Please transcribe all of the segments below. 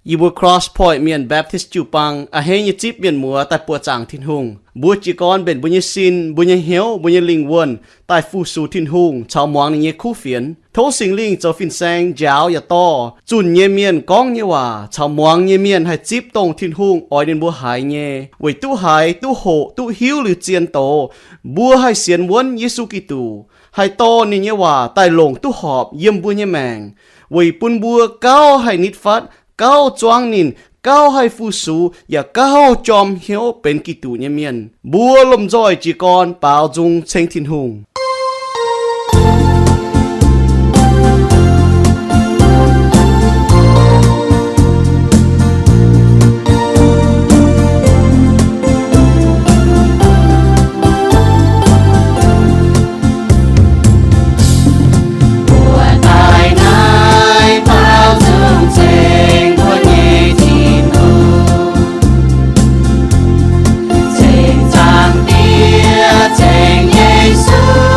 Yie mbuo Cross Point Mienh Baptist jiu-baang a'hneiv nyei zipv mienh muoz daaih buoqc zaangc Tin-Hungh. Mbuo jiez gorn mbenc mbuo nyei sin, mbuo nyei hnyouv, mbuo nyei lingh wuonh daaih fu-sux Tin-Hungh caux muangx ninh nyei kuv fienx. Tov Singx Lingh zoux fin-saeng njaaux yaac dorh zunh nyei mienh gorngv nyei waac caux muangx nyei mienh haih zipv dongh Tin-Hungh oix ninh mbuo haiz nyei, weic duqv haiz, duqv hoqc, duqv hiuv liuz zien doz, mbuo haih sienx wuonv Yesu Giduc, haih dorh ninh nyei waac daaih longc duqv horpc yiem mbuo nyei maengc, weic bun mbuo gauh haih nitv fatv, gauh zuangv ninh, gauh haih fu-sux, yaac gauh jorm hnyouv benx Giduc nyei mienh. Mbuo lomh nzoih jiez gorn baaux nzung ceng Tin-Hungh. Mbuo daaih naaiv baaux nzung ceng mbuo nyei Tin-Hungh, ceng Zaangc Diex, ceng Yesu.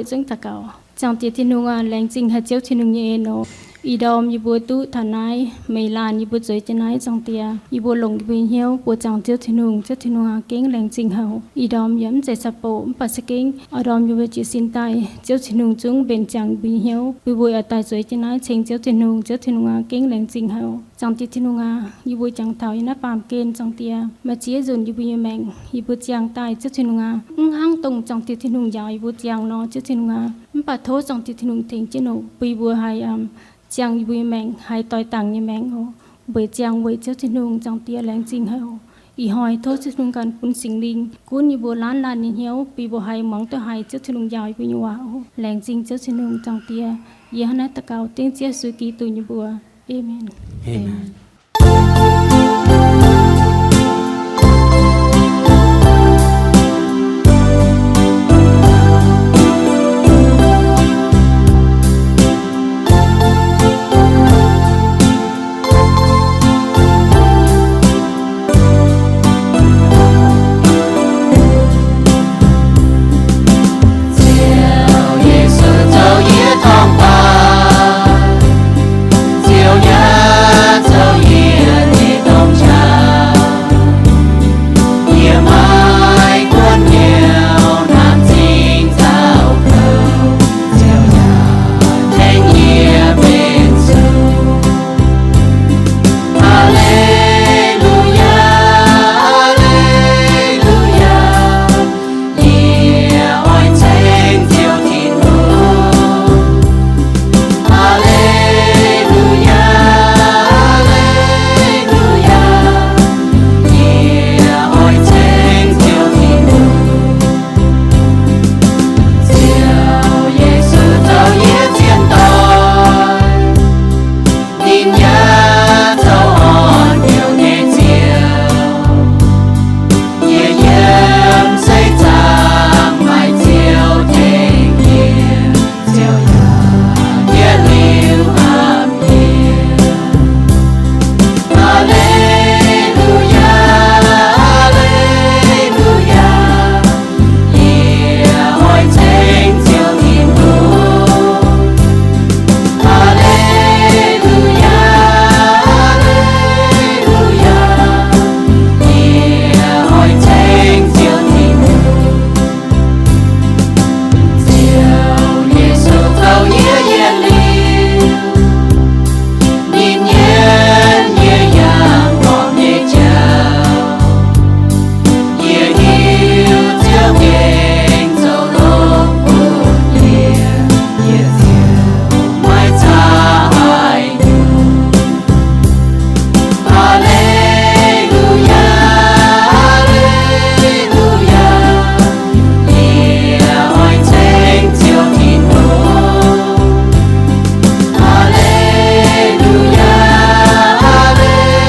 Zungv daux gaux. Zaangc Diex Tin-Hungh aac, laengz zingh haic Ziouv Tin-Hungh nyei eix nor. Ih ndorm yie mbuo duqv taux naaiv, meih laanh yie mbuo zueiz jienv naaiv, Zaangc Diex, yie mbuo longc yie mbuo nyei hnyouv mbuox zaangc Ziouv Tin-Hungh. Ziouv Tin-Hungh aac, gengh laengz zingh haic. Ih ndorm yaac mv zeiz caqv-boqv, mv baac se gengh ih ndorm yie mbuo jiez sin daaih, Ziouv Tin-Hungh zungv mbenc ziangx yie mbuo nyei hnyouv. Bun mbuo oix daaih zueiz jienv naaiv ceng Ziouv Tin-Hungh. Ziouv Tin-Hungh aac, gengh laengz zingh haic. Zaangc Diex Tin-Hungh aac, yie mbuo jangx taux yiem naaiv baamh gen, Zaangc Diex, maaih ziex nzunc yie mbuo nyei maengc, yie mbuo ziangh daaih, Ziouv Tin-Hungh aac, mv hnangv dongh Zaangc Diex Tin-Hungh njaaux yie mbuo ziangh nor, Ziouv Tin-Hungh aac. Mv baac tov Zaangc Diex Tin-Hungh tengx jienv oc, bun yie mbuo haih, um, ziangh yie mbuo nyei maengc, haih doix dangc nyei maengc oc, weic ziangh weic Ziouv Tin-Hungh. Zaangc Diex, laengz zingh haic oc. Ih hnoi tov Ziouv Tin-Hungh ganh bun Singx Lingh gunv yie mbuo laanh laanh nyei hnyouv, bun yie mbuo haih muangx duqv haiz Ziouv Tin-Hungh njaaux yie mbuo nyei waac oc. Laengz zingh Ziouv Tin-Hungh, Zaangc Diex. Yie hnangv naaiv daux gaux dengv Ziouv Yesu Giduc nyei mbuox. Aamen. Aamen. Ziouv Yesu zoux yie torngv daaih, Ziouv yaac zoux yie nyei domh qaqv. Yie maiv guonv hnyouv hnamv zingh zaux kouv, Ziouv yaac tengx yie mbenc zuqc. Aa^le^lu^yaa, aa^le^lu^yaa, yie oix ceng Ziouv Tin-Hungh. Aa^le^lu^yaa, aa^le^lu^yaa, yie oix ceng Ziouv Tin-Hungh. Ziouv Yesu zoux yie zien doic, ninh yaac zoux orn hnyouv nyei Ziouv. Yie yiem seix zaangc maaih Ziouv tengx yie, Ziouv yaac yietc liuz hnamv yie. Aa^le^lu^yaa, aa^le^lu^yaa, yie oix ceng Ziouv Tin-Hungh. Aa^le^lu^yaa, aa^le^lu^yaa, yie oix ceng Ziouv Tin-Hungh. Ziouv Yesu zoux yie yietc liuz, ninh yiem yie yangh gorpc nyei jauv. Yie hiuv Ziouv gengh zoux longx bun yie, yie ziouc maiv caa haaix nyungc. Aa^le^lu^yaa, aa^le^lu^yaa, yie oix ceng Ziouv Tin-Hungh. Aa^le^lu^yaa, aa^le^lu^yaa,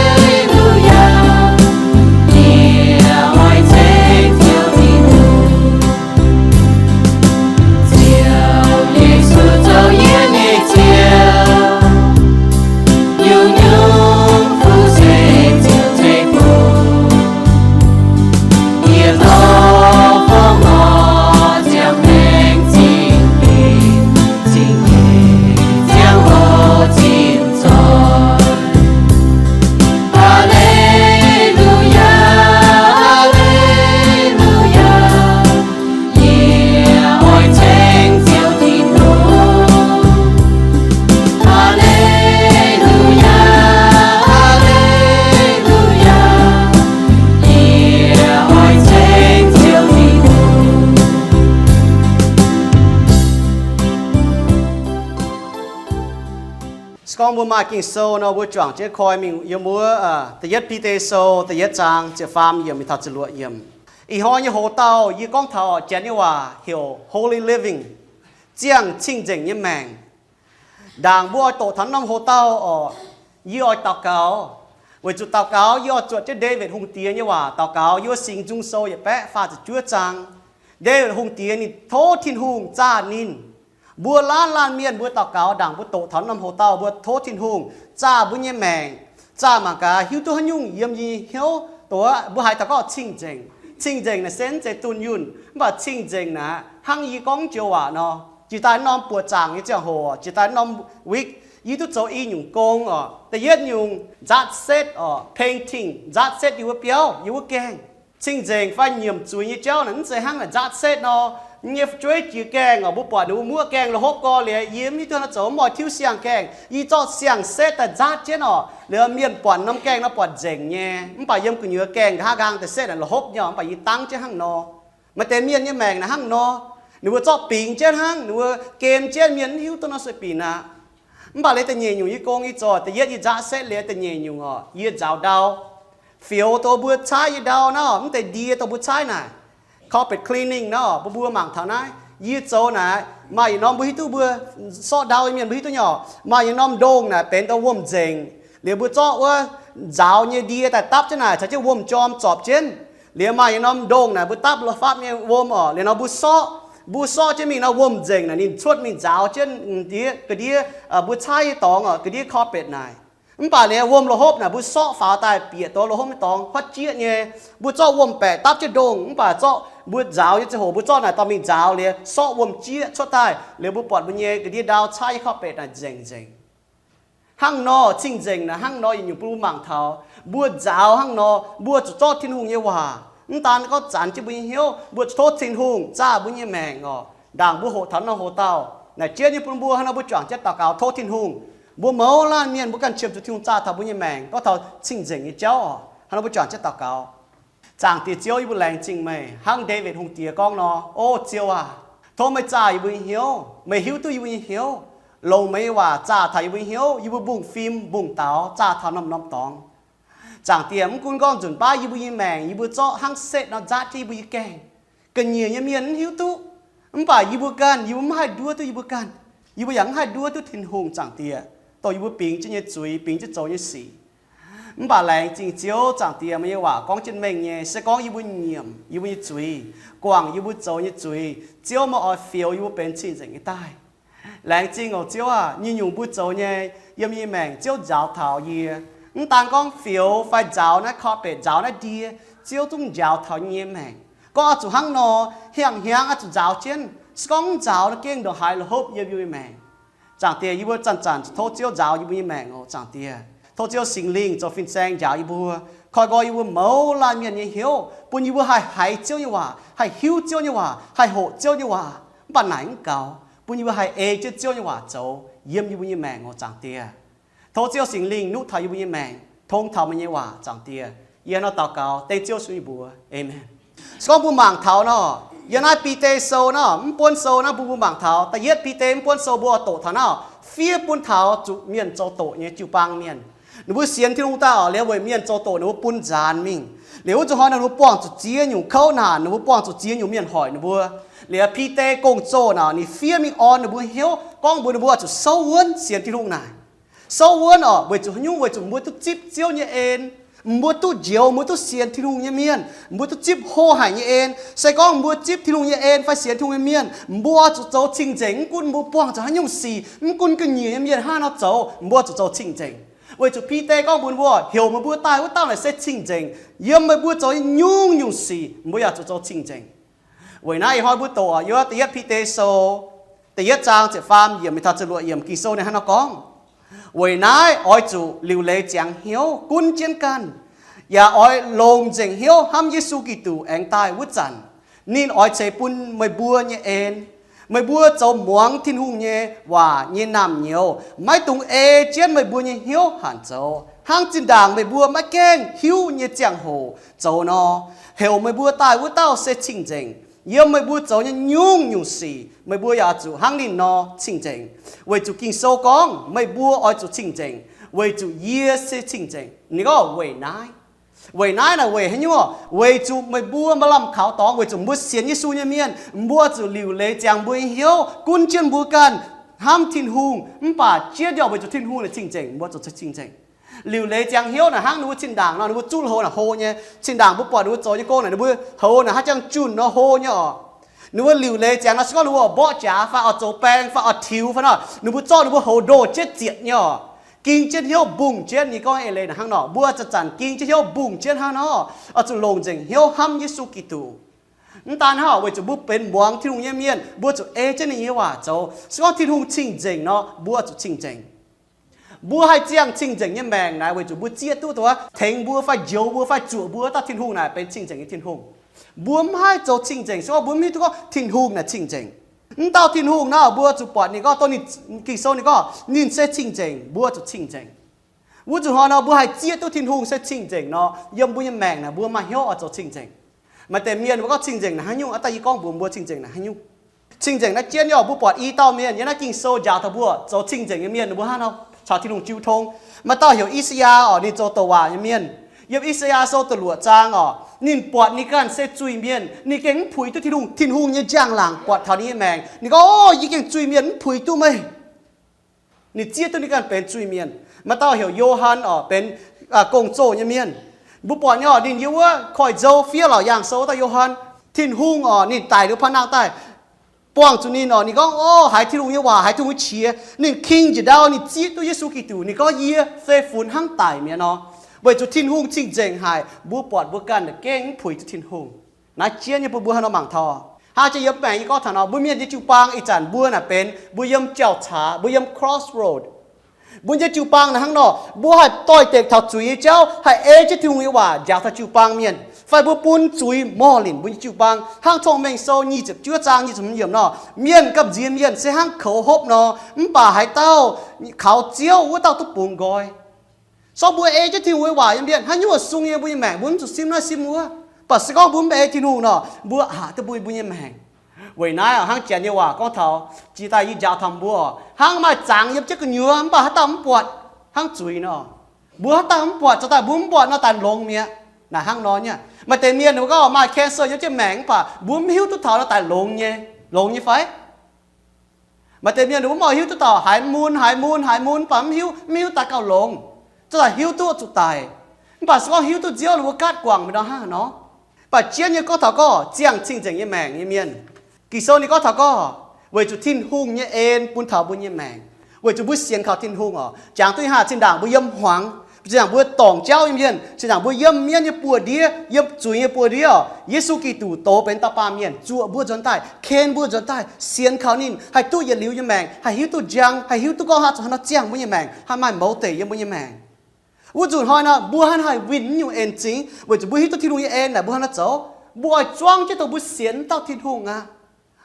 yie oix ceng Ziouv Tin-Hungh. Ziouv Yesu zoux yie nyei Ziouv, nyungc-nyungc fuqv se Ziouv ceix bun. Yie lorz fongc lorz ziangh maengx zingh ginx, zingh ginx ziangh hoc zinh zoih. Aa^le^lu^yaa, aa^le^lu^yaa, yie oix ceng Ziouv Tin-Hungh. Aa^le^lu^yaa, aa^le^lu^yaa, yie oix ceng Ziouv Tin-Hungh. Se gorngv mbuo maaih Ging-Sou nor, mbuo juangc jienv koi mingh yiem wuov, aa, Da'yietv Bide Sou da'yietv zaang ziepc faam yiemc mingh taux ziepc luoqc yiemc. Ih hnoi nyei hoc-dauh yie gorngv taux janx nyei waac heuc holy living, ziangh cing-nzengc nyei maengc. Ndaangc mbuo oix doqc taux norm hoc-dauh oc, yie oix daux gaux. Weic zuqc daux gaux yie oix zuotc jienv Ndaawitv Hungh Diex nyei waac daux gaux. Yie mbuo Singx Nzung Sou yietc baeqv faah ziepc juov zaang, Ndaawitv Hungh Diex ninh tov Tin-Hungh zaah ninh. Mbuo laanh laanh mienh mbuo daux gaux, ndaangc mbuo doqc taux norm hoc-dauh mbuo tov Tin-Hungh zaah mbuo nyei maengc, zaah mangc gaax hiuv duqv haaix nyungc yiem yie nyei hnyouv doqc. Mbuo haiz taux gorngv cing-nzengc. Cing-nzengc naaic se mv zeiz dunh yunh, mv baac cing-nzengc naaic hnangv yie gorngv joux waac nor, Jiex daaih norm buoqc zaangc nyei ziangh hoc, jiex daaih norm week, yie duqv zoux i nyungc gong oc. Da'yietv nyungc nzaatv setv oc, painting, nzaatv setv yie wuov biauv, yie wuov gaengh. Cing-nzengc fai nyiemc zuiz nyei jauv naaic mv zeiz hnangv naaic nzaatv setv nor. Yie nyei fu'jueiv jiex gaengh oc, mbuo buatc ninh mbuo muoqv gaengh la'hopv gorx liuz, yie mv hiuv duqv nor zoux, mv oix tiuv siang gaengh. Yie zorqv siang setv daaih nzaatv jienv oc, liuz mienh buatc norm gaengh nor buatc nzengc nyei. Mv baac yiem gu'nyuoz gaengh nqa'haav nqaang daaih setv naaic la'hopv nyei oc, mv baac yie dangv jienv hnangv nor. Maaih deix mienh nyei maengc naaic hnangv nor, ninh mbuo zorqv bingx jienv hnangv, ninh mbuo gem jienv, mienh mv hiuv duqv nor sueih binc aqv. Mv baac liuz da'nyeic nyungc yie gong yie zoux, da'yietv yie nzaatv setv, liuz da'nyeic nyungc oc, yie nzaaux ndau. Fioux dongh mbuo caaiv nyei ndau nor, mv deix ndie dongh mbuo caaiv naaic, carpet cleaning nor, mbuo mbuo mangc taux naaiv. Yie zoux naaic, maaih yietc norm mbuo hiuv duqv mbuo sorqv ndau nyei mienh mbuo hiuv duqv nyei oc. Maaih yietc norm ndongh naaic benx dongh wuom nzengc, liuz mbuo zorqv wuov nzaaux nyei ndie daaih dapv jienv naaic, caux jienv wuom jorm zorpc jienv. Liuz maaih yietc norm ndongh naaic mbuo dapv la'fapv nyei wuom oc, liuz nor mbuo sorqv, mbuo sorqv jienv mingh nor wuom nzengc naaic ninh cuotv mingh nzaaux jienv ndiev, ga'ndiev mbuo caaiv nyei dorngx oc, ga'ndiev carpet naaic. Mv baac liuz wuom la'hopv naaic mbuo sorqv faaux daaih bieqc dongh la'hopv nyei dorngx huotv jieqv nyei. Mbuo zorqv wuom-baeqc dapv jienv ndongh, mv baac zorqv mbuo nzaaux nyei ziangh hoc mbuo zorqv naaic dorh mingh nzaaux liuz sorqv wuom-jieqv cuotv daaih, liuz mbuo buatc mbuo nyei ga'ndiev ndau caaiv nyei carpet naaic nzengc nzengc. Hnangv nor cing-nzengc naaic, hnangv nor yietc nyungc bun mbuo mangc taux, mbuo nzaaux hnangv nor, mbuo zuqc zorqv Tin-Hungh nyei waac. Mv daan gorngv zanc jienv mbuo nyei hnyouv, mbuo zuqc tov Tin-Hungh zaah mbuo nyei maengc oc. Ndaangc mbuo hoqc taux nor hoc dauh naaic, jienv nyei bun mbuo hnangv nor mbuo juangc jienv daux gaux tov Tin-Hungh. Mbuo mouz laanh mienh mbuo ganh qiemx zuqc Tin-Hungh zaah taux mbuo nyei maengc, gorngv taux cing-nzengc nyei jauv oc. Hnangv nor mbuo juangc jienv daux gaux. Zaangc Diex Ziouv, yie mbuo laengz zingh meih, hnangv Ndaawitv Hungh Diex gorngv nor, O Ziouv aac, tov meih zaah yie mbuo nyei hnyouv. Meih hiuv duqv yie mbuo nyei hnyouv. Longc meih nyei waac zaah taux yie mbuo nyei hnyouv, yie mbuo mbungv fim mbungv daux zaah taux norm-norm dorngx. Zaangc Diex, mv gunv gorngv nzunc baav yie mbuo nyei maengc yie mbuo zorqv hnangv setv nor nzaatv jienv yie mbuo nyei gaengh, ga'nyiec nyei mienh mv hiuv duqv. Mv baac yie mbuo ganh, yie mbuo mv haih nduov duqv yie mbuo ganh. Yie mbuo yaac mv haih nduov duqv Tin-Hungh, Zaangc Diex, dongh yie mbuo bingx jienv nyei zuiz, bingx jienv zoux nyei sic. Mv baac laengz zingh Ziouv, Zaangc Diex, meih nyei waac gorngv jienv mengh nyei, se gorngv yie mbuo nyiemc yie mbuo nyei zuiz, guangc yie mbuo zoux nyei zuiz, Ziouv meih oix fioux yie mbuo benx cing-nzengc nyei daaih. Laengz zingh oc Ziouv aah! Nyungc-nyungc mbuo zoux nyei, yiem yie nyei maengc Ziouv njaaux taux yie. Mv daan gorngv fioux fai nzaaux naaiv carpet, nzaaux naaiv ndie, Ziouv zungv njaaux taux yie nyei maengc. Gorngv oix zuqc hnangv nor, hnyangx-hnyangx oix zuqc nzaaux jienv. Se gorngv mv nzaaux nor, gengh ndongc haaix la'hopv yiem yie nyei maengc. Zaangc Diex, yie mbuo zanc-zanc zuqc tov Ziouv nzaaux yie mbuo nyei maengc oc. Zaangc Diex, tov Ziouv Singx Lingh zoux fin-saeng njaaux yie mbuo, koi nqoi yie mbuo mouz laanh mienh nyei hnyouv, bun yie mbuo haih haiz Ziouv nyei waac, haih hiuv Ziouv nyei waac, haih hoqc Ziouv nyei waac. Mv baac naaic mv gaux, bun yie mbuo haih ei jienv Ziouv nyei waac zoux yiem yie mbuo nyei maengc oc. Zaangc Diex, tov Ziouv Singx Lingh nuqv taux yie mbuo nyei maengc, tong taux meih nyei waac. Zaangc Diex, yie hnangv nor daux gaux dengv Ziouv Yesu nyei mbuox. Aamen. Se gorngv mbuo mangc taux nor, yiem naaiv Bide Sou nor, mv buonv sou naaiv mbuo mbuo mangc taux, da'yietv Bide mv buonv sou mbuo doqc taux naaiv, fiev bun taux zuqc mienh zoux doqc nyei jiu-baang mienh. Ninh mbuo sienx Tin-Hungh daaih oc, liuz weic mienh zoux doqc ninh mbuo bun nzaanx mingh. Liuz wuov zuqc hnoi ninh mbuo buangh zuqc ziex nyungc kouv naanc, ninh mbuo buangh zuqc ziex nyungc mienh hoic ninh mbuo. Liuz Bide gong-zoh naaic ninh fiev mingh orn ninh mbuo hnyouv, gorngv mbuox ninh mbuo oix zuqc souv wuonv sienx Tin-Hungh naaic. Souv wuonv oc, weic zuqc haaix nyungc? Weic zuqc mbuo duqv zipv Ziouv nyei en. Mbuo duqv njoux, mbuo duqv sienx Tin-Hungh nyei mienh, mbuo duqv zipv hoh haic nyei en. Se gorngv mbuo zipv Tin-Hungh nyei en fai sienx Tin-Hungh nyei mienh, mbuo zuqc zoux cing-nzengc. Mv gunv mbuo buangh zuqc haaix nyungc sic, mv gunv ga'nyiec nyei mienh hnangv haaix nor zoux, mbuo zuqc zoux cing-nzengc. Weic zuqc Bide gorngv mbuox mbuo, heuc meih mbuo daaih wuov dauh naaic se cing-nzengc. Yiem meih mbuo zoux nyei nyungc-nyungc sic, mbuo yaac zuqc zoux cing-nzengc. Weic naaiv ih hnoi mbuo doqc yiem da'yietv Bide Sou da'yietv zaang ziepc faam yiemc mingh taux ziepc luoqc yiemc, Ging-Sou ninh hnangv nor gorngv, weic naaiv oix zuqc liuc leiz ziangx hnyouv gunv jienv ganh, yaac oix longc nzengc hnyouv hnamv Yesu Giduc aengx daaih wuov zanc, ninh oix ceix bun meih mbuo nyei en. Meih mbuo zoux muangx Tin-Hungh nyei waac nyei naamh nyouz maiv dungx ei jienv meih mbuo nyei hnyouv hanc zoux, hnangv zinh ndaangc meih mbuo maiv gaengh hiuv nyei ziangh hoc zoux nor. Heuc meih mbuo daaih wuov dauh se cing-nzengc. Yiem meih mbuo zoux nyei nyungc-nyungc sic meih mbuo yaac zuqc hnangv ninh nor cing-nzengc. Weic zuqc Ging-Sou gorngv, meih mbuo oix zuqc cing-nzengc, weic zuqc yie se cing-nzengc. Ninh gorngv weic naaiv. Weic naaiv naaic weic haaix nyungc? Weic zuqc meih mbuo maaih lamh kaux dorngx, weic zuqc mbuo sienx Yesu nyei mienh, mbuo zuqc liuc leiz ziangx mbuo nyei hnyouv, gunv jienv mbuo ganh hnamv Tin-Hungh, mv baac jiex ndorm weic zuqc Tin-Hungh naaic cing-nzengc, mbuo zuqc cing-nzengc. Liuc leiz ziangx hnyouv naaic hnangv ninh mbuo zinh ndaangc nor, ninh mbuo zuqv hlo naaic hlo nyei. Zinh ndaangc mbuo buatc ninh mbuo zoux nyei gong naaic, ninh mbuo hlo naaic hnangv jangx junh nor hlo nyei oc. Ninh mbuo liuc leiz ziangx nor, se gorngv ninh mbuo oix mborqv jaax fai oix zoux baeng fai oix tiux fai nor, ninh mbuo zorqv ninh mbuo hlo ndoh jienv zietc nyei oc. Ging jienv hnyouv mbungh jienv. Yie gorngv eix leiz naaic hnangv nor, mbuo zanc-zanc ging jienv hnyouv mbungh jienv hnangv nor, oix zuqc longc nzengc hnyouv hnamv Yesu Giduc. Mv daan hnangv, weic zuqc mbuo benx muangx Tin-Hungh nyei mienh, mbuo zuqc ei jienv ninh nyei waac zoux. Se gorngv Tin-Hungh cing-nzengc nor, mbuo zuqc cing-nzengc. Mbuo haih ziangh cing-nzengc nyei maengc naaic weic zuqc mbuo zieqv duqv dongh wuov tengx mbuo fai njoux mbuo fai zuoqc mbuo wuov dauh Tin-Hungh naaic benx cing-nzengc nyei Tin-Hungh. Mbuo mv haih zoux cing-nzengc se gorngv mbuo mv hiuv duqv gorngv Tin-Hungh naaic cing-nzengc. Mv dauh Tin-Hungh naaic, mbuo zuqc buatc ninh gorngv dongh ninh, Ging-Sou ninh gorngv ninh se cing-nzengc, mbuo zuqc cing-nzengc. Wuov zuqc hnoi nor, mbuo haih zieqv duqv Tin-Hungh se cing-nzengc nor, yiem mbuo nyei maengc naaic mbuo maaih hnyouv oix zoux cing-nzengc. Maaih deix mienh mbuo gorngv cing-nzengc naaic haaix nyungc, aa, daaih yie gorngv mbuox mbuo cing-nzengc naaic haaix nyungc. Cing-nzengc naaiv jienv nyei oc, mbuo buatc i dauh mienh yiem naaiv Ging-Sou njaaux taux mbuo zoux cing-nzengc nyei mienh, mbuo hnangv nor caux Tin-Hungh jiu tong. Maaih dauh heuc I^saa^yaa oc, ninh zoux douc waac nyei mienh. Yiem I^saa^yaa Sou da'luoqc zaang oc, ninh buatc ninh ganh se zuiz-mienh, ninh gengh mv puix duqv Tin-Hungh, Tin-Hungh nyei njang-laangc buatc taux ninh nyei maengc. Ninh gorngv, Ov, yie gengh zuiz-mienh, mv puix duqv meih. Ninh zieqv duqv ninh ganh benx zuiz-mienh. Maaih dauh heuc Yo^han oc, benx gong-zoh nyei mienh. Mbuo buatc nyei oc, ninh yiem wuov Koiv-Nzou fiev Laauc Yaangh Sou dauh Yo^han. Tin-Hungh oc, ninh daic liuz paan nangh daaih, buangh zuqc ninh oc, ninh gorngv, Ov, haiz Tin-Hungh nyei waac, haiz Tin-Hungh nyei qiex. Ninh king njiec ndau, ninh zieqv duqv Yesu Giduc. Ninh gorngv, Yie se funx hnangv daic mi'aqv nor. Weic zuqc Tin-Hungh cing-nzengc haic, mbuo buatc mbuo ganh gengh mv puix duqv Tin-Hungh. Naaiv jienv nyei bun mbuo haaix nor mangc taux. Hnangv jiex yiem maengc yie gorngv taux nor, mbuo mienh nyei jiu-baang ih zanc mbuo naaic benx mbuo yiem jauv-caax, mbuo yiem crossroad. Mbuo nyei jiu-baang naaic hnangv nor, mbuo haih doix-dekc taux zuiz nyei jauv, haih ei jienv Tin-Hungh nyei waac njaaux taux jiu-baang mienh, fai mbuo bun zuiz morh linc mbuo nyei jiu-baang. Hnangv Cong-Mengh Sou nyic ziepc juov zaang nyic ziepc hmz yiemc nor, mienh gamh nziex mienh se hnangv koux hopv nor, mv baac haaix dauh kaux Ziouv, wuov dauh duqv bungx nqoi. Sorng mbuo ei jienv Tin-Hungh nyei waac nyei mienh, haaix nyungc sung yiem mbuo nyei maengc, mbuo mv zuqc simv naaiv simv wuov. Mv baac se gorngv mbuo mv ei Tin-Hungh nor, mbuo aqc duqv mbuo, mbuo nyei maengc. Weic naaiv hnangv Janx nyei waac gorngv taux, jiex daaih yie njaaux taux mbuo, hnangv maaih zangx yiem jienv gu'nyuoz, mv baac haaix dauh mv buatc, hnangv zuiz nor. Mbuo haaix dauh mv buatc, zoux daaih mbuo mv buatc nor, daaih longx mi'aqv. Naaic hnangv nor nyei. Maaih deix mienh ninh mbuo gorngv maaih cancer yiem jienv maengc, mv baac mbuo mv hiuv duqv taux nor, daaih longx nyei, longx nyei fai? Maaih deix mienh ninh mbuo mv hiuv duqv taux haiz mun, haiz mun, haiz mun, mv baac mv hiuv, mv hiuv daaih gauh longx, zoux daaih hiuv duqv zuqc daic. Mv baac se gorngv hiuv duqv Ziouv, ninh mbuo gaatv guangc mingh nor hnangv nor. Mv baac jienv nyei gorngv taux gorngv ziangh cing-nzengc nyei maengc nyei mienh, Ging-Sou ninh gorngv taux gorngv weic zuqc Tin-Hungh nyei en bun taux mbuo nyei maengc, weic zuqc mbuo sienx kaux Tin-Hungh oc. Jangx duqv haaix, zinh ndaangc mbuo yiem hmuangx, zinh ndaangc mbuo dorngc jauv nyei mienh, zinh ndaangc mbuo yiem mienv nyei buoz-ndiev, yiem zuiz nyei buoz-ndiev oc, Yesu Giduc doz benx dauh baamh mienh zuoqc mbuo nzuonx daaih, ken mbuo nzuonx daaih sienx kaux ninh, haih duqv yietc liuz nyei maengc, haih hiuv duqv njang, haih hiuv duqv gorngv haaix zanc haaix nor ziangh mbuo nyei maengc, haih maaih mouz deic yiem mbuo nyei maengc. Wuov nzunc hnoi nor, mbuo hnangv haih winh nyungc en zingx, weic zuqc mbuo hiuv duqv Tin-Hungh nyei en naaic mbuo hnangv nor zoux. Mbuo oix zuangv jienv dongh mbuo sienx dauh Tin-Hungh aqv.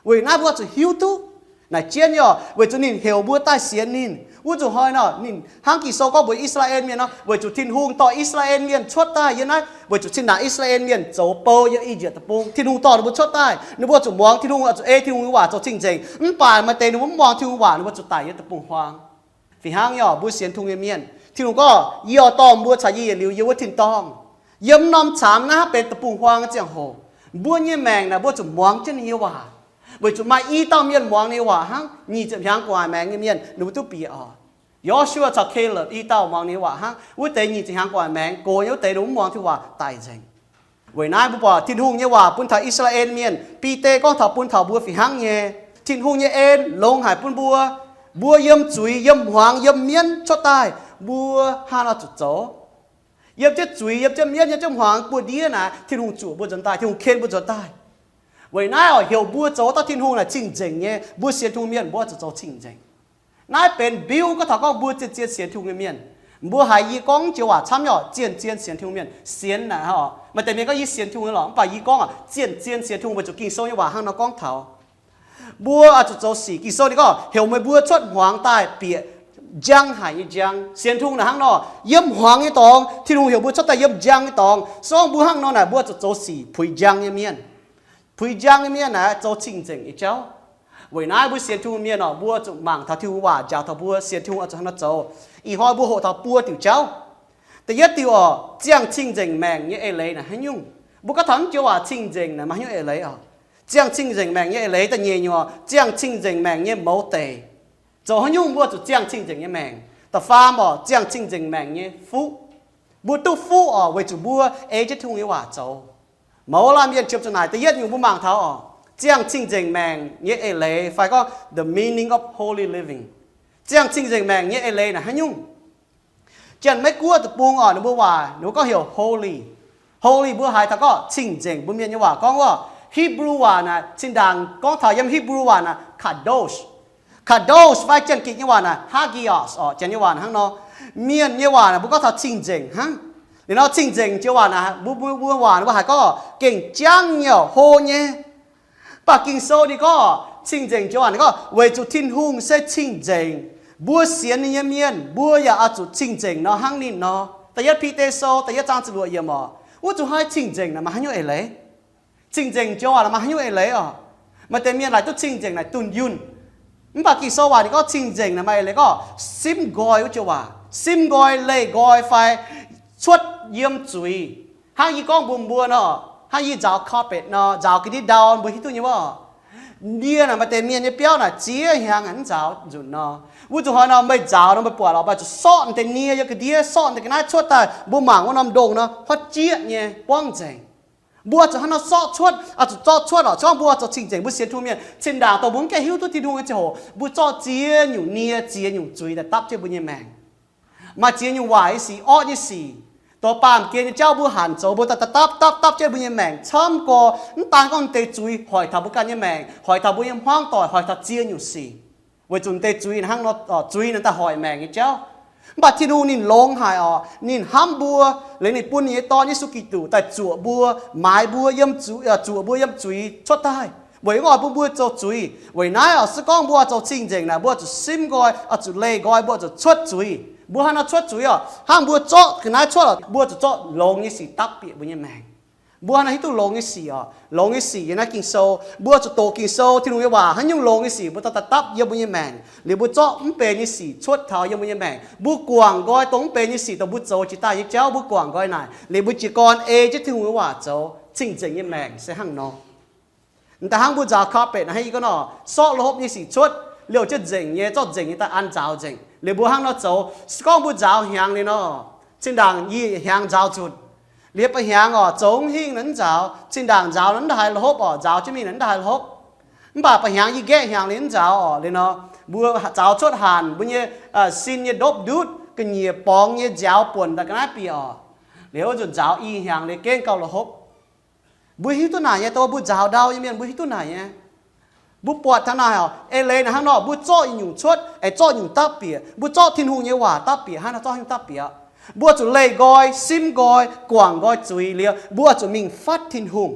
Weic naaiv mbuo zuqc hiuv duqv naaic jienv nyei oc, weic zuqc ninh heuc mbuo daaih sienx ninh. Wuov nzunc hnoi nor, ninh hnangv Ging-Sou gorngv mbuox I^saa^laa^en Mienh nor, weic zuqc Tin-Hungh dorh I^saa^laa^en Mienh cuotv daaih yiem naaiv, weic zuqc cin-ndaangc I^saa^laa^en Mienh zoux bou yiem I^yipv Deic-Bung, Tin-Hungh dorh ninh mbuo cuotv daaih. Ninh mbuo zuqc muangx Tin-Hungh, zuqc ei Tin-Hungh nyei waac zoux cing-nzengc. Mv baac maaih deix ninh mbuo mv muangx Tin-Hungh waac, ninh mbuo zuqc daic yiem deic-bung-huaang. Fih hnangv nyei oc, mbuo sienx Tin-Hungh nyei mienh, Tin-Hungh gorngv, Yie oix dorh mbuo caux yie yietc liuz yiem wuov tin-dorngh. Yiem norm caamx naaiv benx deic-bung-huaang nyei ziangh hoc, mbuo nyei maengc naaic mbuo zuqc muangx jienv ninh nyei waac. Weic zuqc maaih i dauh mienh muangx ninh nyei waac hnangv. Nyic ziepc hnyangx gu'nguaaic maengx nyei mienh ninh mbuo duqv bieqc oc. Yo^su^waa caux Kaleb i dauh muangx ninh nyei waac hnangv. Wuov deix nyic ziepc hnyangx gu'nguaaic maengx gox nyei wuov deix ninh mbuo mv muangx Tin-Hungh waac, daic nzengc. Weic naaiv mbuo buatc Tin-Hungh nyei waac bun taux I^saa^laa^en Mienh. Bide gorngv taux bun taux mbuo fih hnangv nyei. Tin-Hungh nyei en longx haic bun mbuo. Mbuo yiem zuiz, yiem hmuangx, yiem mienv cuotv daaih, mbuo hnangv nor zuqc zoux. Yiem jienv zuiz, yiem jienv mienv, yiem jienv hmuangx buoz-ndiev naaic, Tin-Hungh zuoqc mbuo nzuonx daaih, Tin-Hungh ken mbuo nzuonx daaih. Weic naaiv oc, heuc mbuo zoux dauh Tin-Hungh naaic cing-nzengc nyei. Mbuo sienx Tin-Hungh mienh mbuo zuqc zoux cing-nzengc. Naaiv benx mbiuv gorngv taux gorngv mbuo zien-zien sienx Tin-Hungh nyei mienh. Mbuo haiz yie gorngv joux waac camv nyei oc, zien-zien sienx Tin-Hungh mienh sienx naaic oc. Maaih deix mienh gorngv yie sienx Tin-Hungh nyei lorqc, mv baac yie gorngv oc, zien-zien sienx Tin-Hungh weic zuqc Ging-Sou nyei waac hnangv nor gorngv taux mbuo oix zuqc zoux sic. Ging-Sou ninh gorngv heuc meih mbuo cuotv hmuangx daaih bieqc njang haic nyei njang. Sienx Tin-Hungh naaic hnangv nor, yiem hmuangx nyei dorngx, Tin-Hungh heuc mbuo cuotv daaih yiem njang nyei dorngx. Se gorngv mbuo hnangv nor naaic, mbuo zuqc zoux sic puix njang nyei mienh. Puix njang nyei mienh naaic zoux cing-nzengc nyei jauv. Weic naaiv mbuo sienx Tin-Hungh mienh oc, mbuo zuqc mangc taux Tin-Hungh waac njaaux taux mbuo sienx Tin-Hungh oix zuqc hnangv nor zoux. Ih hnoi mbuo hoqc taux buo diuc jauv. Da'yietv diuc oc, ziangh cing-nzengc maengc nyei eix leiz naaic haaix nyungc? Mbuo gorngv taux naaiv joux waac cing-nzengc naaic maaih haaix nyungc eix leiz oc? Ziangh cing-nzengc maengc nyei eix leiz da'nyeic nyungc oc, ziangh cing-nzengc maengc nyei mouz deic. Zoux haaix nyungc mbuo zuqc ziangh cing-nzengc nyei maengc? Da'faam oc, ziangh cing-nzengc maengc nyei fuqv. Mbuo duqv fuqv oc, weic zuqc mbuo ei jienv Tin-Hungh nyei waac zoux. Mouz laanh mienh qiemx zuqc naaic. Da'yietv nyungc mbuo mangc taux oc, ziangh cing-nzengc maengc nyei eix leiz fai gorngv the meaning of holy living. Ziangh cing-nzengc maengc nyei eix leiz naaic haaix nyungc? Janx-Meiv Guoqv deic-bung oc, ninh mbuo waac ninh mbuo gorngv heuc holy. Holy mbuo haiz taux gorngv cing-nzengc, mbuo mienh nyei waac gorngv wuov, Hipv^lu waac naaic, zinh ndaangc gorngv taux yiem Hipv^lu waac naaic, kadosh. Kadosh fai Janx-Gikc nyei waac naaic, hagios orqc. Janx nyei waac naaic hnangv nor. Mienh nyei waac naaic mbuo gorngv taux cing-nzengc hnangv. Liuz nor cing-nzengc joux waac naaic, mbuo, mbuo, mbuo waac mbuo haiz gorngv gengh jangv nyei, hlo nyei. Mv baac Ging-Sou ninh gorngv cing-nzengc joux waac ninh gorngv, weic zuqc Tin-Hungh se cing-nzengc, mbuo sienx ninh nyei mienh mbuo yaac oix zuqc cing-nzengc nor hnangv ninh nor. Da'yietv Bide Sou da'yietv zaang ziepc luoqc yiemc orqc. Wuov zuqc haiz cing-nzengc naaic maaih haaix nyungc eix leiz? Cing-nzengc joux waac maaih haaix nyungc eix leiz orqc? Maaih deix mienh laaic duqv cing-nzengc naaic dunh yunh. Mv baac Ging-Sou waac ninh gorngv cing-nzengc naaic maaih eix leiz gorngv simv nqoi wuov joux waac, simv nqoi, leih nqoi fai cuotv yiem zuiz. Hnangv yie gorngv mbuox mbuo nor, hnangv yie nzaaux carpet nor, nzaaux ga'ndiev ndau, mbuo hiuv duqv nyei wuov. Ndie naaic maaih deix mienh nyei biauv naaic ziex hnyangx mv nzaaux nzunc nor. Wuov zuqc hnoi nor meih nzaaux nor meih buatc lorqc, meih zuqc sortv deix nie yiem ga'ndiev, sortv deix ga'naaiv cuotv daaih, mbuo mangc wuov norm ndongh nor, huotv jieqv nyei, buangv nzengc. Mbuo zuqc hnangv nor sortv cuotv, oix zuqc zorqv cuotv lorqc. Se gorngv mbuo zoux cing-nzengc, mbuo sienx Tin-Hungh mienh, zinh ndaangc dongh mbuo mv gaengh hiuv duqv Tin-Hungh nyei ziangh hoc, mbuo zorqv ziex nyungc zuiz daaih dapv jienv mbuo nyei maengc. Maaih ziex nyungc waaic nyei sic, orqv nyei sic, dongh baamh gen nyei jauv mbuo hanc zoux, mbuo daaih dapv dapv dapv jienv mbuo nyei maengc camv gorx. Mv daan gorngv deix zuiz hoic taux mbuo ganh nyei maengc, hoic taux mbuo nyei hmuangv doic, hoic taux ziex nyungc sic. Weic zuqc deix zuiz naaic hnangv nor, zuiz naaic daaih hoic maengc nyei jauv. Mv baac Tin-Hungh ninh longx haic orqc, ninh hnamv mbuo, liuz ninh bun ninh nyei Dorn Yesu Giduc daaih zuoqc mbuo, maaiz mbuo yiem zuiz, zuoqc mbuo yiem zuiz cuotv daaih, weic oix bun mbuo zoux zuiz. Weic naaiv orqc, se gorngv mbuo oix zoux cing-nzengc naaic, mbuo zuqc simv nqoi, oix zuqc leih nqoi, mbuo zuqc cuotv zuiz. Mbuo hnangv nor cuotv zuiz orqc, hnangv mbuo zorqv ga'naaiv cuotv orqc, mbuo zuqc zorqv longx nyei sic dapv bieqc mbuo nyei maengc. Mbuo hnangv nor hiuv duqv longx nyei sic orqc, longx nyei sic yiem naaiv Ging-Sou. Mbuo zuqc doqc Ging-Sou, Tin-Hungh nyei waac, haaix nyungc longx nyei sic mbuo daaih dapv yiem mbuo nyei maengc, liuz mbuo zorqv mv benx nyei sic cuotv taux yiem mbuo nyei maengc. Mbuo guangc nqoi dongh mv benx nyei sic dongh mbuo zoux jiex daaih nyei jauv, mbuo guangc nqoi naaic, liuz mbuo jiez gorn ei jienv Tin-Hungh nyei waac zoux. Cing-nzengc nyei maengc se hnangv nor. M'daaih hnangv mbuo nzaaux carpet naaic, hnangv yie gorngv nor, sortv la'hopv nyei sic cuotv, liouh jienv nzengc nyei, zorqv nzengc nyei daaih an nzaaux nzengc. Liuz mbuo hnangv nor zoux, se gorngv mbuo nzaaux hnyangx liuz nor, zinh ndaangc yie hnyangx nzaaux nzunc. Liuz ba'hnyangx orqc, zoux mv hingh naaic mv nzaaux, zinh ndaangc nzaaux naaic mv daaih haaix la'hopv orqc, nzaaux jienv mingh naaic mv daaih haaix la'hopv. Mv baac ba'hnyangx yie nqaeqv hnyangx liuz mv nzaaux orqc, liuz nor, mbuo nzaaux cuotv hanc mbuo nyei sin nyei ndopv ndutv, ga'nyiec borngz nyei nziaaux buonc daaih ga'naaiv bieqc orqc. Liuz wuov nzunc nzaaux i hnyangx liuz gengh gauh la'hopv. Mbuo hiuv duqv naaic nyei, dongh mbuo nzaaux ndau nyei mienh mbuo hiuv duqv naaic nyei. Mbuo buatc taux naaic orqc, eix leiz naaic hnangv nor, mbuo zorqv nyungc cuotv, aengx zorqv nyungc dapv bieqc, mbuo zorqv Tin-Hungh nyei waac dapv bieqc, hnangv nor zorqv nyungc dapv bieqc. Mbuo zuqc leih nqoi, simv nqoi, guangc nqoi zuiz liuz, mbuo zuqc mingh fatv Tin-Hungh.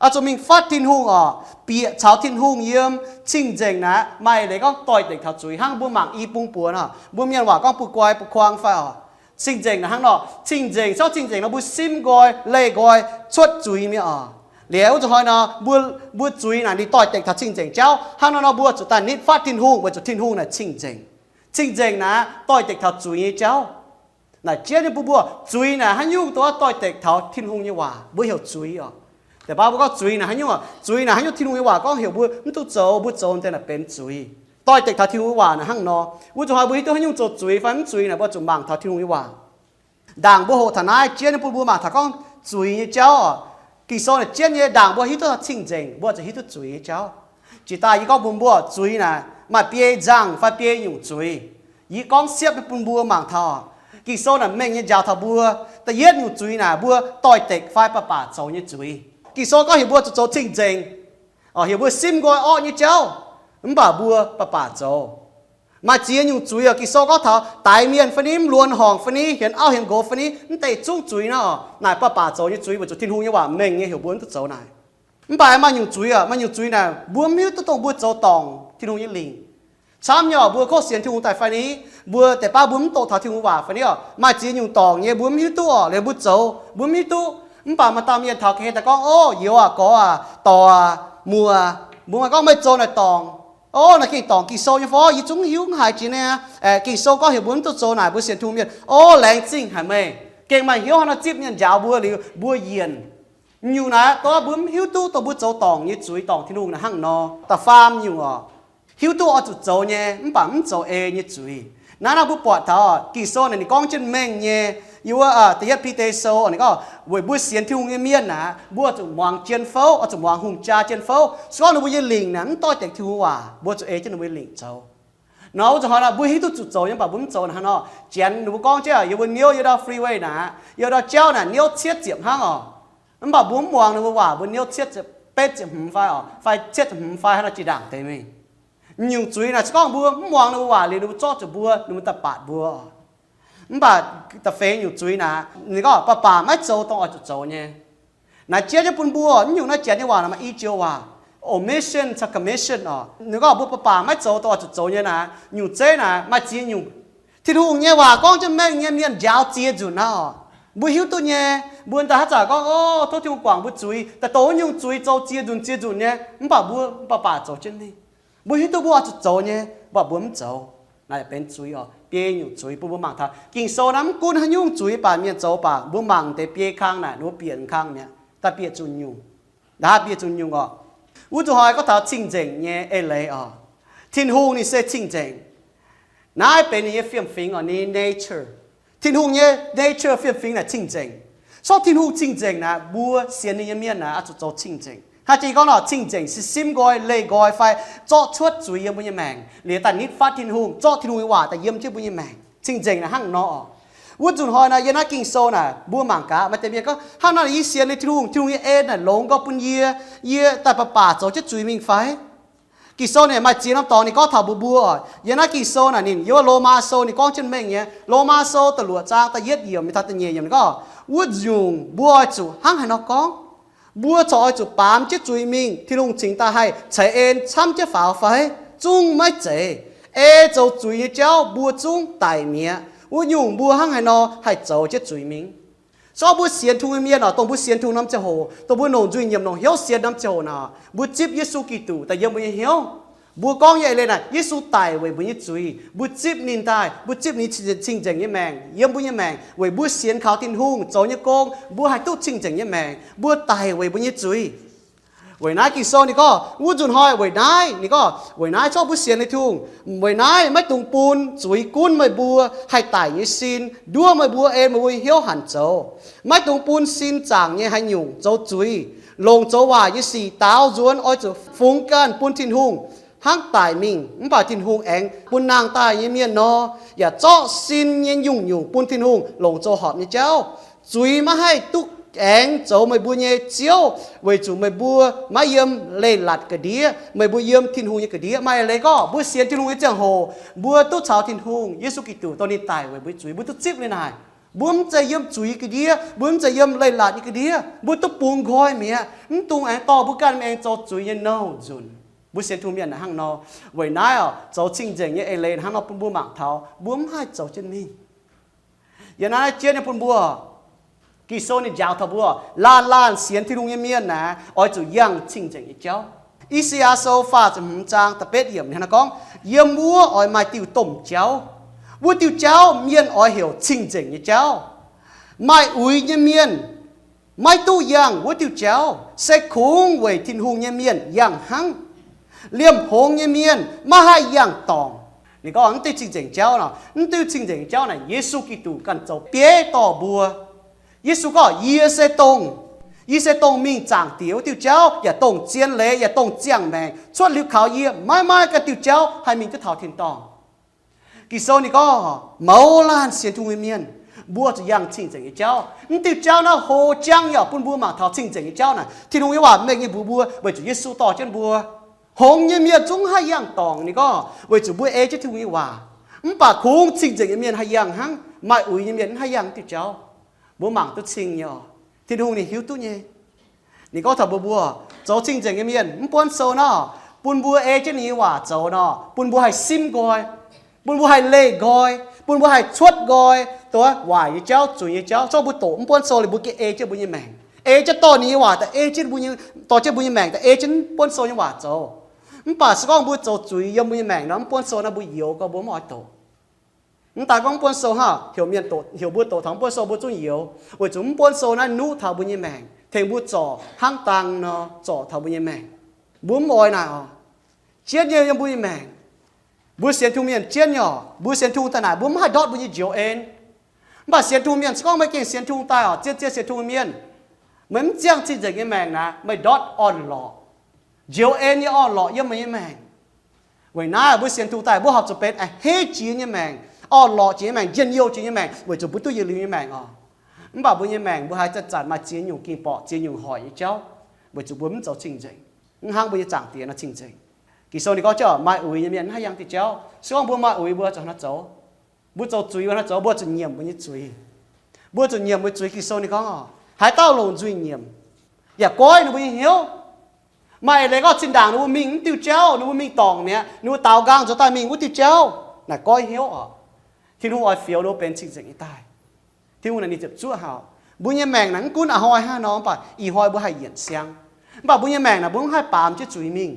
Oix zuqc mingh fatv Tin-Hungh orqc, bieqc caux Tin-Hungh yiem. Cing-nzengc naaic maaih eix leiz gorngv doix-dekc taux zuiz, hnangv mbuo mangc i bung buoz nor, mbuo mienh waac gorngv bu guai bu kuang fai orqc. Cing-nzengc naaic hnangv nor, cing-nzengc, zorqv cing-nzengc nor mbuo simv nqoi, leih nqoi, cuotv zuiz mi'aqv orqc. Liuz wuov zuqc hnoi nor, mbuo, mbuo zuiz naaic ninh doix-dekc taux cing-nzengc jauv. Hnangv nor nor mbuo zuqc daaih nitv fatv Tin-Hungh weic zuqc Tin-Hungh naaic cing-nzengc. Cing-nzengc naaic doix-dekc taux zuiz nyei jauv. Naaic jienv nyei bun mbuo, zuiz naaic haaix nyungc dongh doix-dekc taux Tin-Hungh nyei waac, mbuo heuc zuiz orqc. Deix baav mbuo gorngv zuiz naaic haaix nyungc orqc? Zuiz naaic haaix nyungc? Tin-Hungh nyei waac gorngv heuc mbuo mv duqv zoux, mbuo zoux deix naaic benx zuiz. Doix-dekc taux Tin-Hungh nyei waac naaic hnangv nor. Wuov zuqc hnoi mbuo hiuv duqv haaix nyungc zoux zuiz fai mv zuiz naaic, mbuo zuqc mangc taux Tin-Hungh nyei waac. Ndaangc mbuo hoqc taux naaiv jienv nyei bun mbuo mangc taux gorngv zuiz nyei jauv orqc. Ging-Sou naaic jienv nyei ndaangc mbuo hiuv duqv cing-nzengc, mbuo zuqc hiuv duqv zuiz nyei jauv. Jiex daaih yie gorngv mbuox mbuo zuiz naaic maaih biei nzangh fai biei nyungc zuiz. Yie gorngv siepv nyei bun mbuo mangc taux. Ging-Sou naaic mengh nyei njaaux taux mbuo, da'yietv nyungc zuiz naaic mbuo doix-dekc fai baac baac zoux nyei zuiz. Ging-Sou gorngv heuc mbuo zuqc zoux cing-nzengc, heuc mbuo simv nqoi orqv nyei jauv, mv baac mbuo baac baac zoux. Maaih ziex nyungc zuiz orqc. Ging-Sou gorngv taux daix mienh fai ni, mv luonx horngc fai ni, hienx auv hienx nqox fai ni, mv deix zungv zuiz nor. Naaic baac baac zoux nyei zuiz weic zuqc Tin-Hungh nyei waac mengh nyei heuc mbuo mv duqv zoux naaic. Mv baac maaih nyungc zuiz orqc, maaih nyungc zuiz naaic mbuo mv hiuv duqv dongh mbuo zoux dorngc Tin-Hungh nyei lingc. Camv nyei orqc, mbuo kov sienx Tin-Hungh daaih fai ni, mbuo deix baav mbuo mv doqc taux Tin-Hungh waac fai ni orqc, maaih ziex nyungc dorngc nyei mbuo mv hiuv duqv orqc, liuz mbuo zoux mbuo mv hiuv duqv. Mv baac maaih dauh mienh taux ga'hlen daaih gorngv, Ov, youz aac, gorx aac, dorc aac, muoz aac, mbuo maaih gorngv meih zoux naaic dorngc. Ov, naaic gengh dorngc. Ging-Sou nyei fai? Yie zungv mv hiuv, mv haiz jiex naaiv. Ging-Sou gorngv heuc mbuo mv duqv zoux naaic, mbuo sienx Tin-Hungh mienh. Ov, laengz zingh haic meih. Gengh maaih hnyouv haaix nor zipv mienh njaaux mbuo liuz mbuo yienc. Nyungc naaic dongh mbuo mv hiuv duqv dongh mbuo zoux dorngc nyei zuiz dorngc Tin-Hungh naaic hnangv nor. Da'faam nyungc orqc, hiuv duqv oix zuqc zoux nyei mv baac mv zoux ei nyei zuiz. Naaiv naaiv mbuo buatc taux Ging-Sou naaic ninh gorngv jienv mengh nyei. Yiem wuov da'yietv Bide Sou ninh gorngv weic mbuo sienx Tin-Hungh nyei mienh naaic, mbuo zuqc muangx jien-fouv, oix zuqc muangx hungh jaa jien-fouv. Se gorngv ninh mbuo nyei lingc naaic mv doix-dekc Tin-Hungh waac, mbuo zuqc ei jienv ninh mbuo nyei lingc zoux. Nor wuov zuqc hnoi nor mbuo hiuv duqv zuqc zoux nyei mv baac mbuo mv zoux naaic hnangv nor. Janx ninh mbuo gorngv jienv yiem wuov niouv, yiem ndau freeway naaic, yiem ndau jauv naaic niouv cietv ziepc hnangv orqc. Mv baac mbuo mv muangx ninh mbuo waac, mbuo niouv cietv ziepc betv ziepc hmz fai oc, fai cietv ziepc hmz fai hnangv nor jiex ndaangc deix mingh. Nyungc zuiz naaic se gorngv mbuo mv muangx ninh mbuo waac liuz, ninh mbuo zorqv zuqc mbuo, ninh mbuo daaih baatc mbuo. Mv baac da'feix nyungc zuiz naaic, ninh gorngv baac baac maiv zoux dongh oix zuqc zoux nyei. Naaiv jiex nyei bun mbuo, mv nyungc naaiv janx nyei waac naaic maaih i joux waac, omission caux commission oc. Ninh gorngv mbuo baac baac maiv zoux dongh oix zuqc zoux nyei naaic, nyungc zeiv naaic maaih ziex nyungc. Tin-Hungh nyei waac gorngv jienv mengh nyei mienh njaaux ziex nzunc naaiv oc. Mbuo hiuv duqv nyei, mbuo daaih haaix zanc gorngv, o, tov Tin-Hungh guangc mbuo zuiz, daaih dongh wuov nyungc zuiz zoux ziex nzunc ziex nzunc nyei, mv baac mbuo baac baac zoux jienv mingh. Mbuo hiuv duqv mbuo oix zuqc zoux nyei, mv baac mbuo mv zoux. Naaiv benx zuiz oc, biei nyungc zuiz bun mbuo mangc taux. Ging-Sou naaiv mv gunv haaix nyungc zuiz baac mienh zoux baac mbuo mangc deix biei kang naaic, ninh mbuo bieqc kang mi'aqv, daaih bieqc zuqc nyungc. Ndaav bieqc zuqc nyungc oc. Wuov zuqc hnoi gorngv taux cing-nzengc nyei eix leiz oc. Tin-Hungh ninh se cing-nzengc. Naaiv benx ninh nyei fiem-fingx oc, ninh nature. Tin-Hungh nyei nature fiem-fingx naaic cing-nzengc. Sortv Tin-Hungh cing-nzengc naaic, mbuo sienx ninh nyei mienh naaic oix zuqc zoux cing-nzengc. Hnangv jiex gorngv nor, cing-nzengc se simv nqoi, leih nqoi fai zorqv cuotv zuiz yiem mbuo nyei maengc, liuz daaih nitv fatv Tin-Hungh, zorqv Tin-Hungh nyei waac daaih yiem jienv mbuo nyei maengc. Cing-nzengc naaic hnangv nor oc. Wuov zuqc hnoi naaiv yiem naaiv Ging-Sou naaic mbuo mangc gaax, maaih deix mienh gorngv, hnangv naaiv yie sienx liuz Tin-Hungh, Tin-Hungh nyei en naaic longx gau bun yie, yie daaih baac baac zoux jienv zuiz mingh fai? Ging-Sou naaic maaih ziex norm dorngx ninh gorngv taux mbuox mbuo, yiem naaiv Ging-Sou naaic ninh, yiem wuov Lomaa Sou ninh gorngv jienv mengh nyei. Lomaa Sou da'luoqc zaang da'yietv yiemc mingh taux da'nyeic yiemc ninh gorngv, wuov nyungc mbuo oix zuqc hnangv haaix nor gorngv? Mbuo corc oix zuqc baamz jienv zuiz mingh, Tin-Hungh cingx daaih haih ceix en camv jienv faaux fai? Zungv maiv zeiz. Ei zoux zuiz nyei jauv mbuo zungv daic mi'aqv. Wuov nyungc mbuo hnangv haaix nor haih zoux jienv zuiz mingh? Se gorngv mbuo sienx Tin-Hungh nyei mienh oc, dongh mbuo sienx Tin-Hungh norm ziangh hoc, dongh mbuo longc nzuih nyiemc longc hnyouv sienx norm ziangh hoc naaic, mbuo zipv Yesu Giduc daaih yiem mbuo nyei hnyouv. Mbuo gorngv nyei eix leiz naaic, Yesu daic weic mbuo nyei zuiz. Mbuo zipv ninh daaih, mbuo zipv ninh cing-nzengc nyei maengc yiem mbuo nyei maengc weic mbuo sienx kaux Tin-Hungh zoux nyei gong, mbuo haih duqv cing-nzengc nyei maengc, mbuo daic weic mbuo nyei zuiz. Weic naaiv Ging-Sou ninh gorngv, wuov nzunc hnoi weic naaiv, ninh gorngv, weic naaiv zorqv mbuo sienx liuz Tin-Hungh, weic naaiv maiv dungx bun zuiz gunv meih mbuo haih daic nyei sin, nduov meih mbuo, en meih mbuo nyei hnyouv hanc zoux. Maiv dungx bun sin zaangc nyei haaix nyungc zoux zuiz. Longc zoux waaic nyei sic daaux nzuonx oix zuqc fungx ganh bun Tin-Hungh hnangv daic mingh, mv baac Tin-Hungh aengx bun nangh daaih nyei mienh nor, yaac zorqv sin nyei nyungc-nyungc bun Tin-Hungh longc zoux horpc nyei jauv. Zuiz maiv haih duqv aengx zoux meih mbuo nyei ziouv, weic zuqc meih mbuo maiv yiem leiz-latc ga'ndiev, meih mbuo yiem Tin-Hungh nyei ga'ndiev. Maaih leiz gorngv mbuo sienx Tin-Hungh nyei ziangh hoc, mbuo duqv caux Tin-Hungh, Yesu Giduc, dongh ninh daic weic mbuo zuiz. Mbuo duqv zipv liuz naaic, mbuo mv zeiz yiem zuiz ga'ndiev, mbuo mv zeiz yiem leiz-latc nyei ga'ndiev, mbuo duqv bungx nqoi mi'aqv. Mv dungx aengx dorh mbuo ganh aengx zoux zuiz nyei nouh nzunc. Mbuo sienx Tin-Hungh mienh hnangv nor. Weic naaiv oc, zoux cing-nzengc nyei eix leiz hnangv nor bun mbuo mangc taux mbuo mv haih zoux jienv mingh. Yiem naaiv jienv nyei bun mbuo, Ging-Sou ninh njaaux taux mbuo, laanh laanh sienx Tin-Hungh nyei mienh naaic oix zuqc yangh cing-nzengc nyei jauv. I^saa^yaa Sou faah ziepc hmz zaang da'betv yiemc ninh gorngv, yiem wuov oix maaih diuh domh jauv. Wuov diuh jauv mienh oix heuc cing-nzengc nyei jauv. Maaih uix nyei mienh maiv duqv yangh wuov diuh jauv, se kungx weic Tin-Hungh nyei mienh yangh hnangv. Liemh hngongx nyei mienh maiv haih yangh dorngc. Ninh gorngv mv diuh cing-nzengc jauv nor, mv diuh cing-nzengc jauv naaic Yesu Giduc ganh zoux bieiv dorh mbuo. Yesu gorngv, yie se dongh, yie se dongh mingh zaangc Diex wuov diuh jauv, yaac dongh zien leiz, yaac dongh ziangh maengc. Cuotv liuz kaux yie maiv maaih ganh diuh jauv haih mingh duqv taux tin-dorngh. Ging-Sou ninh gorngv mouz laanh sienx Tin-Hungh nyei mienh, mbuo zuqc yangh cing-nzengc nyei jauv. Mv diuh jauv naaiv hlo jangv yaac bun mbuo mangc taux cing-nzengc nyei jauv naaic. Tin-Hungh nyei waac mengh nyei mbuox mbuo weic zuqc Yesu dorh jienv mbuo. Hngongx nyei mienh zungv haih yangh dorngc ninh gorngv, weic zuqc mbuo ei jienv Tin-Hungh nyei waac. Mv baac kungx cing-nzengc nyei mienh haih yangh hnangv, maaih uix nyei mienh mv haih yangh diuh jauv. Mbuo mangc duqv cing nyei oc. Tin-Hungh ninh hiuv duqv nyei. Ninh gorngv taux mbuo, mbuo zoux cing-nzengc nyei mienh, mv buonv sou nor, bun mbuo ei jienv ninh nyei waac zoux nor, bun mbuo haih simv nqoi, bun mbuo haih leih nqoi, bun mbuo haih cuotv nqoi, dongh waaic nyei jauv, zuiz nyei jauv. Zorqv mbuo doqc mv buonv sou liuz mbuo gengh ei jienv mbuo nyei maengc, ei jienv dorh ninh nyei waac daaih ei jienv mbuo nyei, dorh jienv mbuo nyei maengc daaih ei jienv buonv sou nyei waac zoux. Mv baac se gorngv mbuo zoux zuiz yiem mbuo nyei maengc nor, mv buonv sou naaiv mbuo youx gorx mbuo mv oix doqc. Mv daaih gorngv mv buonv sou hnangv, heuc mienh doqc, heuc mbuo doqc taux mv buonv sou mbuo zungv youx, weic zuqc mv buonv sou naaiv nuqv taux mbuo nyei maengc, tengx mbuo zorc hnangv dang nor zorc taux mbuo nyei maengc. Mbuo mv oix naaic oc. Jienv nyei yiem mbuo nyei maengc. Mbuo sienx Tin-Hungh mienh jienv nyei oc. Mbuo sienx Tin-Hungh daaih naaic, mbuo mv haih ndortv mbuo nyei njoux en. Mv baac sienx Tin-Hungh mienh se gorngv meih gengh sienx Tin-Hungh daaih oc, zien-zien sienx Tin-Hungh mienh, meih mv ziangh cing-nzengc nyei maengc naaic, meih ndortv orn-lorqc. Njoux en nyei orn-lorqc yiem meih nyei maengc. Weic naaiv mbuo sienx Tin-Hungh daaih mbuo horpc zuqc benx a'hneiv jiex nyei maengc, orn-lorqc jiex nyei maengc, njien-youh jiex nyei maengc, weic zuqc mbuo duqv yietc liuz nyei maengc oc. Mv baac mbuo nyei maengc mbuo haiz zanc-zanc maaih ziex nyungc ging-borqc, ziex nyungc hoic nyei jauv. Weic zuqc mbuo mv zoux cing-nzengc, mv hnangv mbuo nyei Zaangc Diex nor cing-nzengc. Ging-Sou ninh gorngv, maaih uix nyei mienh mv haih yangh diuh jauv. Se gorngv mbuo maaih uix, mbuo zuqc haaix nor zoux? Mbuo zoux zuiz, mbuo haaix nor zoux? Mbuo zuqc nyiemc mbuo nyei zuiz. Mbuo zuqc nyiemc mbuo nyei zuiz. Ging-Sou ninh gorngv, haaix dauh longc nzuih nyiemc, yaac goiv ninh mbuo nyei hnyouv. Maaih eix leiz gorngv zinh ndaangc ninh mbuo mingh mv diuh jauv, ninh mbuo mingh dorngc mi'aqv, ninh mbuo daaux nqaang nzuonx daaih mingh wuov diuh jauv, naaic goiv hnyouv oc. Tin-Hungh oix fioux ninh mbuo benx cing-nzengc nyei daaih. Tin-Hungh naaic ninh ziepc zuoqv haic. Mbuo nyei maengc naaic mv gunv a'hnoi hnangv nor, mv baac ih hnoi mbuo haih yienc siang. Mv baac mbuo nyei maengc naaic mbuo mv haih baamz jienv zuiz mingh.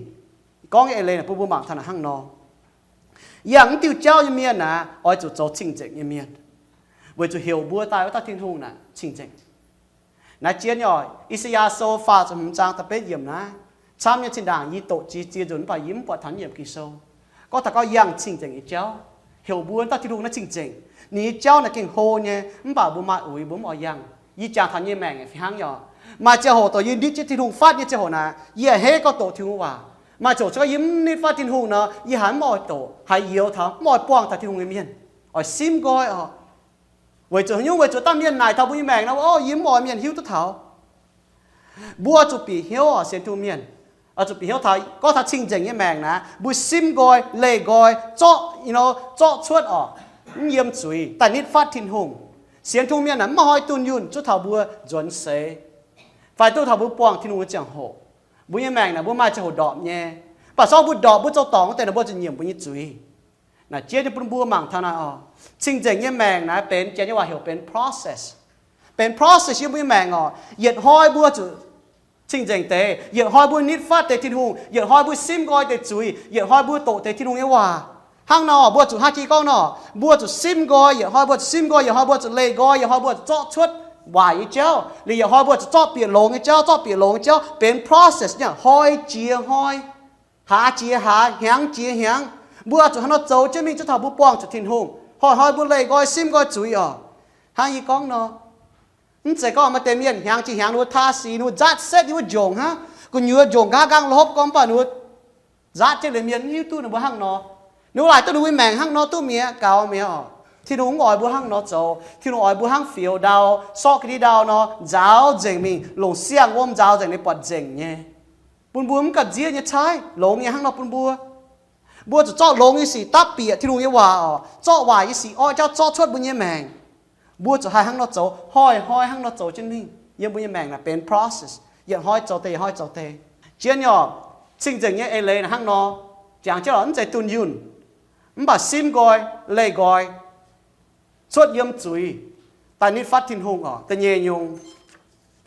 Gorngv nyei eix leiz naaic bun mbuo mangc taux naaic hnangv nor. Yangh mv diuh jauv nyei mienh naaic oix zuqc zoux cing-nzengc nyei mienh, weic zuqc heuc mbuo daaih wuov dauh Tin-Hungh naaic cing-nzengc. Naaiv jienv nyei oc, I^saa^yaa Sou faah ziepc hmz zaang da'betv yiemc naaiv. Camv nyei zinh ndaangc yie doqc jiex ziex nzunc mv baac yie mv buatc taux yiem Ging-Sou. Gorngv taux gorngv yangh cing-nzengc nyei jauv, heuc mbuo dauh Tin-Hungh naaiv cing-nzengc. Ninh nyei jauv naaic gengh hlo nyei, mv baac mbuo maaih uix mbuo mv oix yangh. Yie jangx taux yie nyei maengc fih hnangv nyei oc. Maaih ziangh hoc dongh yie nitv jienv Tin-Hungh fatv nyei ziangh hoc naaic, yie a'hneiv gorngv doqc Tin-Hungh waac. Maaih ziangh hoc se gorngv yie mv nitv fatv Tin-Hungh nor, yie haiz mv oix doqc, haiz youx taux mv oix buangh taux Tin-Hungh nyei mienh, oix simv nqoi oc. Weic zuqc haaix nyungc? Weic zuqc dauh mienh naaic taux mbuo nyei maengc nor, o, yie mv oix mienh hiuv duqv taux. Mbuo zuqc bieqc hnyouv oc, sienx Tin-Hungh mienh. Oix zuqc bieqc hnyouv taux gorngv taux cing-nzengc nyei maengc naaic, mbuo simv nqoi, leih nqoi, zorqv, you know, zorqv cuotv oc, mv yiem zuiz daaih nitv fatv Tin-Hungh. Sienx Tin-Hungh mienh naaic mv maaih hnoi dunh yunh zuov taux mbuo nzuonx seix, fai duqv taux mbuo buangh Tin-Hungh nyei ziangh hoc. Mbuo nyei maengc naaic mbuo maaih ziangh hoc ndorpc nyei. Mv baac se gorngv mbuo ndorpc, mbuo zoux dorngc wuov deix naaic, mbuo zuqc nyiemc mbuo nyei zuiz. Naaic jienv nyei bun mbuo mangc taux naaic oc. Cing-nzengc nyei maengc naaic benx janx nyei waac heuc benx process. Benx process yiem mbuo nyei maengc oc. Yietc hnoi mbuo zuqc cing-nzengc deix, yietc hnoi mbuo nitv fatv deix Tin-Hungh, yietc hnoi mbuo simv nqoi deix zuiz, yietc hnoi mbuo doqc deix Tin-Hungh nyei waac. Hnangv nor mbuo zuqc hnangv jiex gorngv nor, mbuo zuqc simv nqoi, yietc hnoi mbuo zuqc simv nqoi, yietc hnoi mbuo zuqc leih nqoi, yietc hnoi mbuo zuqc zorqv cuotv waaic nyei jauv, liuz yietc hnoi mbuo zuqc zorqv bieqc longx nyei jauv, zorqv bieqc longx nyei jauv, benx process nyei, hnoi jiex hnoi, hlaax jiex hlaax, hnyangx jiex hnyangx. Mbuo zuqc hnangv nor zoux jienv mingh zuov taux mbuo buangh zuqc Tin-Hungh. Hnoi-hnoi mbuo leih nqoi simv nqoi zuiz oc. Hnangv yie gorngv nor, mv zeiz gorngv maaih deix mienh hnyangx jiex hnyangx ninh mbuo taa sic, ninh mbuo nzaatv setv yiem wuov njongc hnangv, gu'nyuoz njongc nqaang nqaang lopv gorngv, mv baac ninh mbuo nzaatv jienv liuz mienh mv hiuv duqv ninh mbuo hnangv nor. Ninh mbuo laaic duqv ninh mbuo maengc hnangv nor duqv mi'aqv, gaux mi'aqv oc. Tin-Hungh mv oix mbuo hnangv nor zoux. Tin-Hungh oix mbuo hnangv fioux ndau, sorqv ga'ndiev ndau nor, nzaaux nzengc mingh, longc siang-wuom nzaaux nzengc, ninh buatc nzengc nyei. Bun mbuo mv gamh nziev nyei caaiv, longx nyei hnangv nor bun mbuo. Mbuo zuqc zorqv longx nyei sic dapv bieqc Tin-Hungh nyei waac oc, zorqv waaic nyei sic oix jauv zorqv cuotv mbuo nyei maengc. Mbuo zuqc haih hnangv nor zoux, hnoi-hnoi hnangv nor zoux jienv mingh. Yiem mbuo nyei maengc naaic benx process, yietc hnoi zoux deix, yietc hnoi zoux deix. Jienv nyei oc, cing-nzengc nyei eix leiz naaic hnangv nor, jangx jienv lorqc, mv zeiz dunh yunh, mv baac simv nqoi, leih nqoi, cuotv yiem zuiz, daaih nitv fatv Tin-Hungh oc. Da'nyeic nyungc,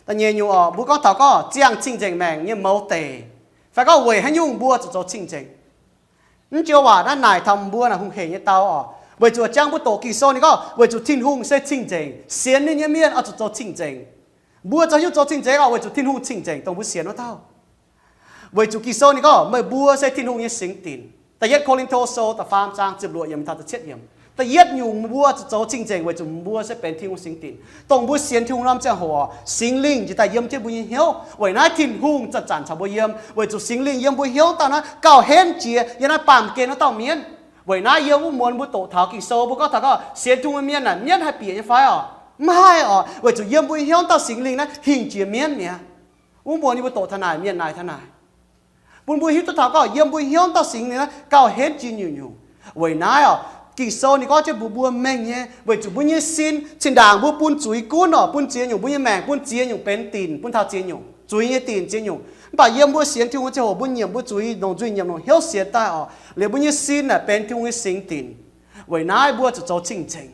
da'nyeic nyungc oc, mbuo gorngv taux gorngv ziangh cing-nzengc maengc nyei mouz deic, fai gorngv weic haaix nyungc mbuo zuqc zoux cing-nzengc. Mv joux waac naaiv naaic taux mbuo naaic hungh heic nyei dau oc. Weic zuqc jangx mbuo doqc Ging-Sou ninh gorngv, weic zuqc Tin-Hungh se cing-nzengc, sienx ninh nyei mienh oix zuqc zoux cing-nzengc. Mbuo zoux haaix nyungc zoux cing-nzengc oc? Weic zuqc Tin-Hungh cing-nzengc, dongh mbuo sienx wuov dauh. Weic zuqc Ging-Sou ninh gorngv, meih mbuo se Tin-Hungh nyei singx dinc. Da'yietv Ko^lin^to Sou da'faam zaang ziepc luoqc yiemc taux da'cietv yiemc. Da'yietv nyungc mbuo zuqc zoux cing-nzengc weic zuqc mbuo se benx Tin-Hungh singx dinc. Dongh mbuo sienx Tin-Hungh norm ziangh hoc, Singx Lingh njiec daaih yiem jienv mbuo nyei hnyouv. Weic naaiv Tin-Hungh zanc-zanc caux mbuo yiem, weic zuqc Singx Lingh yiem mbuo hnyouv dauh naaiv gauh henv jiex yiem naaiv baamh gen wuov dauh mienv. Weic naaiv yiem wuov muonz mbuo doqc taux Ging-Sou, mbuo gorngv taux gorngv sienx Tin-Hungh nyei mienh naaic, mienv haih bieqc nyei fai oc? Mv haih oc. Weic zuqc yiem mbuo hnyouv dauh Singx Lingh naaiv hingh jiex mienv mi'aqv. Wuov muonz yie mbuo doqc taux naaic, mienh naaic taux naaic, bun mbuo hiuv duqv taux gorngv yiem mbuo hnyouv dauh Singx Lingh naaiv gauh henv jiex nyungc-nyungc. Weic naaiv oc, Ging-Sou ninh gorngv jienv mbuox mbuo mengh nyei, weic zuqc mbuo nyei sin, zinh ndaangc mbuo bun zuiz gunv oc, bun ziex nyungc, mbuo nyei maengc bun ziex nyungc benx dinc, bun taux ziex nyungc, zuiz nyei dinc ziex nyungc. Mv baac yiem mbuo sienx Tin-Hungh nyei ziangh hoc, mbuo nyiemc mbuo zuiz, longc nzuih nyiemc, longc hnyouv sienx daaih oc, liuz mbuo nyei sin naaic benx Tin-Hungh nyei singx dinc. Weic naaiv mbuo zuqc zoux cing-nzengc,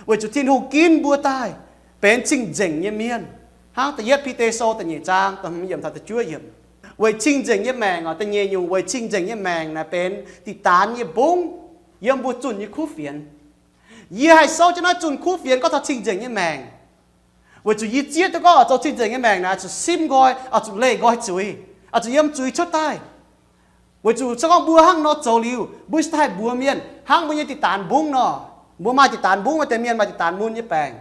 weic zuqc Tin-Hungh ginv mbuo daaih benx cing-nzengc nyei mienh. Hnangv da'yietv Bide Sou da'nyeic zaang da'hmz yiemc taux da'juov yiemc. Weic cing-nzengc nyei maengc oc, da'nyeic nyungc weic cing-nzengc nyei maengc naaic benx diqc daanx nyei mbungv yiem mbuo zunh nyei kuv fienx. Yie haih souv jienv naaiv zunh kuv fienx gorngv taux cing-nzengc nyei maengc, weic zuqc yie zieqv duqv gorngv oix zoux cing-nzengc nyei maengc naaic, oix zuqc simv nqoi, oix zuqc leih nqoi zuiz, oix zuqc yiem zuiz cuotv daaih. Weic zuqc se gorngv mbuo hnangv nor zoux liuz, mbuo cingx daaih mbuox mienh hnangv mbuo nyei diqc daanx mbungv nor. Mbuo maaih diqc daanx mbungv, maaih deix mienh maaih diqc daanx mun nyei baengc.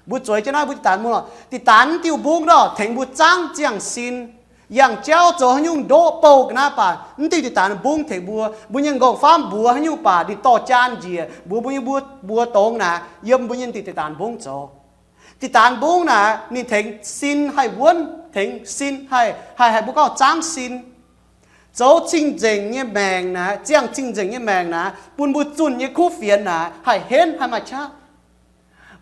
Mbuo zueiz jienv naaiv mbuo diqc daanx mun oc. Diqc daanx mv diuh mbungv nor tengx mbuo zaangv ziangh sin. Yangh jauv zoux haaix nyungc ndoqv bouh ga'naaiv baac mv diuh diqc daanx mbungv tengx mbuo. Mbuo nyei nqongh faamv mbuox haaix nyungc baac ninh dorh jaan njiec mbuox mbuo nyei mbuo, mbuox dongz naaic yiem mbuo nyei diqc daanx mbungv zoux. Diqc daanx mbungv naaic ninh tengx sin haih wuonv. tengx sin, haih, haih, haih mbuo gorngv zaangv sin. Zoux cing-nzengc nyei maengc naaic, ziangh cing-nzengc nyei maengc naaic, bun mbuo zunh nyei kuv fienx naaic haih henv, haih maaih qaqv.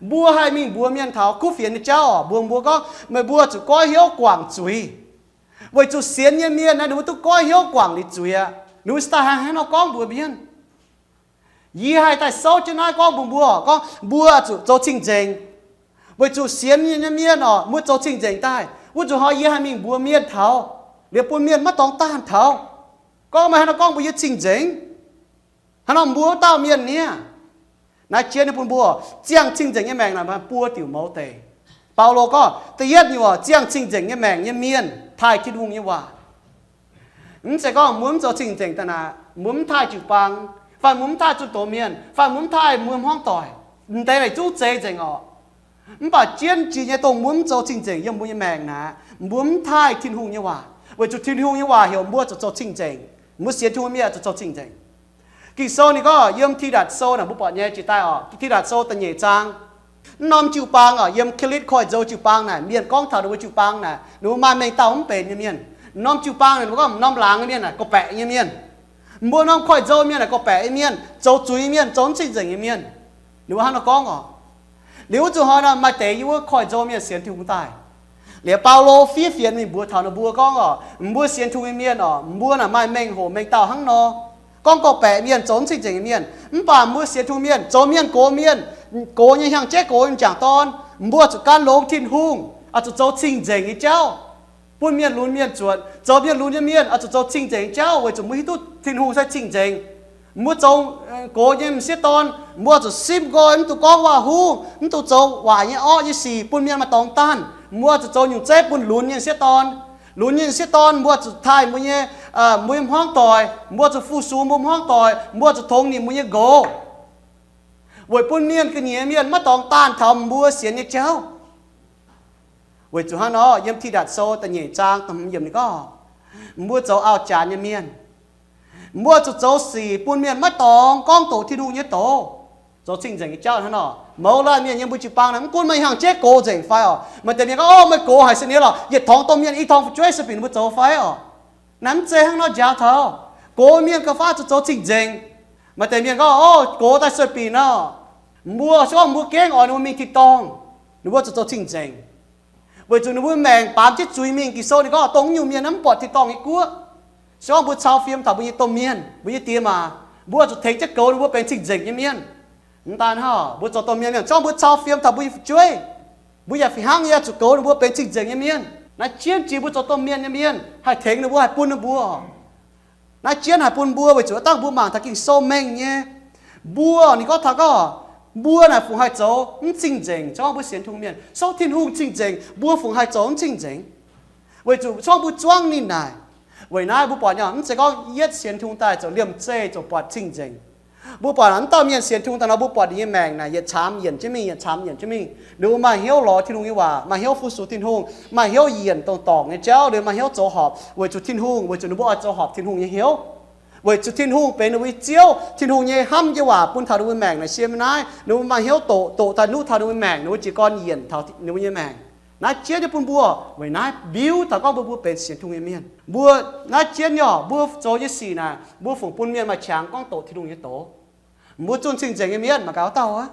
Mbuo haih mingh mbuox mienh taux kuv fienx nyei jauv oc, mbuox mbuo gorngv, meih mbuo zuqc goiv hnyouv guangc zuiz. Weic zuqc sienx nyei mienh naaiv ninh mbuo duqv goiv hnyouv guangc liuz zuiz aqv. Ninh mbuo se daaih hnangv haaix nor gorngv mbuox mienh? Yie haih daaih souv jienv naaiv gorngv mbuox mbuo, gorngv mbuo zuqc zoux cing-nzengc. Weic zuqc sienx nyei mienh oc, mbuo zoux cing-nzengc daaih, wuov nzunc hnoi yie haih mingh mbuox mienh taux, liuz bun mienh maiv dorngx daanh taux, gorngv meih hnangv nor gorngv mbuox yie cing-nzengc. Hnangv nor mbuo wuov dauh mienh niaa. Naaiv jienv nyei bun mbuo ziangh cing-nzengc nyei maengc naaic maaih buo diuc mouz deix. Baulo gorngv da'yietv nyungc, ziangh cing-nzengc nyei maengc nyei mienh taaih Tin-Hungh nyei waac. Mv zeiz gorngv mbuo mv zoux cing-nzengc daaih naaic, mbuo mv taaih jiu-baang, fai mbuo mv taaih zunh doz mienh, fai mbuo mv taaih mbuo hmuangv doic, m'deix naaic zungv zeiz nzengc oc. Mv baac jienv jiex nyei dongh mbuo mv zoux cing-nzengc yiem mbuo nyei maengc naaic, mbuo mv taaih Tin-Hungh nyei waac, weic zuqc Tin-Hungh nyei waac heuc mbuo zuqc zoux cing-nzengc. Mbuo sienx Tin-Hungh mienh zuqc zoux cing-nzengc. Ging-Sou ninh gorngv yiem Tidatc Sou naaic, mbuo buatc nyei jiex daaih oc, Tidatc Sou da'nyeic zaang. Mv norm jiu-baang oc, yiem Kiritv Koiv-Nzou jiu-baang naaic, mienh gorngv taux ninh mbuo jiu-baang naaic, ninh mbuo maaih mengh dauh mv benx nyei mienh. Mv norm jiu-baang naaic, ninh mbuo gorngv mv norm laangz nyei mienh naaic, gorqv-baeqc nyei mienh. Mbuo norm koiv-nzou mienh naaic, gorqv-baeqc nyei mienh, zoux zuiz nyei mienh, zoux mv cing-nzengc nyei mienh. Ninh mbuo hnangv nor gorngv oc. Liuz wuov nzunc hnoi naaic, maaih deix yiem wuov koiv-nzou mienh sienx Tin-Hungh daaih. Liuz Baulo fiev fienx mingh mbuox taux ninh mbuo gorngv oc, mbuo sienx Tin-Hungh nyei mienh oc, mbuo naaic maaih mengh hoc mengh dauh hnangv nor. Gorngv gorqv-baeqc mienh, zoux mv cing-nzengc nyei mienh, mv baac mbuo sienx Tin-Hungh mienh zoux mienh gox mienh, gox nyei hnyangx-jeiv, gox nyei m'jangc dorn, mbuo zuqc gan longx Tin-Hungh, oix zuqc zoux cing-nzengc nyei jauv, bun mienh lunx mienh zuotc. Zoux mienh lunx nyei mienh oix zuqc zoux cing-nzengc nyei jauv, weic zuqc mbuo hiuv duqv Tin-Hungh se cing-nzengc. Mbuo zoux gox nyei m'sieqv dorn, mbuo zuqc simv nqoi, mv dungx gorngv waac-huv, mv dungx zoux waaic nyei orqv nyei sic bun mienh maaih dorngx daanh. Mbuo zuqc zoux nyungc zeiv bun lunx nyei m'sieqv dorn. Lunx nyei m'sieqv dorn, mbuo zuqc taaih mbuo nyei, mbuo nyei hmuangv doic, mbuo zuqc fu-sux mbuo hmuangv doic, mbuo zuqc tongx nimc mbuo nyei nqox, weic bun mienh ga'nyiec mienh maiv dorngx daanh taux mbuo sienx nyei jauv. Weic zuqc hnangv nor, yiem Tidatc Sou da'nyeic zaang da'hmz yiemc ninh gorngv, mbuo zoux auv-janx nyei mienh, mbuo zuqc zoux sic bun mienh maiv dorngx gorngv doqc Tin-Hungh nyei doz, zoux cing-nzengc nyei jauv hnangv nor. Mouz laanh mienh yiem mbuo jiu-baang naaic, mv gunv meih hnyangx-jeiv gox nzengc fai oc, maaih deix mienh gorngv, Ov, meih gox haic se nie lorqc, yietc torngx domh mienh i torngx fu'jueiv sueih binc ninh mbuo zoux fai oc? Naaiv mv zeiz hnangv nor njaaux taux. Gox mienh gauh faav zuqc zoux cing-nzengc. Maaih deix mienh gorngv, Ov, gox daaih sueih binc nor, mbuo se gorngv mbuo gengh oix ninh mbuo mingh tin-dorngh, ninh mbuo zuqc zoux cing-nzengc, weic zuqc ninh mbuo maengc baamz jienv zuiz mingh. Ging-Sou ninh gorngv dongh nyungc mienh mv buatc tin-dorngh nyei guoqv. Se gorngv mbuo cau fiem taux mbuo nyei domh mienh, mbuo nyei die maac, mbuo zuqc tengx jienv goux ninh mbuo benx cing-nzengc nyei mienh. Mv daan hnangv, mbuo zoux domh mienh mienh, se gorngv mbuo cau fiem taux mbuo nyei fu'jueiv, mbuo yaac fih hnangv nyei zuqc goux ninh mbuo benx cing-nzengc nyei mienh. Naaiv jienv jiex mbuo zoux domh mienh nyei mienh haih tengx ninh mbuo, haih bun ninh mbuo. Naaiv jienv haih bun mbuo weic zuqc dangh mbuo mangc taux Ging-Sou mengh nyei. Mbuo, ninh gorngv taux gorngv, mbuo naaic fungc haih zoux mv cing-nzengc? Se gorngv mbuo sienx Tin-Hungh mienh, se gorngv Tin-Hungh cing-nzengc, mbuo fungc haih zoux mv cing-nzengc? Weic zuqc se gorngv mbuo zuangv ninh naaic. Weic naaiv mbuo buatc nyei, mv zeiz gorngv yietv sienx Tin-Hungh daaih ziouc liemh zeih ziouc buatc cing-nzengc. Mbuo buatc mv dauh mienh sienx Tin-Hungh daaih nor, mbuo buatc ninh nyei maengc naaic yietc camv yienc jienv mingh, yietc camv yienc jienv mingh. Ninh mbuo maaih hnyouv lorz Tin-Hungh nyei waac, maaih hnyouv fu-sux Tin-Hungh, maaih hnyouv yienc dongh dorngc nyei jauv, ninh maaih hnyouv zoux horpc weic zuqc Tin-Hungh, weic zuqc ninh mbuo oix zoux horpc Tin-Hungh nyei hnyouv. Weic zuqc Tin-Hungh benx ninh mbuo nyei Ziouv, Tin-Hungh nyei hnamv nyei waac bun taux ninh mbuo maengc naaic siem naaiv, ninh mbuo maaih hnyouv doqc, doqc daaih nuqv taux ninh mbuo maengc, ninh mbuo jiez gorn yienc taux ninh mbuo nyei maengc. Naaiv jienv nyei bun mbuo, weic naaiv biuv taux gorngv mbuo, mbuo benx sienx Tin-Hungh nyei mienh. Mbuo naaiv jienv nyei, mbuo zoux nyei sic naaic, mbuo fungc bun mienh maaih qangx gorngv doqc Tin-Hungh nyei doz. Mbuo zunh cing-nzengc nyei mienh mangc gaax wuov dauh aqv.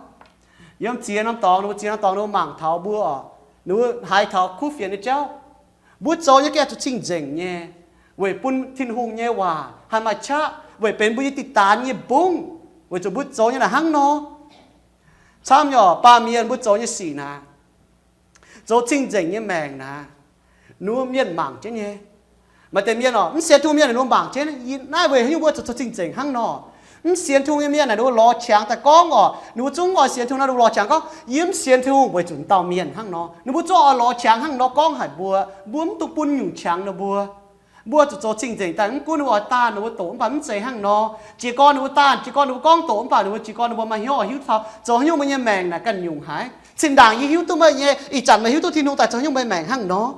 Yiem ziex norm dorngx, ninh mbuo ziex norm dorngx ninh mbuo mangc taux mbuo oc, ninh mbuo haiz taux kuv fienx nyei jauv. Mbuo zoux nyei gengh zuqc cing-nzengc nyei, weic bun Tin-Hungh nyei waac haih maaih qaqv, weic benx mbuo nyei diqc daanx nyei mbungv, weic zuqc mbuo zoux nyei naaic hnangv nor. Camv nyei oc, baamh mienh mbuo zoux nyei sic naaic, zoux cing-nzengc nyei maengc naaic, ninh mbuo mienh mangc jienv nyei. Maaih deix mienh oc, mv sienx Tin-Hungh mienh ninh mbuo mangc jienv, naaiv weic haaix nyungc mbuo zuqc zoux cing-nzengc hnangv nor? Mv sienx Tin-Hungh nyei mienh naaic, ninh mbuo lorz qangx daaih gorngv oc, ninh mbuo zungv oix sienx Tin-Hungh naaic, ninh mbuo lorz qangx gorngv, yie mv sienx Tin-Hungh weic zuqc dauh mienh hnangv nor. Ninh mbuo zungv oix lorz qangx hnangv nor gorngv haic mbuo. Mbuo mv dungx bun nyungc qangx ninh mbuo. Mbuo zuqc zoux cing-nzengc daaih, mv gunv ninh mbuo oix daanh ninh mbuo doqc mv baac mv zeiz hnangv nor. Jiez gorn ninh mbuo daanh, jiez gorn ninh mbuo gorngv doqc mv baac ninh mbuo jiez gorn ninh mbuo maaih hnyouv oix hiuv taux zoux haaix nyungc mbuo nyei maengc naaic ganh nyungc haic. Zinh ndaangc yie hiuv duqv meih nyei, ih zanc meih hiuv duqv Tin-Hungh daaih zoux haaix nyungc mbuo nyei maengc hnangv nor.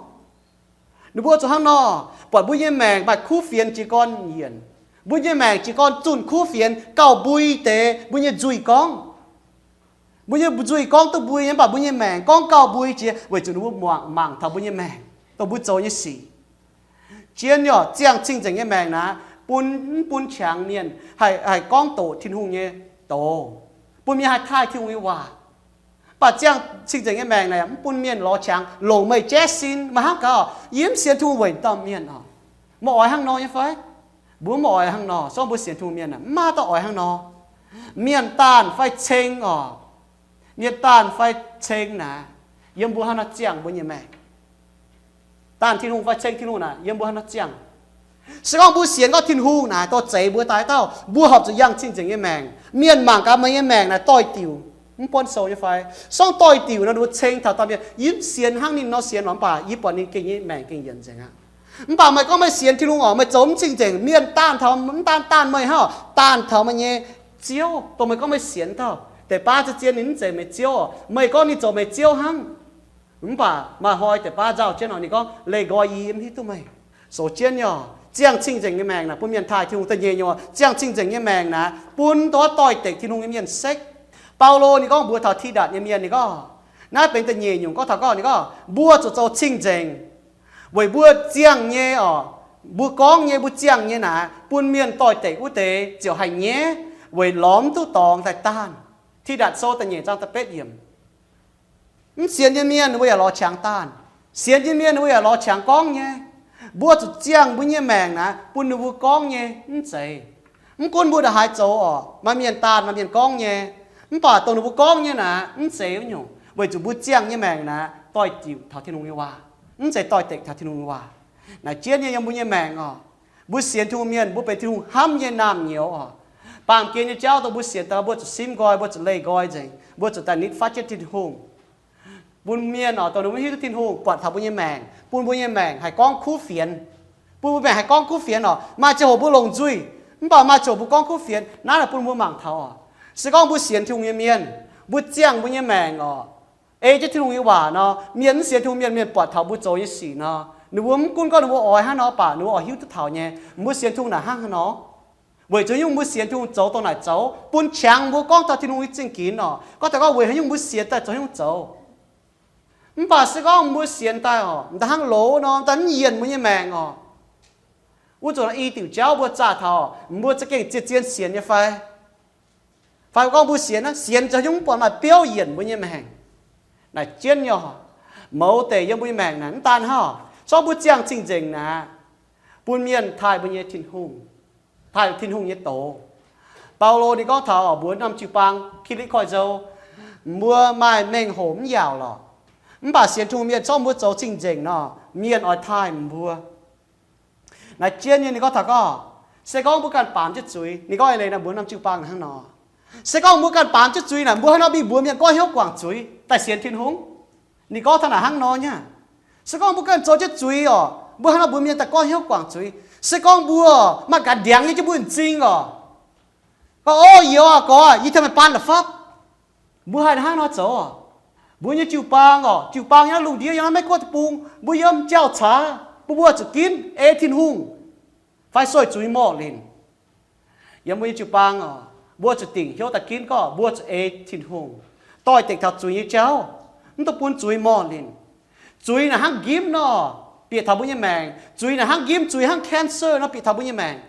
Ninh mbuo zuqc hnangv nor, buatc mbuo nyei maengc maaih kuv fienx jiez gorn yienc. Mbuo nyei maengc jiez gorn zunh kuv fienx gauh mbui deix mbuo nyei nzuih gorngv. Mbuo nyei nzuih gorngv duqv mbui nyei, mv baac mbuo nyei maengc gorngv gauh mbui jiex weic zuqc ninh mbuo mangc taux mbuo nyei maengc. dongh mbuo zoux nyei sic. Zien yaac ziangh cing-nzengc nyei maengc naaic, bun, mv bun qangx mienh haih, haih gorngv doqc Tin-Hungh nyei doz, bun mienh haih taaih Tin-Hungh nyei waac. Mv baac ziangh cing-nzengc nyei maengc naaic, mv bun mienh lorz qangx longc meih jaiv sin. Maaih hnangv gaax, yie mv sienx Tin-Hungh weic dauh mienh oc. Meih oix hnangv nor nyei fai? Mbuo mv oix hnangv nor. Sorng mbuo sienx Tin-Hungh mienh aah, mv maaih dauh oix hnangv nor. Mienh daanh fai ceng oc, mienh daanh fai ceng naaic, yiem mbuo hnangv nor ziangh mbuo nyei maengc. Daanh Tin-Hungh fai ceng Tin-Hungh naaic, yiem mbuo hnangv nor ziangh. Se gorngv mbuo sienx gorngv Tin-Hungh naaic dorh zeix mbuo daaih dauh, mbuo horpc zuqc yangh cing-nzengc nyei maengc. Mienh mangc gaax meih nyei maengc naaic doix-diuc, mv buonv sou nyei fai? Sorng doix-diuc nor, ninh mbuo ceng taux dauh mienh, yie mv sienx hnangv ninh nor sienx lorqc, mv baac yie buatc ninh gengh nyei maengc gengh yienc nzengc aqv. Mv baac meih gorngv meih sienx Tin-Hungh oc, meih zoux mv cing-nzengc, mienh daanh taux, mv daanh daanh meih hnangv, daanh taux meih nyei ziouv, dongh meih gorngv meih sienx dauh. Deix baav zien-zien ninh mv zeiz meih ziouv oc, meih gorngv ninh zoux meih ziouv hnangv. Mv baac maaih hnoi deix baav nzauh jienv oc, ninh gorngv, leih nqoi yie, yie mv hiuv duqv meih. Sou jienv nyei oc, ziangh cing-nzengc nyei maengc naaic bun mienh taaih Tin-Hungh. Da'nyeic nyungc, ziangh cing-nzengc nyei maengc naaic bun dongh doix-dekc Tin-Hungh nyei mienh sekv. Baulo ninh gorngv mbuox taux Tidatc nyei mienh, ninh gorngv, naaiv benx da'nyeic nyungc gorngv taux gorngv, ninh gorngv mbuo zuqc zoux cing-nzengc, weic mbuo ziangh nyei oc, mbuo gorngv nyei, mbuo ziangh nyei naaic bun mienh doix-dekc wuov deix ziouc haih nyaiv, weic lorz mv duqv dorngx daaih daanh. Tidatc Sou da'nyeic zaang da'betv yiemc. Mv sienx nyei mienh ninh mbuo yaac lorz qangx daanh. Sienx nyei mienh ninh mbuo yaac lorz qangx gorngv nyei. Mbuo zuqc ziangh mbuo nyei maengc naaic bun ninh mbuo gorngv nyei mv zeiz. Mv gunv mbuo ndongc haaix zoux oc, maaih mienh daanh, maaih mienh gorngv nyei, mv baac dongh ninh mbuo gorngv nyei naaic mv zeiz wuov nyungc, weic zuqc mbuo ziangh nyei maengc naaic doix-diuc taux Tin-Hungh nyei waac, mv zeiz doix-dekc taux Tin-Hungh nyei waac. Naaic jienv nyei yiem mbuo nyei maengc oc. Mbuo sienx Tin-Hungh mienh, mbuo benx Tin-Hungh hnamv nyei naamh nyouz oc. Baamh gen nyei jauv dongh mbuo sienx daaih, mbuo zuqc simv nqoi, mbuo zuqc leih nqoi nzengc, mbuo zuqc daaih nitv fatv jienv Tin-Hungh. Bun mienh oc, dongh ninh mbuo mv hiuv duqv Tin-Hungh buatc taux mbuo nyei maengc, bun mbuo nyei maengc haih gorngv kuv fienx. Bun mbuo maengc haih gorngv kuv fienx oc. Maaih ziangh hoc mbuo longc nzuih, mv baac maaih ziangh hoc mbuo gorngv kuv fienx. Naaiv naaic bun mbuo mangc taux oc. Se gorngv mbuo sienx Tin-Hungh nyei mienh, mbuo ziangh mbuo nyei maengc oc, ei jienv Tin-Hungh nyei waac nor, mienh mv sienx Tin-Hungh mienh, mienh buatc taux mbuo zoux nyei sic nor, ninh mbuo mv gunv gorngv ninh mbuo oix hnangv nor, mv baac ninh mbuo oix hiuv duqv taux nyei, mbuo sienx Tin-Hungh naaic hnangv haaix nor. Weic zuqc nyungc mbuo sienx Tin-Hungh zoux dongh naaic zoux, bun qangx mbuo gorngv taux Tin-Hungh nyei zingh ginx oc. Gorngv taux gorngv weic haaix nyungc mbuo sienx daaih zoux nyungc zoux. Mv baac se gorngv mbuo sienx daaih oc, m'daaih hnangv loz nor, m'daaih mv yienc mbuo nyei maengc oc. Wuov zanc i diuc jauv mbuo zaah taux, mbuo za'gengh zien-zien sienx nyei fai? Fai gorngv mbuo sienx, sienx zoux nyungc mv buatc maaih biouv yienc mbuo nyei maengc. Naaic jienv nyei oc, mouz deic yiem mbuo nyei maengc naaic mv daan hnangv oc, zorqv mbuo ziangh cing-nzengc naaic, bun mienh taaih mbuo nyei Tin-Hungh, taaih Tin-Hungh nyei doz. Baulo ninh gorngv taux mbuox norm jiu-baang Ki^li^koi Nzou, mbuo maaih mengh hoc mv yaauc lorqc. Mv baac sienx Tin-Hungh mienh zorqv mbuo zoux cing-nzengc nor, mienh oix taaih mbuo. Naaiv jienv nyei ninh gorngv taux gorngv, se gorngv mbuo ganh baamz jienv zuiz, ninh gorngv eix leiz naaic mbuox norm jiu-baang hnangv nor, se gorngv mbuo ganh baamz jienv zuiz naaic, mbuo hnangv nor mingh mbuox mienh goiv hnyouv guangc zuiz daaih sienx Tin-Hungh? Ninh gorngv taux naaic hnangv nor nyei. Se gorngv mbuo ganh zoux jienv zuiz oc, mbuo hnangv nor mbuox mienh daaih goiv hnyouv guangc zuiz? Se gorngv mbuo maaih ganh ndiangx nyei jienv mbuo nyei m'zing oc, gorngv, O youz aac, gorx, yie tengx meih baan la'fapv. Mbuo haih hnangv nor zoux oc. Mbuo nyei jiu-baang oc, jiu-baang yiem naaiv lungh ndiev, yiem naaiv Meiv Guoqv deic-bung, mbuo yiem jauv-caax, bun mbuo zuqc ginv ei Tin-Hungh fai sueih zuiz morc linc. Yiem mbuo nyei jiu-baang oc, mbuo zuqc dingc hnyouv daaih ginv gorngv mbuo zuqc ei Tin-Hungh, doix-dekc taux zuiz nyei jauv, mv dungx bun zuiz morc linc. Zuiz naaic hnangv nqimv nor, bieqc taux mbuo nyei maengc. Zuiz naaic hnangv nqimv, zuiz hnangv cancer nor bieqc taux mbuo nyei maengc.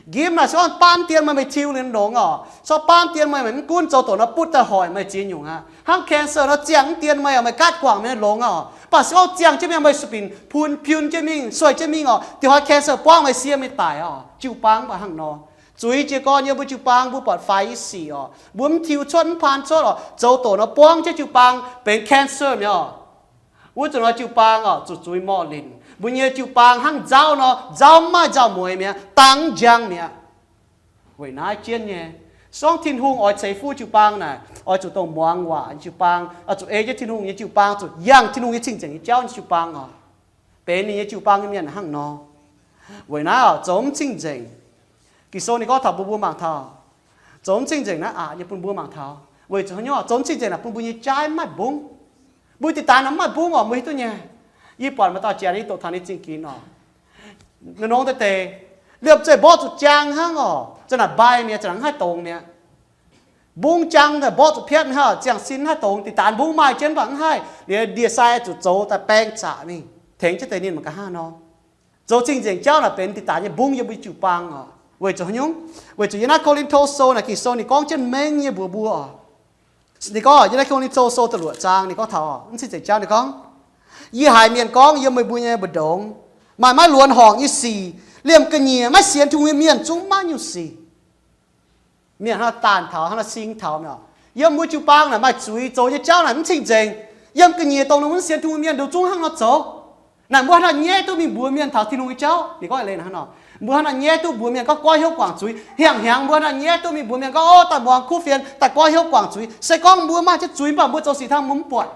Nqimv naaic se gorngv baamv dien meih, meih tiuv liuz longx oc. Se gorngv baamv dien meih, meih mv gunv zoux doqc nor butv daaih hoic meih ziex nyungc aqv. Hnangv cancer nor ziangh mv dien meih oc, meih gaatv guangc meih longx oc. Mv baac se gorngv ziangh jienv mingh meih sueih-binc pun piun jienv mingh, sueih jienv mingh oc. Diuh hnoi cancer buangv meih, sie meih daic oc. Jiu-baang mv baac hnangv nor. Zuiz jiez gorn yiem mbuo jiu-baang mbuo buatc faix nyei sic oc, mbuo mv tiuv cuotv, mv paan cuotv oc, zoux doqc nor buangv jienv jiu-baang benx cancer mi'aqv oc. Wuov zanc nor jiu-baang oc zuqc zuiz morc linc. Mbuo nyei jiu-baang hnangv nzauv nor, nzauv mv maaih nzauh mueiz mi'aqv, dangx mv njang mi'aqv. Weic naaiv jienv nyei, se gorngv Tin-Hungh oix ceix fuqv jiu-baang naaic, oix zuqc dongh muangx waac nyei jiu-baang, oix zuqc ei jienv Tin-Hungh nyei jiu-baang, zuqc yangh Tin-Hungh nyei cing-nzengc nyei jauv nyei jiu-baang oc, benx ninh nyei jiu-baang nyei mienh hnangv nor. Weic naaiv oc zoux mv cing-nzengc. Ging-Sou ninh gorngv taux mbuo, mbuo mangc taux, zoux mv cing-nzengc naaiv aqc nyei bun mbuo mangc taux. Weic zuqc haaix nyungc? Zoux mv cing-nzengc naaic bun mbuo nyei jaaiv mv maaih mbungv. Mbuo dinh daaix nor mv maaih mbungv oc, mbuo hiuv duqv nyei. Yie buatc maaih dauh jaax, yie doqc taux ninh zingh ginx oc, ninh nongx deix deix, liemh zeih mborqv zuqc jaang hnangv oc, za'naaic mbai mi'aqv, za'naaic mv haih dongz mi'aqv. Mbungv jaang daaih mborqv zuqc piatv hnangv, ziangh sin mv haih dongz. Dinh daaix mbungv maaih jienv mv baac mv haih, liuz ndie-sai zuqc zoux daaih baeng zaqc mingh. tengx jienv deix ninh mangc gaax hnangv nor. Zoux cing-nzengc jauv naaic benx deix daaih nyei mbungv yiem mbuo jiu-baang oc. Weic zuqc haaix nyungc? Weic zuqc yiem naaiv Ko^lin^to Sou naaic Ging-Sou ninh gorngv jienv mengh nyei mbuox mbuo oc. Ninh gorngv yiem naaiv Ko^lin^to Sou da'luoqc zaang ninh gorngv taux mv cing-nzengc jauv ninh gorngv, yie haiz mienh gorngv yiem meih mbuo nyei mbu'ndongx maaih maiv luonx horngc nyei sic, liemh ga'nyiec maiv sienx Tin-Hungh nyei mienh zungv maiv nyungc sic. Mienh hnangv nor daanh taux, hnangv nor sing taux mi'aqv. Yiem mbuo jiu-baang naaic maaih zuiz, zoux nyei jauv naaic mv cing-nzengc. Yiem ga'nyiec dongh ninh mv sienx Tin-Hungh mienh nduqc zungv hnangv nor zoux. Naaic mbuo hnangv nor nyaiv duqv mingh mbuox mienh taux Tin-Hungh nyei jauv. Ninh gorngv eix leiz hnangv nor, mbuo hnangv nor nyaiv duqv mbuox mienh gorngv goiv hnyouv guangc zuiz. Hiangx hnyangx mbuo hnangv nor nyaiv duqv mingh mbuox mienh gorngv, ov, daaih muangx kuv fienx, daaih goiv hnyouv guangc zuiz. Se gorngv mbuo maaih jienv zuiz mv baac mbuo zoux sic hnangv mbuo mv buatc.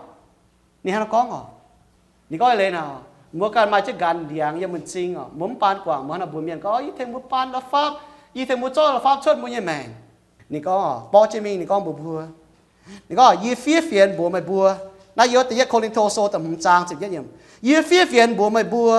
Ninh hnangv nor gorngv oc. Ninh gorngv eix leiz naaic, mbuo ganh maaih jienv nqanx ndiangx yiem mun-cing oc, mbuo mv baan guangc, mbuo hnangv nor mbuox mienh gorngv, ov, yie tengx mbuo baan la'fapv, yie tengx mbuo zorqv la'fapv cuotv mbuo nyei maengc. Ninh gorngv, borqv jienv mingh ninh gorngv mbuox mbuo, ninh gorngv, yie fiev fienx mbuox meih mbuo. Naaiv yiem da'yietv Ko^lin^to Sou da'hmz zaang ziepc yietv yiemc, yie fiev fienx mbuox meih mbuo,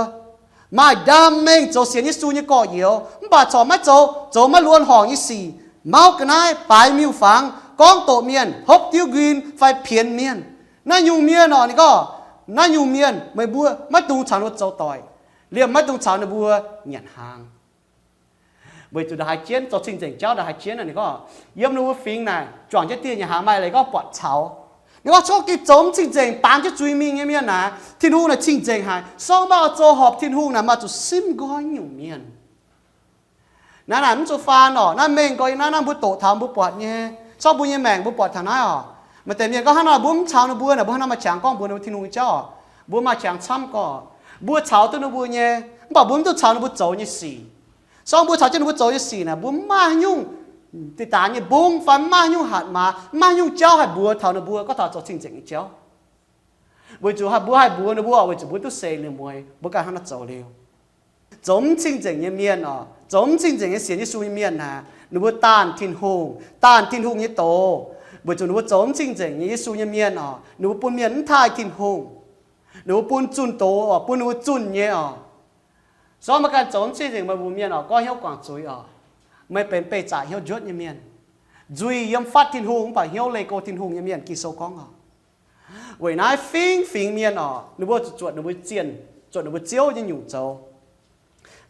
maaih ndaamv-mengh zoux sienx Yesu nyei gorx-youz mv baac corc maiv zoux, zoux maiv luonx horngc nyei sic, mauv ga'naaiv, baaix miuc-fangx, gorngv doqc mienh, hopv diuv nquin fai pienx mienh. Naaiv nyungc mienh oc, ninh gorngv, naaiv nyungc mienh meih mbuo maiv dungx caux ninh mbuo zoux doic, liemh maiv dungx caux ninh mbuo nyanc hnaangx. Weic zuqc ndongc haaix jienv, zoux cing-nzengc jauv ndongc haaix jienv, ninh gorngv, yiem ninh mbuo fingx naaic juangc jienv dieh nyei hnaangx maaih leiz gorngv buatc caux. Ninh gorngv, se gorngv gitv zoux mv cing-nzengc, baamz jienv zuiz mingh nyei mienh naaic, Tin-Hungh naaic cing-nzengc haic. Se gorngv maiv oix zoux horpc Tin-Hungh naaic, maaih zuqc simv nqoi nyungc mienh. Naaiv naaic mv zuqc faan oc. Naaiv mengh nqoi naaiv, naaiv mbuo doqc taux mbuo buatc nyei. Se gorngv mbuo nyei maengc mbuo buatc taux naaiv oc, maaih deix mienh gorngv hnangv nor, mbuo mv caux ninh mbuo naaic, mbuo hnangv nor maaih qangx gorngv mbuox ninh mbuo Tin-Hungh nyei jauv oc. Mbuo maaih qangx camv gorngv mbuo caux duqv ninh mbuo nyei, mv baac mbuo mv duqv caux ninh mbuo zoux nyei sic. Se gorngv mbuo caux jienv ninh mbuo zoux nyei sic naaic, mbuo mv maaih haaix nyungc daaih nyei mbungv fai mv maaih haaix nyungc hatc maaz, mv maaih haaix nyungc jauv haih mbuox taux ninh mbuo gorngv taux zoux cing-nzengc nyei jauv. Weic zuqc mbuo haih mbuox ninh mbuo, weic zuqc mbuo duqv seix liuz mueiz, mbuo ganh hnangv nor zoux liuz. Zoux mv cing-nzengc nyei mienh oc, zoux mv cing-nzengc nyei sienx Yesu nyei mienh naaic, ninh mbuo daanh Tin-Hungh, daanh Tin-Hungh nyei doz. Weic zuqc ninh mbuo zoux mv cing-nzengc nyei Yesu nyei mienh oc, ninh mbuo bun mienh mv taaih Tin-Hungh. Ninh mbuo bun zunh doz oc, bun ninh mbuo zunh nyei oc. Se gorngv meih ganh zoux mv cing-nzengc, meih mbuox mienh oc, goiv hnyouv guangc zuiz oc, meih benx beih zaqc hnyouv njuotv nyei mienh. Nzuih yiem fatv Tin-Hungh mv baac hnyouv leih go Tin-Hungh nyei mienh, Ging-Sou gorngv oc. Weic naaiv fingx fingx mienh oc, ninh mbuo zuqc zuotc ninh mbuo zienh, zuotc ninh mbuo ziouv nyei nyungc zoux.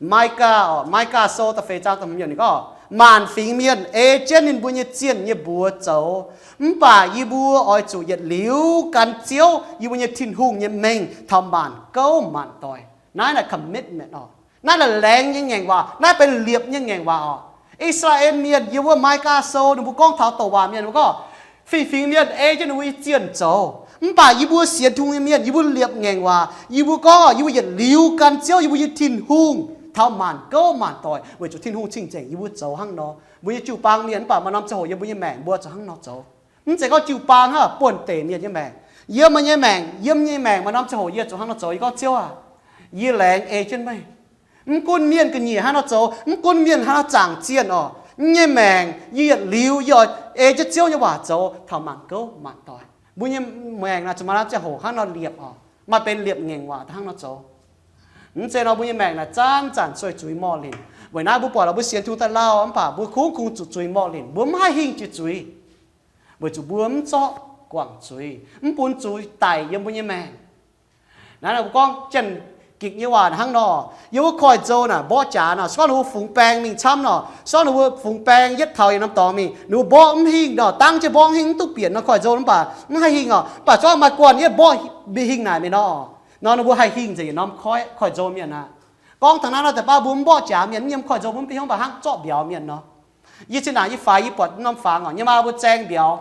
Mai^gaa oc, Mai^gaa Sou da'feix zaang da'hmz yiemc ninh gorngv, maanc fingx mienh ei jienv ninh mbuo nyei zienh nyei mbuox zoux, mv baac yie mbuo oix zuqc yietc liuz gan Ziouv, yie mbuo nyei Tin-Hungh, nyei mengh taux maanc gouv maanc doic. Naaiv naaic commitment oc. Naaiv naaic laengz nyei ngaengc waac, naaiv benx liepc nyei ngaengc waac oc. I^saa^laa^en Mienh yiem wuov Mai^gaa Sou ninh mbuo gorngv taux douc waac mienh mbuo gorngv, fingx fingx mienh ei jienv ninh mbuo nyei zienh zoux, mv baac yie mbuo sienx Tin-Hungh nyei mienh, yie mbuo liepc ngaengc waac. Yie mbuo gorngv, yie mbuo yietc liuz gan Ziouv, yie mbuo nyei Tin-Hungh, taux maanc gouv maanc doic, weic zuqc Tin-Hungh cing-nzengc yie mbuo zoux hnangv nor. Mbuo nyei jiu-baang mienh mv baac maaih norm ziangh hoc yiem mbuo nyei maengc mbuo zuqc hnangv nor zoux. Mv zeiz gorngv jiu-baang hnangv, buonv-deic mienh nyei maengc. Yiem meih nyei maengc, yiem nyei maengc maaih norm ziangh hoc yie zuqc hnangv nor zoux. Yie gorngv, Ziouv aac, yie laengz ei jienv meih. Mv gunv mienh ga'nyiec hnangv nor zoux, mv gunv mienh hnangv nor zaangc zienh oc, yie nyei maengc yie yietc liuz yie oix ei jienv Ziouv nyei waac zoux taux maanc gouv maanc doic. Mbuo nyei maengc naaic zuqc maaih norm ziangh hoc hnangv nor liepc oc, maaih benx liepc ngaengc waac hnangv nor zoux. Mv zeiz nor mbuo nyei maengc naaic zanc-zanc sueih zuiz morh linc. Weic naaiv mbuo buatc lorz mbuo sienx Tin-Hungh daaih lauh mv baac mbuo kungx kungx zuqc zuiz morh linc, mbuo mv haih hingh jiex zuiz, weic zuqc mbuo mv zorqv guangc zuiz, mv bun zuiz daic yiem mbuo nyei maengc. Naaiv mbuo gorngv janx-gikc nyei waac hnangv nor, yiem wuov koiv-nzou naaic mborqv jaax nor, se gorngv ninh mbuo fungx baeng mingh camv nor, se gorngv ninh mbuo fungx baeng yietv taux yietc norm dorngx mingh, ninh mbuo mborqv mv hingh nor, dangv jienv mborqv mv hingh, mv duqv bieqc nor koiv-nzou mv baac mv haih hingh oc. Mv baac se gorngv maaih guanh yietv mborqv mingh hingh naaic mingh nor, nor ninh mbuo haih hingh nzengc yietc norm koiv-nzou mienh aqv. Gorngv taux naaiv nor, deix baav mbuo mv mborqv jaax mienh, mv yiem koiv-nzou mbuo mv bieqc hnyouv mv baac hnangv zorqv mbiauz mienh nor. Yie zinh ndaangc yie faix yie buatc norm fangx oc, nyei maa mbuo zaeng mbiauz.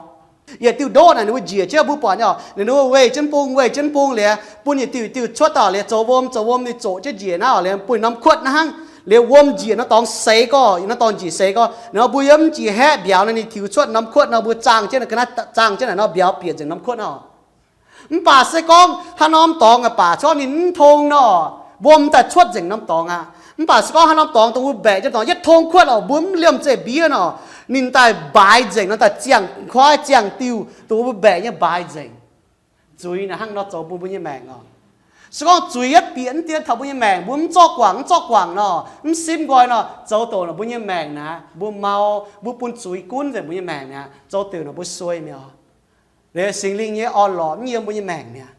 Yietc diuh ndoqv naaic ninh mbuo njiec jienv mbuo buatc nyei oc, ninh mbuo weih jienv bung, weih jienv bung liuz, bun yietc diuh yietc diuh cuotv daaih liuz, zoux wuom zoux wuom ninh zoqc jienv njiec naaiv oc, liuz bun norm kuotv naaiv hnangv, liuz wuom njiec nor dorngx seix gorngv, nor dorngx njiec seix gorngv, nor mbuo yiem njiec haeqv mbiauz nor ninh tiux cuotv norm kuotv nor mbuo zaangh jienv, ga'naaiv zaangh jienv naaic nor mbiauz bieqc nzengc norm kuotv nor. Mv baac se gorngv haaix norm dorngx aqv baac, se gorngv ninh mv tong nor, wuom daaih cuotv nzengc norm dorngx aqv. Mv baac se gorngv haaix norm dorngx dongh mbuo mbaeqc jienv dorngx yietv tong kuotv oc, mbuo mv liemh zeih mbiev nor, ninh daaih mbaaix nzengc nor, daaih ziangh kuaaiv ziangh diuh dongh mbuo mbaeqc nyei mbaaix nzengc. Zuiz naaic hnangv nor zoux bun mbuo nyei maengc oc. Se gorngv zuiz yietv bieqc mv dien taux mbuo nyei maengc, mbuo mv zorqv guangc, mv zorqv guangc nor, mv simv nqoi nor, zoux doqc nor mbuo nyei maengc naaic, mbuo mau, mbuo bun zuiz gunv nzengc mbuo nyei maengc mi'aqv, zoux doqc nor mbuo suei mi'aqv. Liuz Singx Lingh nyei orn-lorqc mv yiem mbuo nyei maengc mi'aqv.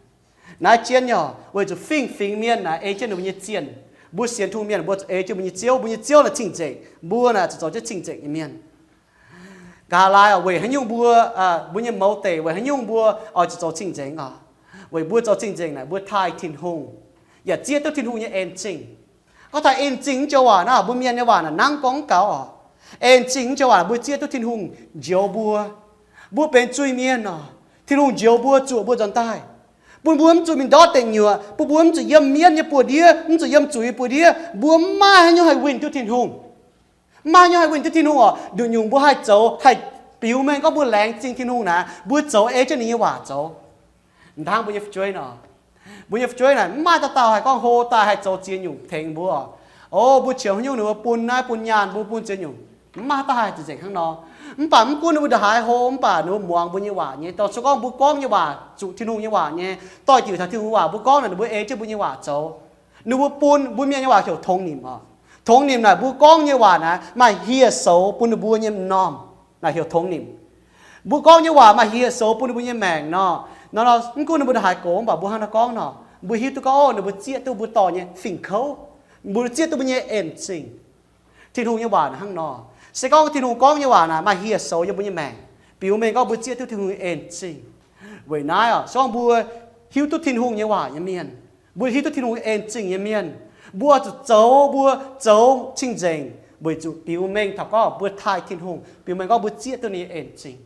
Naaiv zien nyei, weic zuqc fingx-fingx mienh naaic ei jienv ninh mbuo nyei zienh. Mbuo sienx Tin-Hungh mienh, mbuo zuqc ei jienv mbuo nyei Ziouv. Mbuo nyei Ziouv naaic cing-nzengc. Mbuo naaic zuqc zoux jienv cing-nzengc nyei mienh. Nqa'haav laai oc, weic haaix nyungc mbuo, mbuo nyei mouz deic, weic haaix nyungc mbuo oix zuqc zoux cing-nzengc oc? Weic mbuo zoux cing-nzengc naaic mbuo taaih Tin-Hungh, yaac zieqv duqv Tin-Hungh nyei en zingh. Gorngv taaih en zingh mv joux waac naaic, mbuo mienh nyei waac naaic nangv gorngv mv gaux oc. En zingh mv joux waac mbuo zieqv duqv Tin-Hungh njoux mbuo. Mbuo benx zuiz-mienh oc. Tin-Hungh njoux mbuo, zuoqc mbuo nzuonx daaih, bun mbuo mv zuqc mingh ndortv deic nyuoqc, bun mbuo mv zuqc yiem mienv nyei buoz-ndiev, mv zuqc yiem zuiz nyei buoz-ndiev. Mbuo mv maaih haaix nyungc haih winh duqv Tin-Hungh. Mv maaih haaix nyungc haih winh duqv Tin-Hungh oc. Nduqc nyungc mbuo haih zoux, haih biux mengh gorngv mbuo laengz zingh Tin-Hungh naaic, mbuo zoux ei jienv ninh nyei waac zoux. M'dangv mbuo nyei fu'jueiv nor, mbuo nyei fu'jueiv naaic mv maaih dauh dauh haih gorngv hlo daaih haih zoux ziex nyungc tengx mbuo. O, mbuo qiemx haaix nyungc ninh mbuo bun naaiv bun nyaanh, mbuo bun ziex nyungc. Mv maaih dauh haih nzengc hnangv nor. Mv baac mv gunv ninh mbuo ndongc haaix hlo, mv baac ninh mbuo muangx mbuo nyei waac nyei, dorh cuotv gorngv mbuo gorngv nyei waac zuqc Tin-Hungh nyei waac nyei, doix-diuc taux Tin-Hungh waac mbuo gorngv naaic, ninh mbuo ei jienv mbuo nyei waac zoux. Ninh mbuo bun, mbuo mienh nyei waac heuc tongx nimc oc. Tongx nimc naaic mbuo gorngv nyei waac naaic maaih hieh soux bun ninh mbuo nyei m'normh, naaic heuc tongx nimc. Mbuo gorngv nyei waac maaih hieh soux bun ninh mbuo nyei maengc nor. Nor, mv gunv ninh mbuo ndongc haaix gox, mv baac mbuo hnangv naaiv gorngv nor, mbuo hiuv duqv gorngv ninh mbuo zieqv duqv mbuo dorh nyei fingx kouv, mbuo zieqv duqv mbuo nyei en zingh. Tin-Hungh nyei waac naaic hnangv nor. Se gorngv Tin-Hungh gorngv nyei waac naaic maaih hieh soux yiem mbuo nyei maengc, biux mengh gorngv mbuo zieqv duqv Tin-Hungh nyei en zingh. Weic naaiv oc, se gorngv mbuo hiuv duqv Tin-Hungh nyei waac nyei mienh, mbuo hiuv duqv Tin-Hungh en zingh nyei mienh, mbuo zuqc zoux, mbuo zoux cing-nzengc weic zuqc biux mengh taux gorngv mbuo taaih Tin-Hungh, biux mengh gorngv mbuo zieqv duqv ninh nyei en zingh.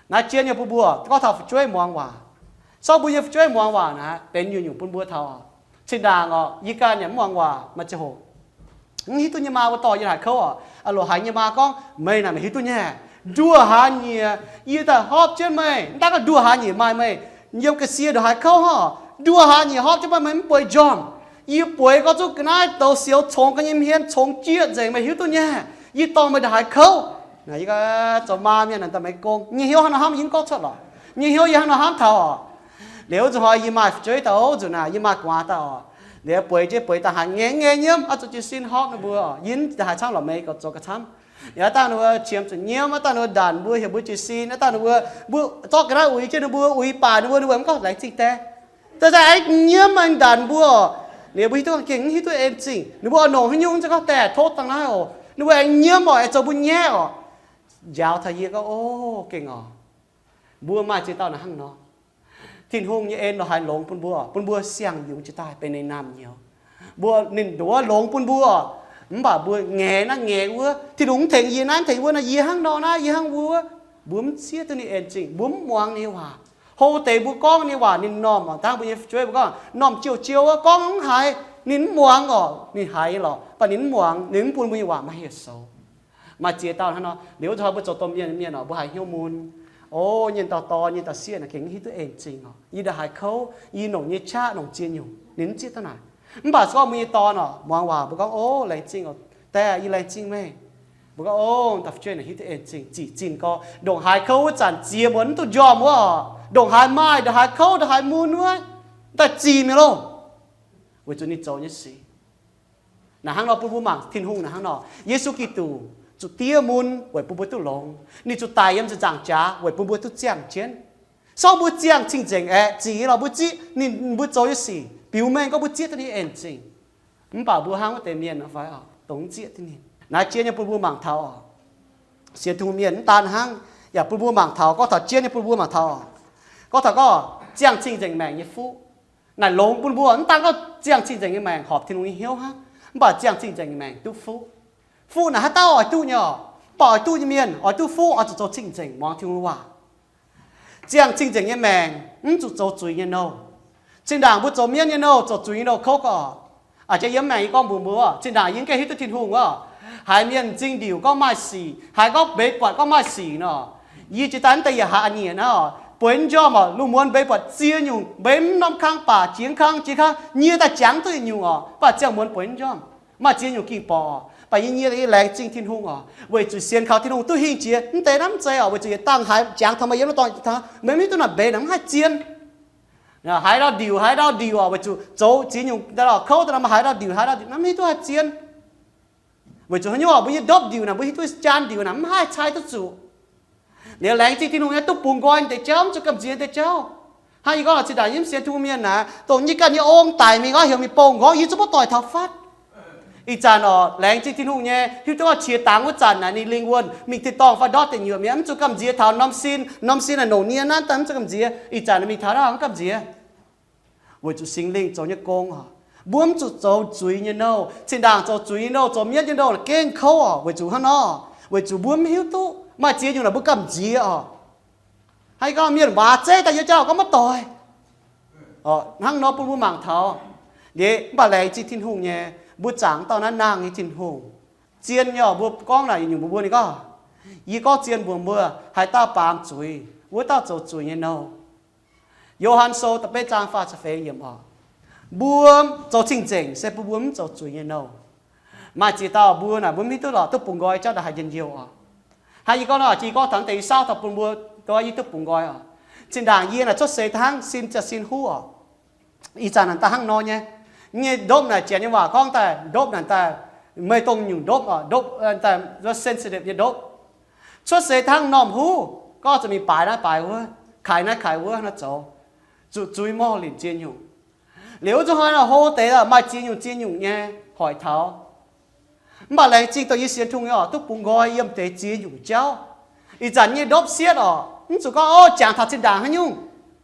Naaiv zien nyei bun mbuo, gorngv taux fu'jueiv muangx waac. Se gorngv mbuo nyei fu'jueiv muangx waac naaic, benx nyungc-nyungc bun mbuo taux. Zinh ndaangc oc, yie ganh yaac mv muangx waac maaih ziangh hoc. Mv hiuv duqv nyei maa mbuo dorh yie haaix kouv oc. Loz-haiz nyei maa gorngv, meih naaic meih hiuv duqv nyei, nduoh hlaax nyieqc yie daaih hopv jienv meih, mv daaih gorngv nduoh hlaax nyieqc maaih meih yiem ga'sie ndongc haaix kouv oc. Nduoh hlaax nyieqc hopv jienv meih, meih mv bueix njormh. Yie bueix gorngv zungv ga'naaiv douz sioux congx ga'nyei hmien congx jieqv nzengc, meih hiuv duqv nyei. Yie dorh meih ndongc haiz kouv. Zoux maa mienh naaic daaih maiv gong, nyei hnyouv hnangv nor hnamv yie mv gorngv cuotv lorqc. Nyei hnyouv yie hnangv nor hnamv taux oc. Liuz zuqc hnoi yie maaih fu'jueiv daaih oc, nzuqc naaic yie maaih gu'nguaaz daaih oc. Liuz bueix jienv bueix daaih haiz ngaengc ngaengc nyiemv, oix zuqc jiez sin hopv ninh mbuo. Yie mv daaih haiz camv lorqc, meih gorqv zoux ga'camv. Yaac dangh ninh mbuo qiemx zuqc nyiemv, daaih ninh mbuo ndanc mbuo, heuc mbuo jiez sin, daaih ninh mbuo, mbuo zorqv ga'naaiv uix jienv ninh mbuo, uix baac ninh mbuo, ninh mbuo mv gorngv laengz zingh deix. Daaih aengx nyiemv aengx ndanc mbuo oc. Liuz mbuo hiuv duqv gengh mv hiuv duqv en zingh. Ninh mbuo oix nongc haaix nyungc za'gengh daaih tov dangh naaiv oc. Ninh mbuo aengx nyiemv oc, aengx zoux mbuo nyaiv oc. Njaaux taux yie gorngv, o, gengh oc. Mbuo maaih ziex dauh naaic hnangv nor. Tin-Hungh nyei en lorz haaix longx bun mbuo, bun mbuo siang-yungz jiex daaih benx ninh naamh nyouz. Mbuo, ninh nduov longx bun mbuo, mv baac mbuo ngaeqv naaiv ngaeqv wuov. Tin-Hungh mv tengx yie naaiv, mv tengx wuov nor, yie hnangv nor naaiv, yie hnangv wuov. Mbuo mv zieqv duqv ninh en zingh, mbuo mv muangx ninh nyei waac. Hlo deix mbuo gorngv ninh nyei waac ninh m'normh oc. Dangh mbuo nyei fu'jueiv mbuo gorngv m'normh jiouv jiouv wuov, gorngv mv haiz, ninh mv muangx oc. Ninh haiz lorqc, mv baac ninh mv muangx, ninh mv bun mbuo nyei waac maaih hieh soux. Maaih ziex dauh hnangv nor. Liuz wuov zuqc hnoi mbuo zoux domh mienh mienh oc, mbuo haiz hnyouv mun. O, nyei dauh dorn, nyei dauh sieqv naaic gengh mv hiuv duqv en zingh oc. Yie ndongc haaix kouv, yie nongc nyei qaqv, nongc ziex nyungc, ninh mv zieqv duqv naaic. Mv baac se gorngv mbuo nyei dorn oc, muangx waac mbuo gorngv, o, laengz zingh oc, daaih yie laengz zingh meih. Mbuo gorngv, o, dauh fu'jueiv naaic hiuv duqv en zingh, zic zinh gorx. Ndongc haaix kouv wuov zanc ziex muonz mv duqv njormh wuov oc, ndongc haaix maaih, ndongc haaix kouv, ndongc haaix mun wuov, daaih zic mi'aqv loh. Weic zuqc ninh zoux nyei sic naaic hnangv nor bun mbuo mangc Tin-Hungh naaic hnangv nor. Yesu Giduc zuqc diev mun weic bun mbuo duqv longx. Ninh zuqc daic yiem ziepc nzaangc jaax weic bun mbuo duqv ziangh jienv. Se gorngv mbuo ziangh cing-nzengc aeqv, zic lorz mbuo zieqv ninh, mbuo zoux nyei sic biux mengh gorngv mbuo zieqv duqv ninh en zingh. Mv baac mbuo hnangv wuov deix mienh nor fai oc, dongh mv zieqv duqv ninh. Naaiv jienv nyei bun mbuo mangc taux oc. Sienx Tin-Hungh mienh mv daan hnangv, yaac bun mbuo mangc taux, gorngv taux jienv nyei bun mbuo mangc taux oc. Gorngv taux gorngv ziangh cing-nzengc maengc nyei fuqv naaic longx bun mbuo. Mv daan gorngv ziangh cing-nzengc nyei maengc horpc Tin-Hungh nyei hnyouv hnangv, mv baac ziangh cing-nzengc nyei maengc duqv fuqv. Fuqv naaic haaix dauh oix duqv nyei oc? Mv baac oix duqv nyei mienh, oix duqv fuqv, oix zuqc zoux cing-nzengc muangx Tin-Hungh waac. Ziangh cing-nzengc nyei maengc mv zuqc zoux zuiz nyei nouh. Zinh ndaangc mbuo zoux mienv nyei nouh, zoux zuiz nyei nouh kouv gau. A'jang yiem maengc yie gorngv mbuox mbuo, zinh ndaangc yie mv gaengh hiuv duqv Tin-Hungh oc. Haiz mienh m'zing ndiuc gorngv maaih sic, haiz gorngv mbeix buatc gorngv maaih sic nor, yie jiex daaih mv deix yietc hlaax nyiec nor, bueix njormh oc, lungh muonz mbeix buatc ziex nyungc, mbeix mv norm kang baac jiex kang jiex kang, nyie daaih jangx duqv yietc nyungc oc, mv baac ziangh muonz bueix njormh. Maaih ziex nyungc ging borqc oc, mv baac yie nyie yie laengz zingh Tin-Hungh oc, weic zuqc sienx kaux Tin-Hungh duqv hingh jiex. Mv deix naaiv mv zeiz oc, weic zuqc yietc dangh haiz jangx taux maaih yiem wuov dorngh, meih mv hiuv duqv naaic mbeix naaic mv haih zien. Haiz ndau ndiuc, haiz ndau ndiuc oc, weic zuqc zoux ziex nyungc daaih lorz kouv daaih nor, maaih haiz ndau ndiuc, haiz ndau ndiuc naaiv mv hiuv duqv haih zien. Weic zuqc haaix nyungc oc, mbuo nyei ndopv ndiuc naaic, mbuo hiuv duqv jaan ndiuc naaic mv haih cai duqv zuqc. Liuz laengz zingh Tin-Hungh nyei duqv bungx nqoi deix jauv, mv zuqc gamh nziex deix jauv. Hnangv yie gorngv, zinh ndaangc yie mv sienx Tin-Hungh mienh naaic, dongh yie ganh nyei ong daic mingh gorngv heuc mingh bouh nqorngv, yie zungv maiv doic taux fatv. Ih zanc orqc, laengz zingh Tin-Hungh nyei, hiuv duqv qiex dangx wuov zanc naaic ninh lingh wuonh mingh tin-dorngh fai ndortv deic nyuoqc mi'aqv, mv zuqc gamh nziex taux norm sin. Norm sin naaic nongc nie naaiv daaih mv zuqc gamh nziex. Ih zanc ninh mingh taux naaiv mv gamh nziex, weic zuqc Singx Lingh zoux nyei gong oc. Mbuo mv zuqc zoux zuiz nyei nouh. Zinh ndaangc zoux zuiz nyei nouh, zoux mienv nyei nouh gengh kouv oc. Weic zuqc hnangv nor, weic zuqc mbuo mv hiuv duqv maaih ziex nyungc naaic mbuo gamh nziex oc. Hnangv yie gorngv, mienh waac zeiv daaih yie jauv gorngv maiv doic. Hnangv nor bun mbuo mangc taux. Liuz mv baac laengz zingh Tin-Hungh nyei, mbuo zaangc dauh naaiv nangh nyei Tin-Hungh. Zien nyei oc, mbuo gorngv naaic nyungc mbuo mbuo ninh gorngv, yie gorngv zien mbuox mbuo, haaix dauh baamz zuiz, wuov dauh zoux zuiz nyei nouh. Yo^han Sou da'betv zaang faah ziepc feix yiemc oc. Mbuo zoux cing-nzengc se bun mbuo mv zoux zuiz nyei nouh. Maaih ziex dauh mbuo naaic mbuo mv hiuv duqv lorqc, duqv bungx nqoi jauv naaic haih njien-youh oc. Hnangv yie gorngv nor, jiex gorngv taux deix yie saauv taux bun mbuo, gorngv yie duqv bungx nqoi oc. Zinh ndaangc yie naaic cuotv seix daaih hnangv sin ziangh sin huv oc. Ih zanc naaic daaih hnangv nor nyei. Nyei ndopv naaic, Janx nyei waac gorngv daaih ndopv naaic daaih, meih dongh nyungc ndopv oc, ndopv daaih sensitive nyei ndopv. Cuotv seix hnangv normh huv, gorngv zuqc mingh baaix naaiv baaix wuov, kaaix naaiv kaaix wuov nor zoux, zuqc zuiz morh linc ziex nyungc. Liuz wuov zuqc hnoi naaic hlo deix maaih ziex nyungc ziex nyungc nyei hoic taux. Mv baac laengz zingh dongh yie sienx Tin-Hungh nyei oc, duqv bungx nqoi yiem deix ziex nyungc jauv. Ih zanc nyei ndopv sietv oc, mv zuqc gorngv, o, jangx taux zinh ndaangc haaix nyungc.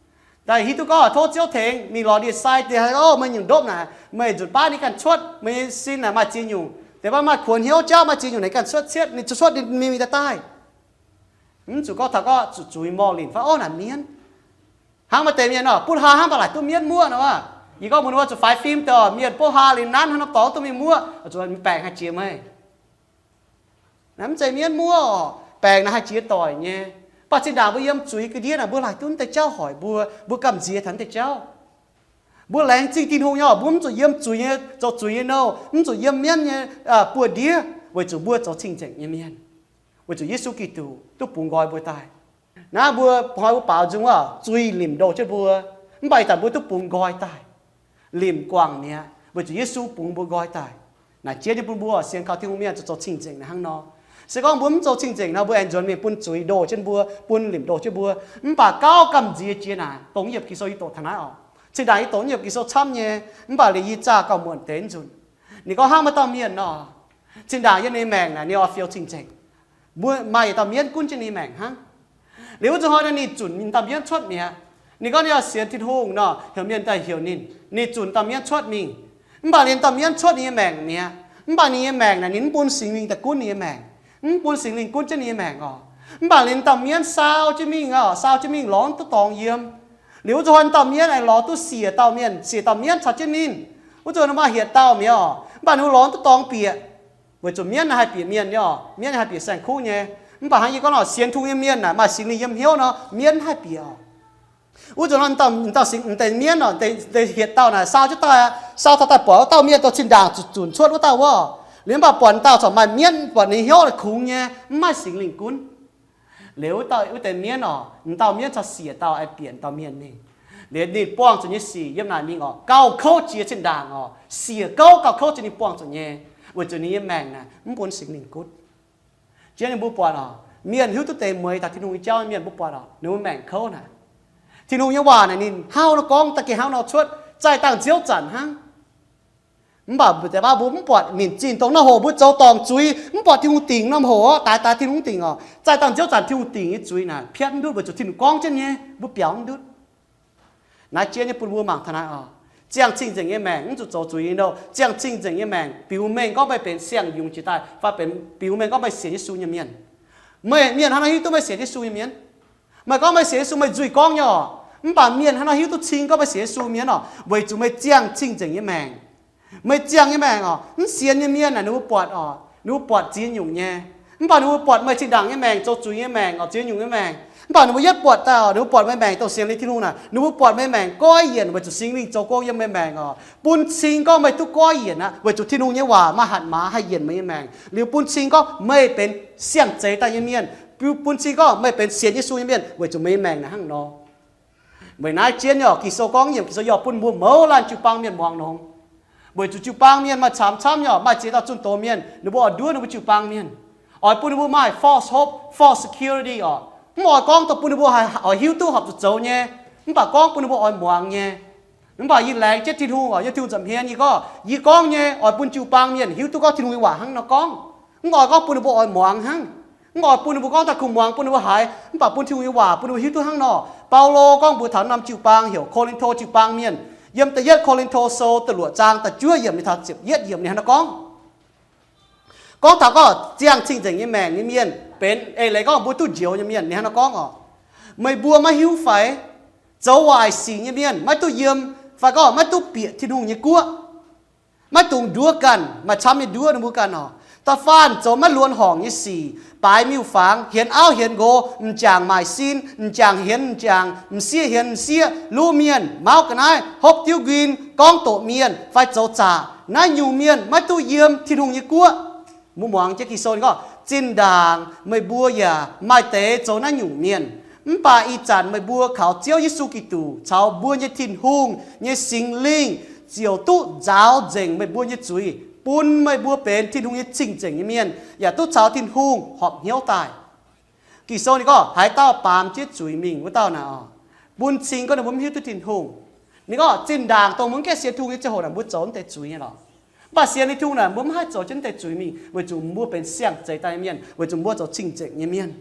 Daaih hiuv duqv gorngv tov Ziouv tengx mingh lorz ndie-sai deix, o, meih nyungc ndopv naaic meih nzunc baav ninh ganh cuotv, meih nyei sin naaic maaih ziex nyungc, deix baav maaih kuonx hnyouv jauv maaih ziex nyungc naaic ganh cuotv cietv, ninh cuotv cuotv ninh mingh mingh daaih daaih. Mv zuqc gorngv taux gorngv zuqc zuiz morh linc fai, o, naaic mienv. Hnangv maaih deix mienh oc, buov hlaa hnangv baac laaic duqv mienv muoqv nor. Yie gorngv mbuox ninh mbuo zuqc faix fim deix mienh buov hlaa linc nanv hnangv nor dorngx duqv mingh muoqv, zuqc baengc haih jiex meih. Naaiv mv zeiz mienv muoqv oc, baengc naaic haih jiex doic nyei. Mv baac zinh ndaangc mbuo yiem zuiz ga'ndiev naaic mbuo laaic duqv deix jauv hoic mbuo, mbuo gamh nziex taux deix jauv. Mbuo laengz zingh Tin-Hungh nyei oc, mbuo mv zuqc yiem zuiz nyei, zoux zuiz nyei nouh, mv zuqc yiem mienv nyei buoz-ndiev, weic zuqc mbuo zoux cing-nzengc nyei mienh. Weic zuqc Yesu Giduc duqv bungx nqoi mbuo daaih. Naaiv mbuo hnoi mbuo baaux nzung wuov, zuiz limc ndoh jienv mbuo, mv baac ih zanc mbuo duqv bungx nqoi daaih. Limc guangc mi'aqv, weic zuqc Yesu bungx mbuo nqoi daaih. Naaic jiex nyei bun mbuo sienx kaux Tin-Hungh mienh zoux cing-nzengc naaiv hnangv nor. Se gorngv mbuo mv zoux cing-nzengc nor, mbuo aengx nzuonx mingh bun zuiz ndoh jienv mbuo, bun limc ndoh jienv mbuo. Mv baac gauh gamh nziex jiex naaic, dongh yie Ging-Sou yie doqc taux naaiv oc. Zinh ndaangc yie doqc yie Ging-Sou camv nyei, mv baac liuz yie zaah gauh muonc deix nzunc. Ninh gorngv hnangv maaih dauh mienh nor, zinh ndaangc yiem ninh maengc naaic ninh oix fioux cing-nzengc. Mbuo maaih yietc dauh mienv gunv jienv ninh maengc hnangv. Liuz wuov zuqc hnoi naaic ninh zunc ninh dauh mienv cuotv mi'aqv. Ninh gorngv ninh oix sienx Tin-Hungh nor, heuc mienh daaih heuc ninh. Ninh zunc dauh mienv cuotv mingh. Mv baac ninh dauh mienv cuotv ninh nyei maengc mi'aqv. Mv baac ninh nyei maengc naaic ninh mv bun Singx Lingh daaih gunv ninh nyei maengc. Mv bun Singx Lingh gunv jienv ninh nyei maengc oc. Mv baac ninh dauh mienv saau jienv mingh oc, saau jienv mingh lorz duqv dorngx yiem. Liuz wuov zuqc hnoi ninh dauh mienv aengx lorz duqv siec dauh mienh, siec dauh mienv caux jienv ninh. Wuov zuqc ninh maaih hietc dauh mi'aqv oc. Mv baac ninh lorz duqv dorngx bieqc. Weic zuqc mienv naaiv haih bieqc mienh nyei oc, mienv haih bieqc saeng-kuv nyei. Mv baac hnangv yie gorngv nor, sienx Tin-Hungh nyei mienh naaic maaih Singx Lingh yiem hnyouv nor, mienv haih bieqc oc. Wuov zuqc nor, deix mienv oc, deix hietc dauh naaic saau jienv daaih, saau taux daaih buatc wuov dauh mienh dongh zinh ndaangc zunc cuotv wuov dauh wuov. Liuz mv baac buatc dauh corc maaih mienv, buatc ninh hnyouv kungx nyei, mv maaih Singx Lingh gunv. Liuz wuov deix mienv oc, dauh mienv caux siec dauh aengx bieqc dauh mienh mingh. Liuz ninh buangh zuqc nyei sic yiem naaic mingh oc, gauh kouv jiex zinh ndaangc oc, siec gouv gauh kouv jiex ninh buangh zuqc nyei, weic zuqc ninh nyei maengc naaic mv bun Singx Lingh gunv. Jiex ninh mbuo buatc oc, mienh hiuv duqv deix mueiz taux Tin-Hungh nyei jauv mienh mbuo buatc oc, ninh mbuo maengc kouv naaic. Tin-Hungh nyei waac naaic ninh hnangv nor gorngv daaih gengh hnangv nor cuotv, zaih dangh nziouv zanc hnangv. Mv baac deix baav mbuo mv buatc minc zinh dongh norm hoc mbuo zoux dorngc zuiz, mv buatc Tin-Hungh dingc norm hoc oc, daix daix Tin-Hungh dingc oc. Zaih dangh nziouv zanc Tin-Hungh dingc nyei zuiz naaic piatv mv ndutv weic zuqc Tin-Hungh gorngv jienv nyei, mbuo biaux mv ndutv. Naaiv jiex nyei bun mbuo mangc taux naaiv oc. Ziangh cing-nzengc nyei maengc mv zuqc zoux zuiz nyei nouh. Ziangh cing-nzengc nyei maengc biux mengh gorngv meih benx siang-yungz jiex daaih, fai benx biux mengh gorngv meih sienx Yesu nyei mienh. Meih mienh hnangv naaiv hiuv duqv meih sienx Yesu nyei mienh. Meih gorngv meih sienx Yesu, meih nzuih gorngv nyei oc. Mv baac mienh hnangv naaiv hiuv duqv cing gorngv meih sienx Yesu mienh oc, weic zuqc meih ziangh cing-nzengc nyei maengc. Meih ziangh nyei maengc oc, mv sienx nyei mienh naaic ninh mbuo buatc oc, ninh mbuo buatc ziex nyungc nyei. Mv baac ninh mbuo buatc meih zinh ndaangc nyei maengc zoux zuiz nyei maengc oc, ziex nyungc nyei maengc. Mv baac ninh mbuo yietv buatc daaih oc, ninh mbuo buatc meih maengc dongh sienx liuz Tin-Hungh naaic, ninh mbuo buatc meih maengc goiv yienc weic zuqc Singx Lingh zoux gong yiem meih maengc oc, bun cing gorngv meih duqv goiv yienc aqv, weic zuqc Tin-Hungh nyei waac maaih hatc maaz haih yienc meih nyei maengc. Liuz bun cing gorngv meih benx siang-zeix daaih nyei mienh, bun cing gorngv meih benx sienx Yesu nyei mienh, weic zuqc meih nyei maengc naaic hnangv nor. Weic naaiv jienv nyei oc, Ging-Sou gorngv, yiem Ging-Sou yie oix bun mbuo mouz laanh jiu-baang mienh muangx longx. Weic zuqc jiu-baang mienh maaih camx camv nyei oc, maaih ziex dauh zunh doz mienh, ninh mbuo oix nduov ninh mbuo jiu-baang mienh, oix bun ninh mbuo maaih false hope, false security oc. Mv oix gorngv dongh bun ninh mbuo oix hiuv duqv horpc zuqc zoux nyei. Mv baac gorngv bun ninh mbuo oix muangx nyei. Mv baac yie laengz jienv Tin-Hungh oc, yiem Tin-Hungh nza'hmien yie gorngv, yie gorngv nyei oix bun jiu-baang mienh hiuv duqv gorngv Tin-Hungh nyei waac hnangv nor gorngv. Mv oix gorngv bun ninh mbuo oix muangx hnangv. Mv oix bun ninh mbuo gorngv daaih kungx muangx bun ninh mbuo haiz, mv baac bun Tin-Hungh nyei waac bun ninh mbuo hiuv duqv hnangv nor. Baulo gorngv mbuox taux norm jiu-baang heuc Ko^lin^to jiu-baang mienh, yiem da'yietv Ko^lin^to sou da'luoqc zaang da'juov yiemc mingh taux ziepc yietv yiemc ninh hnangv nor gorngv. Gorngv taux gorngv ziangh cing-nzengc nyei maengc nyei mienh benx eix leiz gorngv mbuo duqv njoux nyei mienh, ninh hnangv nor gorngv oc, meih mbuo maiv hiuv fai? Zoux waaic sic nyei mienh maiv duqv yiem, fai gorngv maiv duqv bieqc Tin-Hungh nyei guoqv. Maiv dungx nduov ganh, maaih camv nyei nduov ninh mbuo ganh oc. Da'faanh zoux maiv luonx horngc nyei sic, baaix miuc-fangx, hienx auv hienx nqox, m'jangc maaic sin, m'jangc hienx m'jangc, m'sieqv hienx m'sieqv, luv mienh, mauv ga'naaiv, hopv diuv nquin, gorngv doqc mienh fai zoux zaqc. Naaiv nyungc mienh maiv duqv yiem Tin-Hungh nyei guoqv. Mbuo muangx jienv Ging-Sou ninh gorngv, zinh ndaangc meih mbuo yaac maaih deix zoux naaiv nyungc mienh. Mv baac ih zanc meih mbuo kaux Ziouv Yesu Giduc caux mbuo nyei Tin-Hungh nyei Singx Lingh ziouc duqv nzaaux nzengc meih mbuo nyei zuiz, bun meih mbuo benx Tin-Hungh nyei cing-nzengc nyei mienh, yaac duqv caux Tin-Hungh horpc hnyouv daaih. Ging-Sou ninh gorngv haaix dauh baamz jienv zuiz mingh wuov dauh naaic oc, bun cing gorngv ninh mbuo mv hiuv duqv Tin-Hungh. Ninh gorngv zinh ndaangc dongh mbuo mv gaengh sienx Tin-Hungh nyei ziangh hoc naaic mbuo zoux mv deix zuiz nyei lorqc. Mv baac sienx Tin-Hungh naaic mbuo mv haih zoux jienv mv deix zuiz mingh, weic zuqc mbuo benx siang-zeix daaih nyei mienh, weic zuqc mbuo zoux cing-nzengc nyei mienh.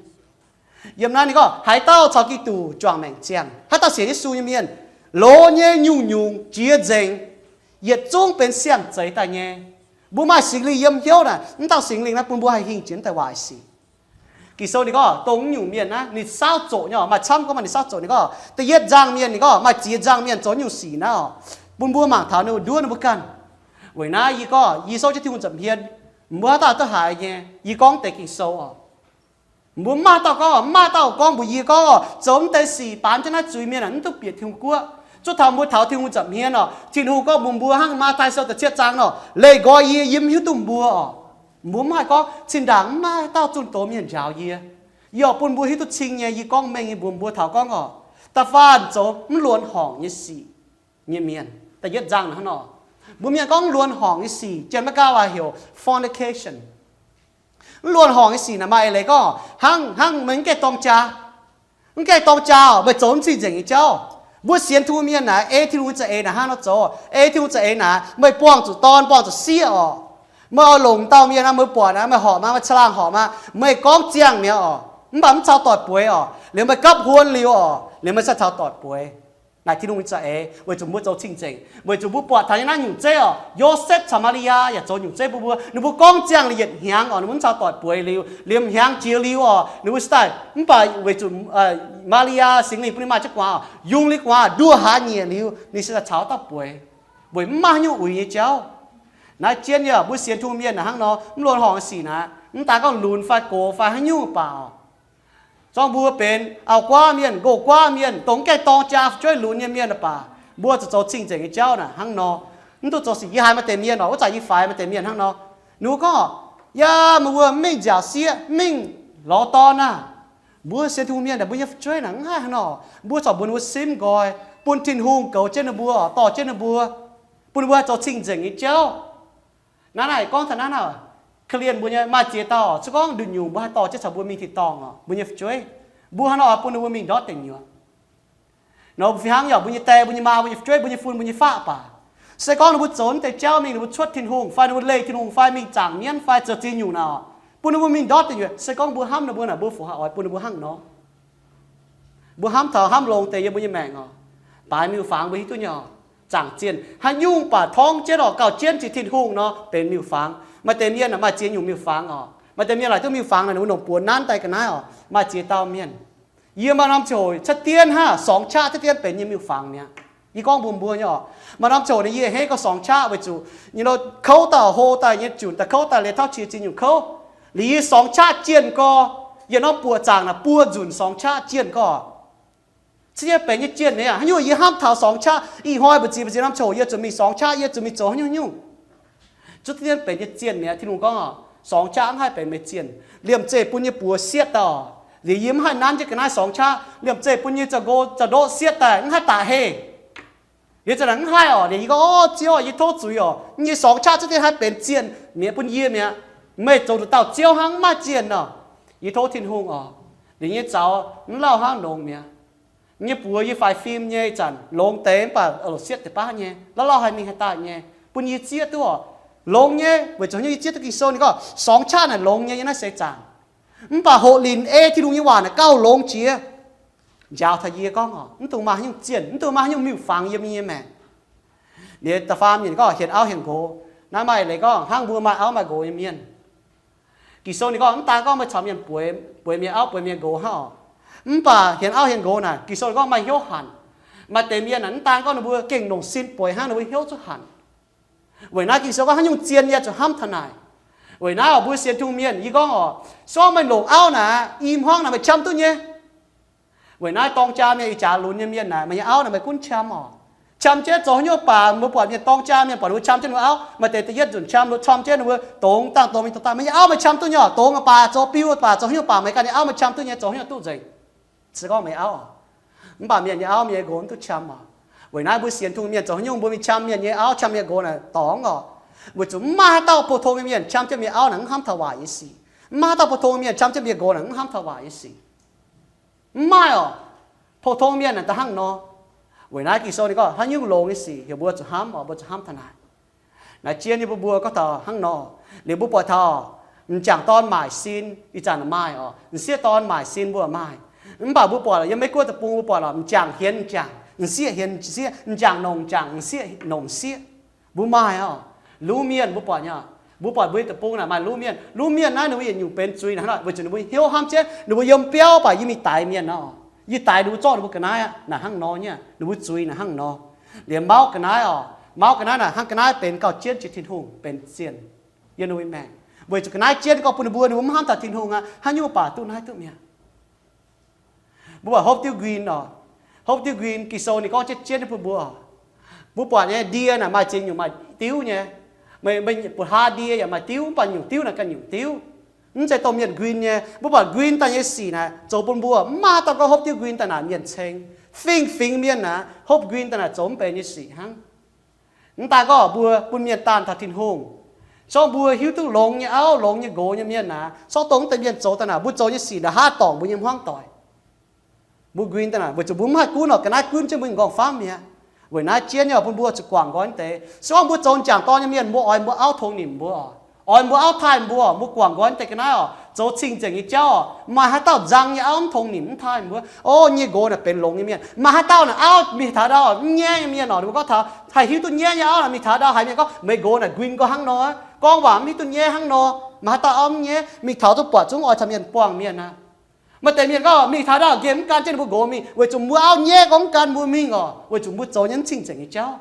Yiem naaiv ninh gorngv haaix dauh caux Giduc juangc maengc ziangh, haaix dauh sienx Yesu nyei mienh, loz nyei nyungc-nyungc jiex nzengc, yietc zungv benx siang-zeix daaih nyei. Mbuo maaih Singx Lingh yiem hnyouv naaic, mv dauh Singx Lingh naaiv bun mbuo haih hingh jiex mv deix waaic sic. Ging-Sou ninh gorngv dongh nyungc mienh naaiv ninh saauv zoqc nyei oc, maaih camv gorngv maaih ninh saauv zoqc. Ninh gorngv da'yietv nzangc mienh, ninh gorngv maaih ziex nzangc mienh zoux nyungc sic naaiv oc, bun mbuo mangc taux ninh mbuo nduov ninh mbuo ganh. Weic naaiv yie gorngv yie souv jienv Tin-Hungh nza'hmien, mbuo haaix dauh duqv haiz nyei, yie gorngv deix Ging-Sou oc. Mbuo mv maaih dauh gorngv, mv maaih dauh gorngv mbuox yie gorngv, zoux mv deix sic baamz jienv naaiv zuiz mienh aeqv, mv duqv bieqc Tin-Hungh guoqv. Zuov taux mbuo taux Tin-Hungh nza'hmien oc, Tin-Hungh gorngv mbuox mbuo hnangv Matv^tai Sou da'cietv zaang nor, leih nqoi yie, yie mv hiuv duqv mbuo oc. Mbuo mv haih gorngv, zinh ndaangc mv maaih dauh zunh doz mienh njaaux yie. Yie oix bun mbuo hiuv duqv cing nyei, yie gorngv mengh nyei mbuox mbuo taux gorngv oc, da'faanh zoux mv luonx horngc nyei sic nyei mienh. Da'yietv nzangc hnangv nor, mbuo mienh gorngv mv luonx horngc nyei sic, Janx-Meiv-Gauh waac heuc fornication. Mv luonx horngc nyei sic naaic maaih eix leiz gorngv, hnangv, hnangv meih mv gaengh dorng jaa. Mv gaengh dorng jaa oc, meih zoux mv cing-nzengc nyei jauv. Mbuo sienx Tin-Hungh mienh naaic, ei Tin-Hungh nyei za'eix naaic hnangv nor zoux. Ei Tin-Hungh za'eix naaic, meih buangh zuqc dorn, buangh zuqc sieqv oc. Meih oix longc dauh mienh aqv, meih buatc aqv, meih horpc aqv, meih caangh laangh horpc aqv, meih gorngv ziangh mi'aqv oc, mv baac mv caux doic bueix oc. Liuz meih gapv huon liuz oc, liuz meih cingx caux doic bueix. Naaic Tin-Hungh nyei za'eix weic zuqc mbuo zoux cing-nzengc, weic zuqc mbuo buatc taux nyei naaiv nyungc zeiv oc, Yosepv caux Maa^li^yaa yaac zoux nyungc zeiv bun mbuo. Ninh mbuo gorngv ziangh liuz yietc hnyangx oc, ninh mbuo mv caux doic bueix liuz, liemh hnyangx jiex liuz oc, ninh mbuo cingx daaih, mv baac weic zuqc Maa^li^yaa Singx Lingh bun ninh maaih jienv guaax oc, yungz liuz guaax nduoh hlaax nyieqc liuz, ninh cingx daaih caux dauh bueix, weic mv maaih haaix nyungc uix nyei jauv. Naaiv jienv yaac mbuo sienx Tin-Hungh mienh naaic hnangv nor, mv luonx horngc nyei sic naaic, mv daan gorngv lunx fai gox fai haaix nyungc baac oc, zorngv mbuo benx auv-guaav mienh, nqox-guaav mienh, dongh mv gaengh dorng jaa fu'jueiv lunx nyei mienh baac, mbuo zuqc zoux cing-nzengc nyei jauv naaic hnangv nor. Mv duqv zoux sic. Yie haiz maaih deix mienh oc, wuov zanc yie faix maaih deix mienh hnangv nor, ninh mbuo gorngv, yaac meih mbuo mv mingh nziaauc sieqv, mv mingh lorz dorn aah. Mbuo sienx Tin-Hungh mienh naaic, mbuo nyei fu'jueiv naaic mv haih hnangv nor. Mbuo corc mbuox ninh mbuo simv nqoi, bun Tin-Hungh goux jienv ninh mbuo, dorh jienv ninh mbuo, bun ninh mbuo haih zoux cing-nzengc nyei jauv. Naaiv naaic gorngv taux naaiv naaic, korv-lienh mbuo nyei maaih ziex dauh, se gorngv nduqc nyungc mbuo haih dorh jienv caux mbuo mingh tin-dorngh oc, mbuo nyei fu'jueiv, mbuo hnangv nor oix bun ninh mbuo mingh ndortv deic nyuoqc. Nor mbuo fih hnangv yaac mbuo nyei die, mbuo nyei maa, mbuo nyei fu'jueiv, mbuo nyei fun, mbuo nyei faqv baac, se gorngv ninh mbuo zoux mv deix jauv mingh, ninh mbuo cuotv Tin-Hungh fai ninh mbuo leih Tin-Hungh fai mingh zaangc mienv fai zoux ziex nyungc naaic oc, bun ninh mbuo mingh ndortv deic nyuoqc, se gorngv mbuo hnamv ninh mbuo naaic, mbuo fungc haih oix bun ninh mbuo hnangv nor? Mbuo hnamv taux hnamv longx deix yiem mbuo nyei maengc oc. Baaix miuc-fangx mbuo hiuv duqv nyei oc. Zaangc zienh haaix nyungc baac torngv jienv oc, gauh jienv jiex Tin-Hungh nor benx miuc-fangx. Maaih deix mienh maaih ziex nyungc miuc-fangx oc. Maaih deix mienh laaic duqv miuc-fangx naaic, ninh mbuo nongc buoz nanv daaih ga'naaiv oc. Maaih ziex dauh mienh, yie maaih norm ziangh hoc cuotv dienv hnangv, sorngx qaqv cuotv dienv benx nyei miuc-fangx mi'aqv. Yie gorngv mbuox mbuo nyei oc, maaih norm ziangh hoc naaic yie hei gorngv sorngx qaqv weic zuqc nyei lo kouv daaih, hlo daaih, nyei junc daaih kouv daaih, liuz tauv qiex ziex nyungc kouv. Liuz yie sorngx qaqv jienh gorx, yie norm buoqc zaangc naaic buo nzunc sorngx qaqv jienh gorx. Cingx nyei benx nyei zienh mi'aqv. Haaix nyungc yie hnamv taux sorngx qaqv, ih hnoi mbu'ziex mbu'ziex norm ziangh hoc yie zuqc mingh sorngx qaqv, yie zuqc mingh zoux haaix nyungc nyungc. Cuotv dienv benx nyei zienh mi'aqv. Tin-Hungh gorngv oc, sorngx qaqv mv haih benx meih zienh. Liemh zeih bun nyei buoz sietv daaih oc, liuz yie mv haih nanv jienv ga'naaiv sorngx qaqv. Liemh zeih bun nyei za'nqo za'ndoqv sietv daaih, mv haih daaih heh. Liuz za'naaic mv haih oc. Liuz yie gorngv, Orv, Ziouv, yie tov zuiz oc. Yie nyei sorngx qaqv cuotv dienv haih benx zienh mi'aqv bun yie mi'aqv. Meih zoux nduqc dauh Ziouv hnangv, mv maaih zienh oc. Yie tov Tin-Hungh oc. Liuz nyei zaux mv lauh hnangv nongx mi'aqv. Yie nyei buoz yie faix fim nyei ih zanc longx deix mv baac loc sietv deix baav nyei, lauh lauh haih mingh haih daaih nyei, bun yie zieqv duqv oc. Longx nyei weic zuqc haaix nyungc yie zieqv duqv Ging-Sou ninh gorngv สองชาติ naaic longx nyei, yie naaiv seix zaangc. Mv baac hoqc linc ei Tin-Hungh nyei waac naaic gauh longx jiex. Njaaux taux yie gorngv oc, mv dungx maaih haaix nyungc zienh, mv dungx maaih haaix nyungc miuc-fangx yiem yie nyei maengc. Liuz da'faam yienc gorngv hienx auv hienx nqox. Naaiv maaih leiz gorngv hnangv mbuo maaih auv maaih nqox nyei mienh, Ging-Sou ninh gorngv mv daan gorngv meih caux mienh bueix, bueix mienh auv bueix mienh nqox hnangv oc. Mv baac hienx auv hienx nqox naaic Ging-Sou ninh gorngv maaih hnyouv hanc. Maaih deix mienh naaic mv daan gorngv ninh mbuo gengh longc sin bueix hnangv, ninh mbuo hnyouv zungv hanc. Weic naaiv Ging-Sou gorngv haaix nyungc zienh yie zuqc hnamv taux naaic. Weic naaiv oc, mbuo sienx Tin-Hungh mienh, yie gorngv oc, se gorngv meih longc auv naaic, i hmuangv naaic meih qam duqv nyei. Weic naaiv dorng jaa mienh, ih jaax lunx nyei mienh naaic, meih nyei auv naaic meih gunv qam oc. Qam jienv zoux haaix nyungc baac mbuo buatc mienh dorng jaa mienh buatc ninh mbuo qam jienv ninh mbuo auv, maaih deix da'yietv nzunc qam, qam jienv ninh mbuo dongz dangh dongz mingh dongh daaih, meih nyei auv meih qam duqv nyei oc, dongz baac zoux biu baac zoux haaix nyungc baac meih ganh nyei auv meih qam duqv nyei, zoux haaix nyungc duqv nzengc. Se gorngv meih auv oc, mv baac mienh nyei auv mienh nyei nqox mv duqv qam oc. Weic naaiv mbuo sienx Tin-Hungh mienh zoux haaix nyungc mbuo mingh qam mienh nyei auv qam mienh nqox naaic dorngx oc. Weic zuqc mv maaih haaix dauh pou-tong nyei mienh qam jienv mienh auv naaic mv hnamv taux waac nyei sic. Mv maaih haaix dauh pou-tong nyei mienh qam jienv mienh nqox naaic mv hnamv taux waac nyei sic. Mv maaih oc. Pou-tong mienh naaic da'hnangv nor. Weic naaiv Ging-Sou ninh gorngv haaix nyungc longx nyei sic heuc mbuo zuqc hnamv oc, mbuo zuqc hnamv taux naaic. Naaiv jien nyei mbuo mbuo gorngv taux hnangv nor. Liuz mbuo buatc taux m'jangc dorn maaic sin, ih zanc maaih oc, m'sieqv dorn maaic sin mbuo maaih. Mv baac mbuo buatc yiem Meiv Guoqv deic-bung mbuo buatc oc, m'jangc hienx m'jangc, m'sieqv hienx m'sieqv, m'jangc nongc m'jangc, m'sieqv nongc m'sieqv. Mbuo maaih oc. Luv mienh mbuo buatc nyei. Mbuo buatc mbuo nyei deic-bung naaic maaih luv mienh. Luv mienh naaiv ninh mbuo yietc nyungc benx zuiz naaic hnangv nor, weic zuqc ninh mbuo hnyouv hnamv jienv ninh mbuo yiem biauv baac yie mingh daix mienh nor, yie daix ninh mbuo zorqv ninh mbuo ga'naaiv aqv, naaic hnangv nor nyei, ninh mbuo zuiz naaic hnangv nor. Liuz mauv ga'naaiv oc, mauv ga'naaiv naaic hnangv ga'naaiv benx gauh jienv jiex Tin-Hungh benx zienh yiem ninh mbuo maengc. Weic zuqc ga'naaiv jienv gorngv bun ninh mbuo, ninh mbuo mv hnamv taux Tin-Hungh aqv, haaix nyungc baac duqv naaiv duqv mi'aqv. Mbuo buatc hopv diuv nquin oc. Hopv diuv nquin Ging-Sou ninh gorngv jienv jienv bun mbuo. Mbuo buatc nyei ndie naaic maaih ziex nyungc maaih diuv nyei. Meih, meih buatc hlaax ndie yaac maaih diuv, mv baac nyungc diuv naaic ganh nyungc diuv. Mv zeiz dongh mienh nquin nyei. Mbuo buatc nquin daaih nyei sic naaic zoux bun mbuo mv maaih dauh gorngv hopv diuv nquin daaih naaic mienh ceng. Fingx-fingx mienh naaic hopv nquin daaih naaic zoux mv benx nyei sic hnangv. Mv daan gorngv mbuo bun mienh daanh taux Tin-Hungh. Sorng mbuo hiuv duqv longx nyei auv, longx nyei nqox nyei mienh naaic, sorng dongh mv deix mienh zoux daaih naaic, mbuo zoux nyei sic naaic haaix dorngc mbuo nyei hmuangv doic. Mbuo nquin daaih naaic, weic zuqc mbuo mv haih gunv oc, ga'naaiv gunv jienv mbuo m'nqorngv famv mi'aqv. Weic naaiv jienv nyei oc, bun mbuo zuqc guangc nqoi deix. Se gorngv mbuo zoux m'jangc dorn nyei mienh, mbuo oix mbuo auv tongx nimc mbuo oc, oix mbuo auv taaih mbuo oc, mbuo guangc nqoi deix ga'naaiv oc, zoux cing-nzengc nyei jauv oc, maaih haaix dauh nzang nyei auv mv tongx nimc mv taaih mbuo. O, nyei nqox naaic benx longx nyei mienh. Maaih haaix dauh naaic auv mingh taux ndau mv nyaiv nyei mienh oc, ninh mbuo gorngv taux haih hiuv duqv nyaiv nyei auv naaic mingh taux ndau haiz mienh gorngv meih nqox naaic nquin gorx hnangv nor, gorngv waac mv hiuv duqv nyaiv hnangv nor. Maaih haaix dauh auv mv nyaiv, mingh taux duqv buatc zungv oix caux mienh buangh mienh aqv. Maaih deix mienh gorngv mingh taux ndau nqemh mv gan jienv ninh mbuo nqox mingh, weic zuqc mbuo auv nyaiv gorngv mv gan mbuo mingh oc, weic zuqc mbuo zoux nyei mv cing-nzengc nyei jauv.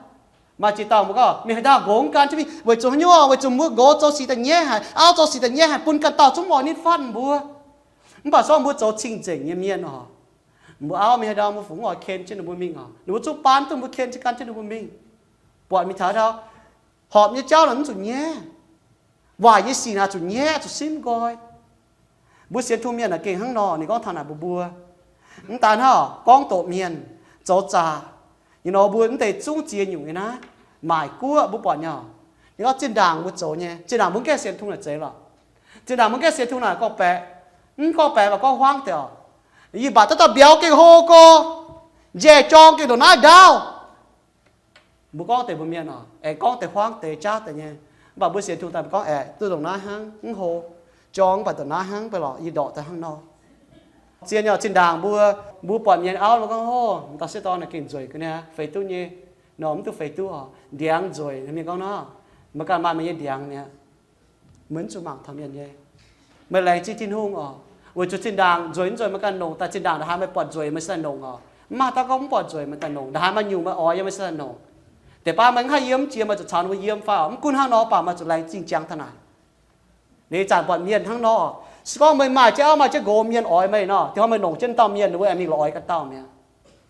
Maaih ziex dauh mbuo gorngv mingh haaix dauh nqox mv gan jienv mingh, weic zuqc haaix nyungc? Weic zuqc mbuo nqox zoux sic daaih nyaiv haic, auv zoux sic daaih nyaiv haic, bun ganh dauh zungv mv oix nitv fatv mbuo. Mv baac sorng mbuo zoux cing-nzengc nyei mienh oc, mbuo auv mingh haaix ndau mbuo fungc mv oix ken jienv ninh mbuo mingh oc, ninh mbuo zungv baan duqv mbuo ken jienv gan jienv ninh mbuo mingh. Buatc mingh taux ndau horpc nyei jauv naaic mv zuqc nyaiv. Waaic nyei sic naaic zuqc nyaiv, zuqc simv nqoi. Mbuo sienx Tin-Hungh mienh naaic gengh hnangv nor, ninh gorngv taux naaic mbuox mbuo, mv daan hnangv gorngv doqc mienh, zoux zaqc, you know, mbuo mv deix zungv ziex nyungc nyei naaiv. Maaic guoqv mbuo buatc nyei oc. Ninh gorngv zinh ndaangc mbuo zoux nyei, zinh ndaangc mbuo mv gaengh sienx Tin-Hungh naaic zeiz lorqc. Zinh ndaangc mbuo mv gaengh sienx Tin-Hungh naaic gorngv-baeqc, mv gorngv-baeqc mv baac gorngv huaangv deix oc. Yie mv baac dauh dauh mbiauz gengh hlo gorx, njaih jorng gengh ndongc naaiv ndaauv. Mbuo gorngv deix mbuo mienh oc, aengx gorngv deix huaangv deix jaav deix nyei. Mv baac mbuo sienx Tin-Hungh daaih mbuo gorngv, aeqv, duqv ndongc naaiv hnangv, mv hlo. Jorng mv baac ndongc naaiv hnangv, mv baac lorqc yie ndorqc daaih hnangv nor. Zien nyei oc, zinh ndaangc mbuo, mbuo buatc mienh auv mbuo gorngv, hov, dauh sieqv dorn naaic gengh nzueic ga'naaiv, feix duqv nyei, nor mv duqv feix duqv oc, ndiangx nzueic. Mienh gorngv nor, meih ganh maaih meih nyei ndiangx mi'aqv. Meih mv zuqc mangc taux mienh nyei. Meih laengz zingh Tin-Hungh oc. Weic zuqc zinh ndaangc nzueic mv nzueic meih ganh longc daaih, zinh ndaangc ndongc haaix meih buatc nzueic meih se daaih longc oc. Mv maaih dauh gorngv mv buatc nzueic meih daaih longc, ndongc haaix maaih nyungc meih oix yiem meih se daaih longc. Deix baav meih mv haih yiem jiex, meih zuqc caux ninh mbuo yiem fai oc. Mv gunv hnangv nor baac meih zuqc laengz zingh ziangx taux naaic. Ninh zanc buatc mienh hnangv nor, se gorngv meih maaih jienv auv maaih jienv nqox, mienh oix meih nor, dongh haaix meih longc jienv dauh mienh, ninh mbuo aengx mingh lorz oix ganh dauh mi'aqv.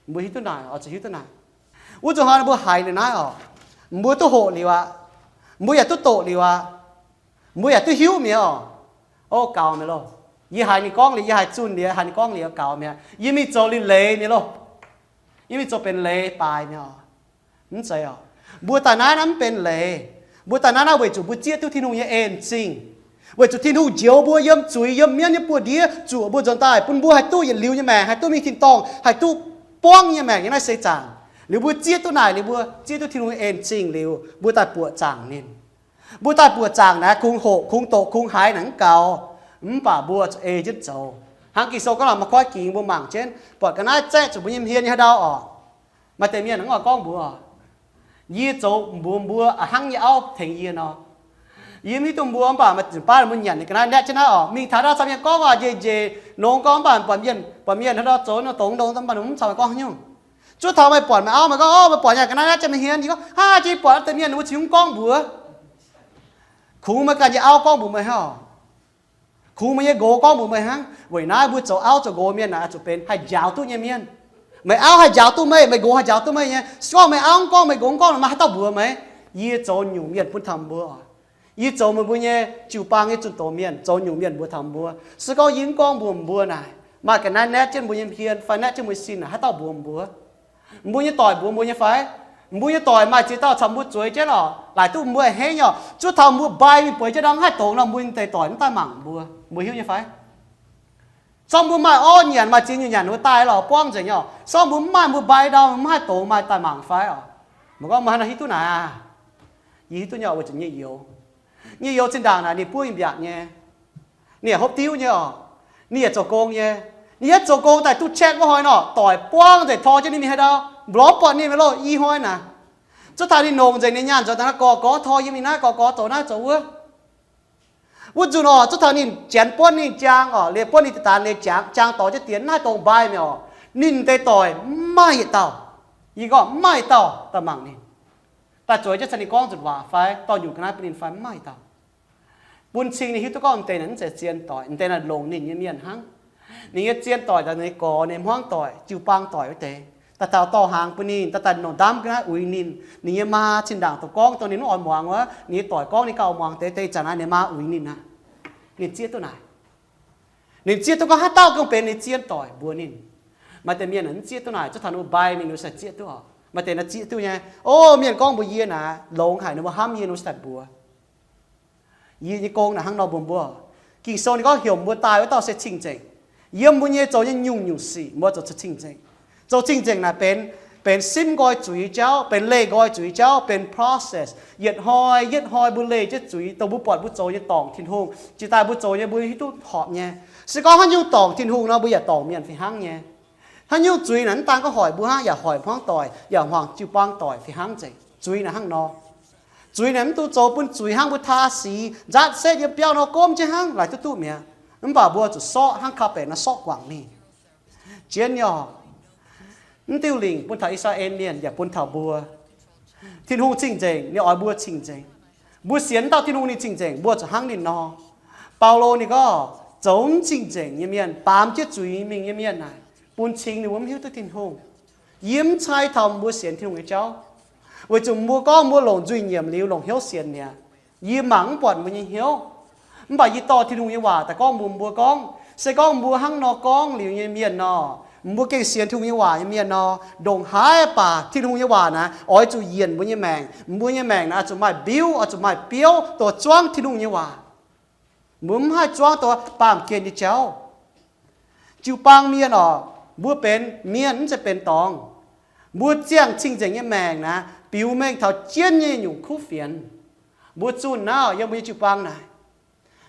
Mbuo hiuv duqv naaic oc, zuqc hiuv duqv naaic. Wuov zuqc hnoi mbuo haiz ninh naaiv oc, mbuo duqv hoqc liuz aqv, mbuo yaac duqv doqc liuz aqv, mbuo yaac duqv hiuv mi'aqv oc. O, gaux mi'aqv loh. Yie haiz ninh gorngv liuz, yie haiz zunh liuz, haiz ninh gorngv liuz gaux mi'aqv. Yie mingh zoux liuz leiz mi'aqv loh. Yie mingh zoux benx leiz baaix mi'aqv oc. Mv zeiz oc. Mbuo daaih naaiv naaiv mv benx leiz. Mbuo daaih naaiv naaiv weic zuqc mbuo zieqv duqv Tin-Hungh nyei en zingh. Weic zuqc Tin-Hungh njoux mbuo yiem zuiz, yiem mienv nyei buoz-ndiev zuoqc mbuo nzuonx daaih, bun mbuo haih duqv yietc liuz nyei maengc, haih duqv mingh tin-dorngh, haih duqv buangv nyei maengc nyei naaiv seix zaangc. Liuz mbuo zieqv duqv naaic, liuz mbuo zieqv duqv Tin-Hungh en zingh liuz, mbuo daaih buoqc zaangc ninh. Mbuo daaih buoqc zaangc naaiv kungx hoqc, kungx doqc, kungx haiz naaic mv gaux, mv baac mbuo zuqc ei jienv zoux. Hnangv Ging-Sou gorngv lorqc, maaih koiv gingx mbuo mangc jienv, buatc ga'naaiv zaeqv zuqc mbuo nyei hmien nyei haaix ndau orqc. Maaih deix mienh hnangv oix gorngv mbuox, yie zoux mbuox mbuo a'hnangv yie auv tengx yie nor. Yie mv hiuv duqv mbuo mv baac maaih ziouc baav mbuo nyanc nyei ga'naaiv naetv jienv naaiv orqc. Mingh taux ndau camv mienh gorngv waac njiec njiec nongx gorngv mv baac buatc mienh, buatc mienh haaix ndau zoux nor dongz ndongx mv baac mv caux meih gorngv haaix nyungc. Zuov taux meih buatc meih auv, meih gorngv, o, meih buatc nyei ga'naaiv naetv jienv meih hmien, yie gorngv, haa, jiex buatc deix mienh mbuo cingx mv gorngv mbuox. Kungx meih ganh nyei auv gorngv mbuox meih hnangv orqc. Kungx meih nyei nqox gorngv mbuox meih hnangv. Weic naaiv mbuo zoux auv zoux nqox mienh naaic zuqc benx haih njaaux duqv nyei mienh. Meih auv haih njaaux duqv meih, meih nqox haih njaaux duv meih nyei. Se gorngv meih auv mv gorngv, meih nqox mv gorngv, maaih haaix dauh mbuox meih? Yie zoux nyungc mienh bun taux mbuo oc. Yie zoux meih mbuo nyei jiu-baang nyei zunh doz mienh, zoux nyungc mienh mbuox taux mbuo. Se gorngv yie mv gorngv mbuox mbuo naaic, maaih ga'naaiv naetv jienv mbuo nyei hmien fai naetv jienv mbuo nyei sin naaic, haaix dauh mbuox mbuo? Mbuo nyei doic mbuox mbuo nyei fai? Mbuo nyei doic maaih ziex dauh caux mbuo zueiz jienv oc, laaic duqv mbuo a'hneiv nyei oc. Zuov taux mbuo mbai mingh bueix jienv ndau mv haih dongz nor, mbuo nyei deix doic mv daaih mangc mbuo, mbuo hiuv nyei fai? Sorng mbuo maaih orv nyanc, maaih ziex nyungc nyanc, mbuo daaih lorz buangv nzengc nyei oc. Sorng mbuo mv maaih, mbuo mbai ndau mv haih dongz, maaih daaih mangc fai oc? Meih gorngv meih haaix nor hiuv duqv naaic aac? Yie hiuv duqv nyei oc, weic zuqc nyei youz, nyei youz zinh ndaangc naaic ninh buov mbiaatc nyei, ninh yaac hopv diuv nyei oc, ninh yaac zoux gong nyei. Ninh yietv zoux gong daaih duqv chat wuov hnoi nor, doic buangv nzengc tor jienv ninh mingh haaix ndau, mv lorz buatc ninh mingh loh i hnoi naaic. Zuov taux ninh nongc nzengc ninh nyaanh zoux daaih naaiv gorx gorx tor yie mingh naaiv, gorx gorx zoux naaiv zoux wuov. Wuov nzunc oc, zuov taux ninh janx buonv ninh jaang oc, liuz buonv ninh daaih daanx liuz jaang, jaang dorh jienv dien naaiv dongh mbai mi'aqv oc. Ninh deix doic mv maaih yietc dauh, yie gorngv mv maaih yietc dauh daaih mangc ninh, daaih zueiz jienv caux ninh gorngv nzunc waac fai dorh nyungc ga'naaiv bun ninh fai, mv maaih yietc dauh. Bun cing ninh hiuv duqv gorngv m'deix naaic mv zeiz zien doic, m'deix naaic longc ninh nyei mienh hnangv. Ninh nyei zien doic daaih ninh gorx, ninh hmuangv doic, jiu-baang doic wuov deix, daaih taux dorh hnaangx bun ninh, daaih daaih longc ndaamv ga'naaiv uix ninh. Ninh nyei maa zinh ndaangc dongh gorngv dongh ninh mv oix muangx wuov, ninh nyei doic gorngv ninh gauh oix muangx deix, deix zanc naaiv ninh maa uix ninh aqv. Ninh zieqv duqv naaic. Ninh zieqv duqv gorngv haaix dauh gengh benx ninh zien doic mbuox ninh. Maaih deix mienh mv zieqv duqv naaic, zuov taux ninh mbuo mbai mingh ninh mbuo sai zieqv duqv oc. Maaih deix naaiv zieqv duqv nyei. O, mienh gorngv mbuox yie naaic, longx haic, ninh mbuo hnamv yie, ninh mbuo sai daaih mbuox. Yie nyei gong naaic hnangv nor mbuox mbuo. Ging-Sou ninh gorngv heuc mbuo daaih wuov dauh se cing-nzengc. Yiem mbuo nyei zoux nyei nyungc-nyungc sic mbuo zoux cing-nzengc. Zoux cing-nzengc naaic benx, benx simv nqoi zuiz jauv, benx leih nqoi zuiz jauv, benx process. Yietc hnoi yietv hnoi mbuo leih jienv zuiz dongh mbuo buatc mbuo zoux nyei dorngc Tin-Hungh. Jiex daaih mbuo zoux nyei mbuo hiuv duqv horpc nyei. Se gorngv haaix nyungc dorngc Tin-Hungh nor, mbuo yaac dorngc mienh fih hnangv nyei. Haaix nyungc zuiz naaic mv daan gorngv hoic mbuo hnangv, yaac hoic hmuangv doic, yaac hoic jiu-baang doic fih hnangv nzengc. Zuiz naaic hnangv nor. Zuiz naaic mv dungx zoux bun zuiz hnangv, mbuo taa sic nzaatv setv yiem biauv nor gomv jienv hnangv, laaic duqv duqv mi'aqv. Mv baac mbuo zuqc sorqv hnangv carpet nor sorqv guangc mingh. Jienv nyei oc. Mv diuh lingc bun taux I^saa^laa^en Mienh yaac bun taux mbuo. Tin-Hungh cing-nzengc, ninh oix mbuo cing-nzengc. Mbuo sienx dauh Tin-Hungh ninh cing-nzengc, mbuo zuqc hnangv ninh nor. Baulo ninh gorngv, zoux mv cing-nzengc nyei mienh, baamz jienv zuiz mingh nyei mienh naaic, bun cing ninh mbuo mv hiuv duqv Tin-Hungh. Yie mv cai taux mbuo sienx Tin-Hungh nyei jauv, weic zuqc mbuo gorngv mbuo longc nzuih nyiemc liuz longc hnyouv sienx mi'aqv. Yie mangc mv buatc mbuo nyei hnyouv. Mv baac yie dorh Tin-Hungh nyei waac daaih gorngv mbuox mbuo gorngv, se gorngv mbuo hnangv nor gorngv liuz nyei mienh nor, mbuo gengh sienx Tin-Hungh nyei waac nyei mienh nor, ndongc haaix baac Tin-Hungh nyei waac naaic oix zuqc yienc mbuo nyei maengc. Mbuo nyei maengc naaic oix zuqc maaih mbiuv, oix zuqc maaih biouv dongh zuangv Tin-Hungh nyei waac. Mbuo mv haih zuangv dongh baamh gen nyei jauv. Jiu-baang mienh oc, mbuo benx mienh mv zeiz benx dorngx. Mbuo ziangh cing-nzengc nyei maengc naaic biux mengh taux jienv nyei nyungc kuv fienx. Mbuo zunh naaiv yiem mbuo nyei jiu-baang naaic,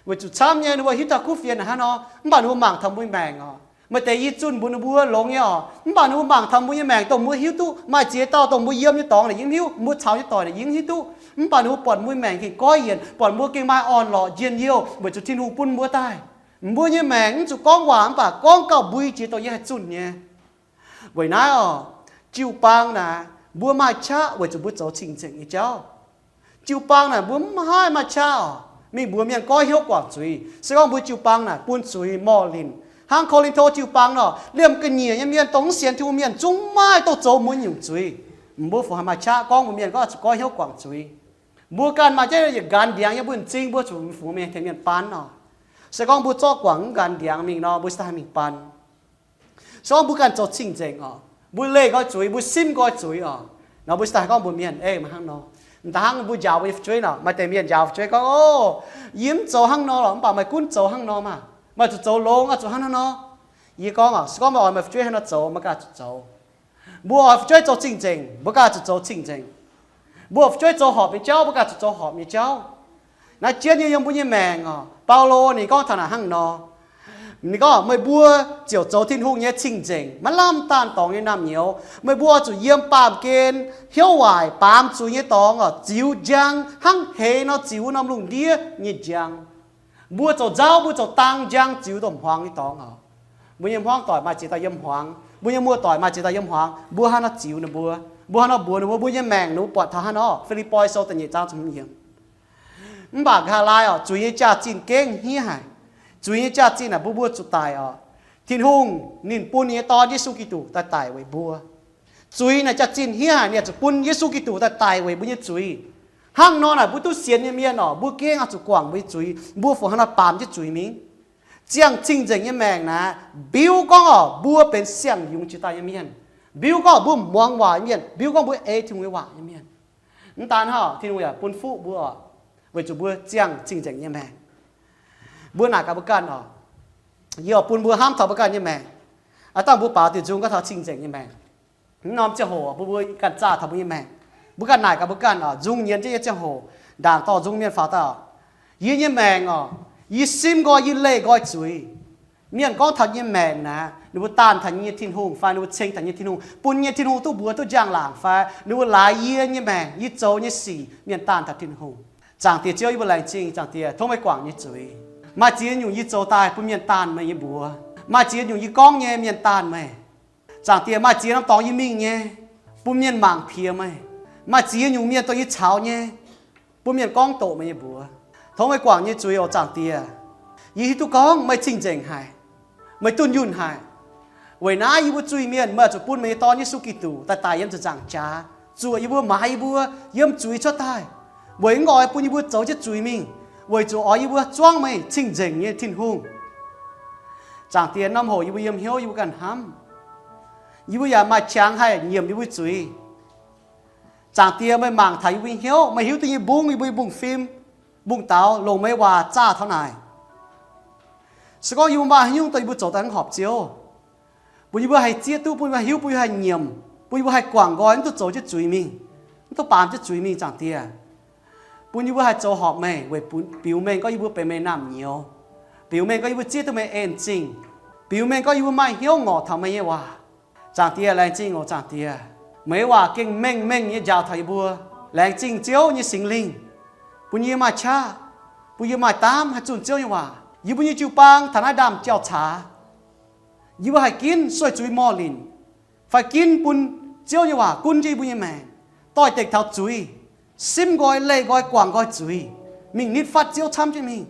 weic zuqc camv nyei ninh mbuo hiuv taux kuv fienx naaic hnangv nor, mv baac ninh mbuo mangc taux mbuo nyei maengc oc. Maaih deix yie zunh mbuox ninh mbuo longx nyei oc, mv baac ninh mbuo mangc taux mbuo nyei maengc dongh mbuo hiuv duqv maaih ziex dauh dongh mbuo yiem nyei dorngx naaic yie mv hiuv, mbuo caux nyei doic naaic yie mv hiuv duqv. Mv baac ninh mbuo buatc mbuo nyei maengc gengh goiv yienc, buatc mbuo gengh maaih orn-lorqc njien-youh weic zuqc Tin-Hungh bun mbuo daaih. Mbuo nyei maengc mv zuqc gorngv waac mv baac gorngv gauh mbui jiex dongh yie haih zunh nyei. Weic naaiv oc, jiu-baang naaic mbuo maaih qaqv weic zuqc mbuo zoux cing-nzengc nyei jauv. Jiu-baang naaic mbuo mv haih maaih qaqv oc, mingh mbuox mienh goiv hnyouv guangc zuiz. Se gorngv mbuo jiu-baang naaic bun zuiz morh linh, hnangv Ko^lin^to jiu-baang nor, liemh ga'nyiec nyei mienh dongh mv sienx Tin-Hungh mienh zungv maaih dongh zoux mbuo nyungc zuiz. Mbuo fungc haih maaih qaqv gorngv mbuox mienh gorngv zuqc goiv hnyouv guangc zuiz? Mbuo ganh maaih jienv yietc nqanx ndiangx yiem mbuo nyei m'zing, mbuo zuqc fungx mienh tengx mienh baan oc. Se gorngv mbuo zorqv guangc mv nqanx ndiangx mingh nor, mbuo cingx daaih haih mingh baan. Se gorngv mbuo ganh zoux cing-nzengc oc, mbuo leih nqoi zuiz, mbuo simv nqoi zuiz oc, nor mbuo cingx daaih haih gorngv mbuox mienh, ei, meih hnangv nor. M'daaih hnangv mbuo njaaux mbuo nyei fu'jueiv nor, maaih deix mienh njaaux fu'jueiv gorngv, o, yie mv zoux hnangv nor lorqc, mv baac meih gunv zoux hnangv nor maah! Meih zuqc zoux longx, oix zuqc hnangv naaiv nor. Yie gorngv oc, se gorngv meih oix meih fu'jueiv hnangv nor zoux, meih ganh zuqc zoux. Mbuo oix fu'jueiv zoux cing-nzengc, mbuo ganh zuqc zoux cing-nzengc. Mbuo fu'jueiv zoux horpc nyei jauv, mbuo ganh zuqc zoux horpc nyei jauv. Naaiv jienv nyei yiem mbuo nyei maengc oc. Baulo ninh gorngv taux naaic hnangv nor. Ninh gorngv, meih mbuo ziouc zoux Tin-Hungh nyei cing-nzengc, maiv lamh daanh dorngx nyei naamh nyouz. Meih mbuo zuqc yiem baamh gen hnyouv waaic baamz zuiz nyei dorngx oc, ziux njang hnangv heix nor ziux norm lungh ndiev nyei njang. Mbuo zoux nzauv, mbuo zoux dang njang ziux domh hmuangx nyei dorngx oc. Mbuo nyei hmuangv doic maaih ziex dauh yiem hmuangx, mbuo nyei muoz-doic maaih ziex dauh yiem hmuangx, mbuo hnangv nor ziux ninh mbuo, mbuo hnangv nor mbuox ninh mbuo, mbuo nyei maengc ninh mbuo buatc taux hnangv nor. Fi^lipv^poi Sou da'nyeic zaang ziepc hmz yiemc. Mv baac nqa'haav laai oc, zuiz nyei jaax-zinh gengh hniev haic. Zuiz nyei jaax-zinh naaic bun mbuo zuqc daic oc. Tin-Hungh ninh bun ninh nyei Dorn Yesu Giduc daaih daic weic mbuo. Zuiz naaic jaax-zinh hniev haic, ninh zuqc bun Yesu Giduc daaih daic weic mbuo nyei zuiz. Hnangv nor naaic mbuo duqv sienx nyei mienh oc, mbuo gengh oix zuqc guangc mbuo nyei zuiz, mbuo fungc hnangv nor baamz jienv zuiz mingh. Ziangh cing-nzengc nyei maengc naaic, mbiuv gorngv oc, mbuo benx siang-yungz jiex daaih nyei mienh. Mbiuv gorngv mbuo muangx waac nyei mienh, mbiuv gorngv mbuo ei Tin-Hungh nyei waac nyei mienh. Mv daan hnangv, Tin-Hungh yaac bun fuqv mbuo oc, weic zuqc mbuo ziangh cing-nzengc nyei maengc. Mbuo naaic gaax mbuo ganh oc, yie oix bun mbuo hnamv taux mbuo ganh nyei maengc. Aav dangh mbuo baaux diuc nzung gorngv taux cing-nzengc nyei maengc. Mv norm ziangh hoc bun mbuo ganh zaah taux mbuo nyei maengc. Mbuo ganh naaic gaax mbuo ganh oc, nzung nyienz jienv nyei ziangh hoc, ndaangc dorh nzung mienh faaux daaih oc. Yie nyei maengc oc, yie simv nqoi, yie leih nqoi zuiz. Mienh gorngv taux nyei maengc naaic, ninh mbuo daanh taux nyei Tin-Hungh fai ninh mbuo ceng taux nyei Tin-Hungh, bun nyei Tin-Hungh duqv mbuox duqv njang-laangc fai ninh mbuo laaix yie nyei maengc, yie zoux nyei sic mienh daanh taux Tin-Hungh. Zaangc Diex Ziouv, yie mbuo laengz zingh Zaangc Diex tov meih guangc nyei zuiz. Maaih ziex nyungc yie zoux daaih bun mienh daanh meih nyei mbuox. Maaih ziex nyungc yie gorngv nyei mienh daanh meih. Zaangc Diex, maaih ziex norm dorngx yie mingh nyei, bun mienh mangc piex meih. Maaih ziex nyungc mienh dongh yie caux nyei, bun mienh gorngv doqc meih nyei mbuox. Tov meih guangc nyei zuiz oc Zaangc Diex. Yie hiuv duqv gorngv meih cing-nzengc haic, meih dunh yunh haic. Weic naaiv yie mbuo zuiz-mienh meih zuqc bun meih nyei Dorn Yesu Giduc daaih daic yiem ziepc nzaangc jaax, zuoqc yie mbuo, maaiz yie mbuo yiem zuiz cuotv daaih, weic mv oix bun yie mbuo zoux jienv zuiz mingh, weic zuqc oix yie mbuo zuangv meih cing-nzengc nyei Tin-Hungh. Zaangc Diex, norm hoc yie mbuo yiem hnyouv yie mbuo ganh hnamv, yie mbuo yaac maaih qangx haih nyiemc yie mbuo zuiz. Zaangc Diex, meih mangc taux yie mbuo nyei hnyouv, meih hiuv duqv nyei mbungv, yie mbuo nyei mbungv-fim, mbungv-daux, longc meih nyei waac zaah taux naaic. Se gorngv yie mbuo maaih haaix nyungc dongh yie mbuo zoux daaih mv horpc Ziouv, bun yie mbuo haih zieqv duqv, bun yie mbuo haih hiuv, bun yie mbuo haih nyiemc, bun yie mbuo haih guangc nqoi, mv duqv zoux jienv zuiz mingh, mv duqv baamz jienv zuiz mingh, Zaangc Diex. Bun yie mbuo haih zoux horpc meih weic biux mengh gorngv yie mbuo benx meih naamh nyouz, biux mengh gorngv yie mbuo zieqv duqv meih en zingh, biux mengh gorngv yie mbuo maaih hnyouv ngorc taux meih nyei waac. Zaangc Diex, laengz zingh oc Zaangc Diex. Meih nyei waac gengh mengh mengh nyei njaaux taux yie mbuo. Laengz zingh Ziouv nyei Singx Lingh, bun yie maaih qaqv, bun yie maaih daamv haih zunh Ziouv nyei waac. Yie mbuo nyei jiu-baang taux naaiv ndaamv-jauv-caax, yie mbuo haih ginv sueih zuiz morh linc, fai ginv bun Ziouv nyei waac gunv jienv yie mbuo nyei maengc, doix-dekc taux zuiz, simv nqoi, leih nqoi, guangc nqoi zuiz, mingh nitv fatv Ziouv camv jienv mingh.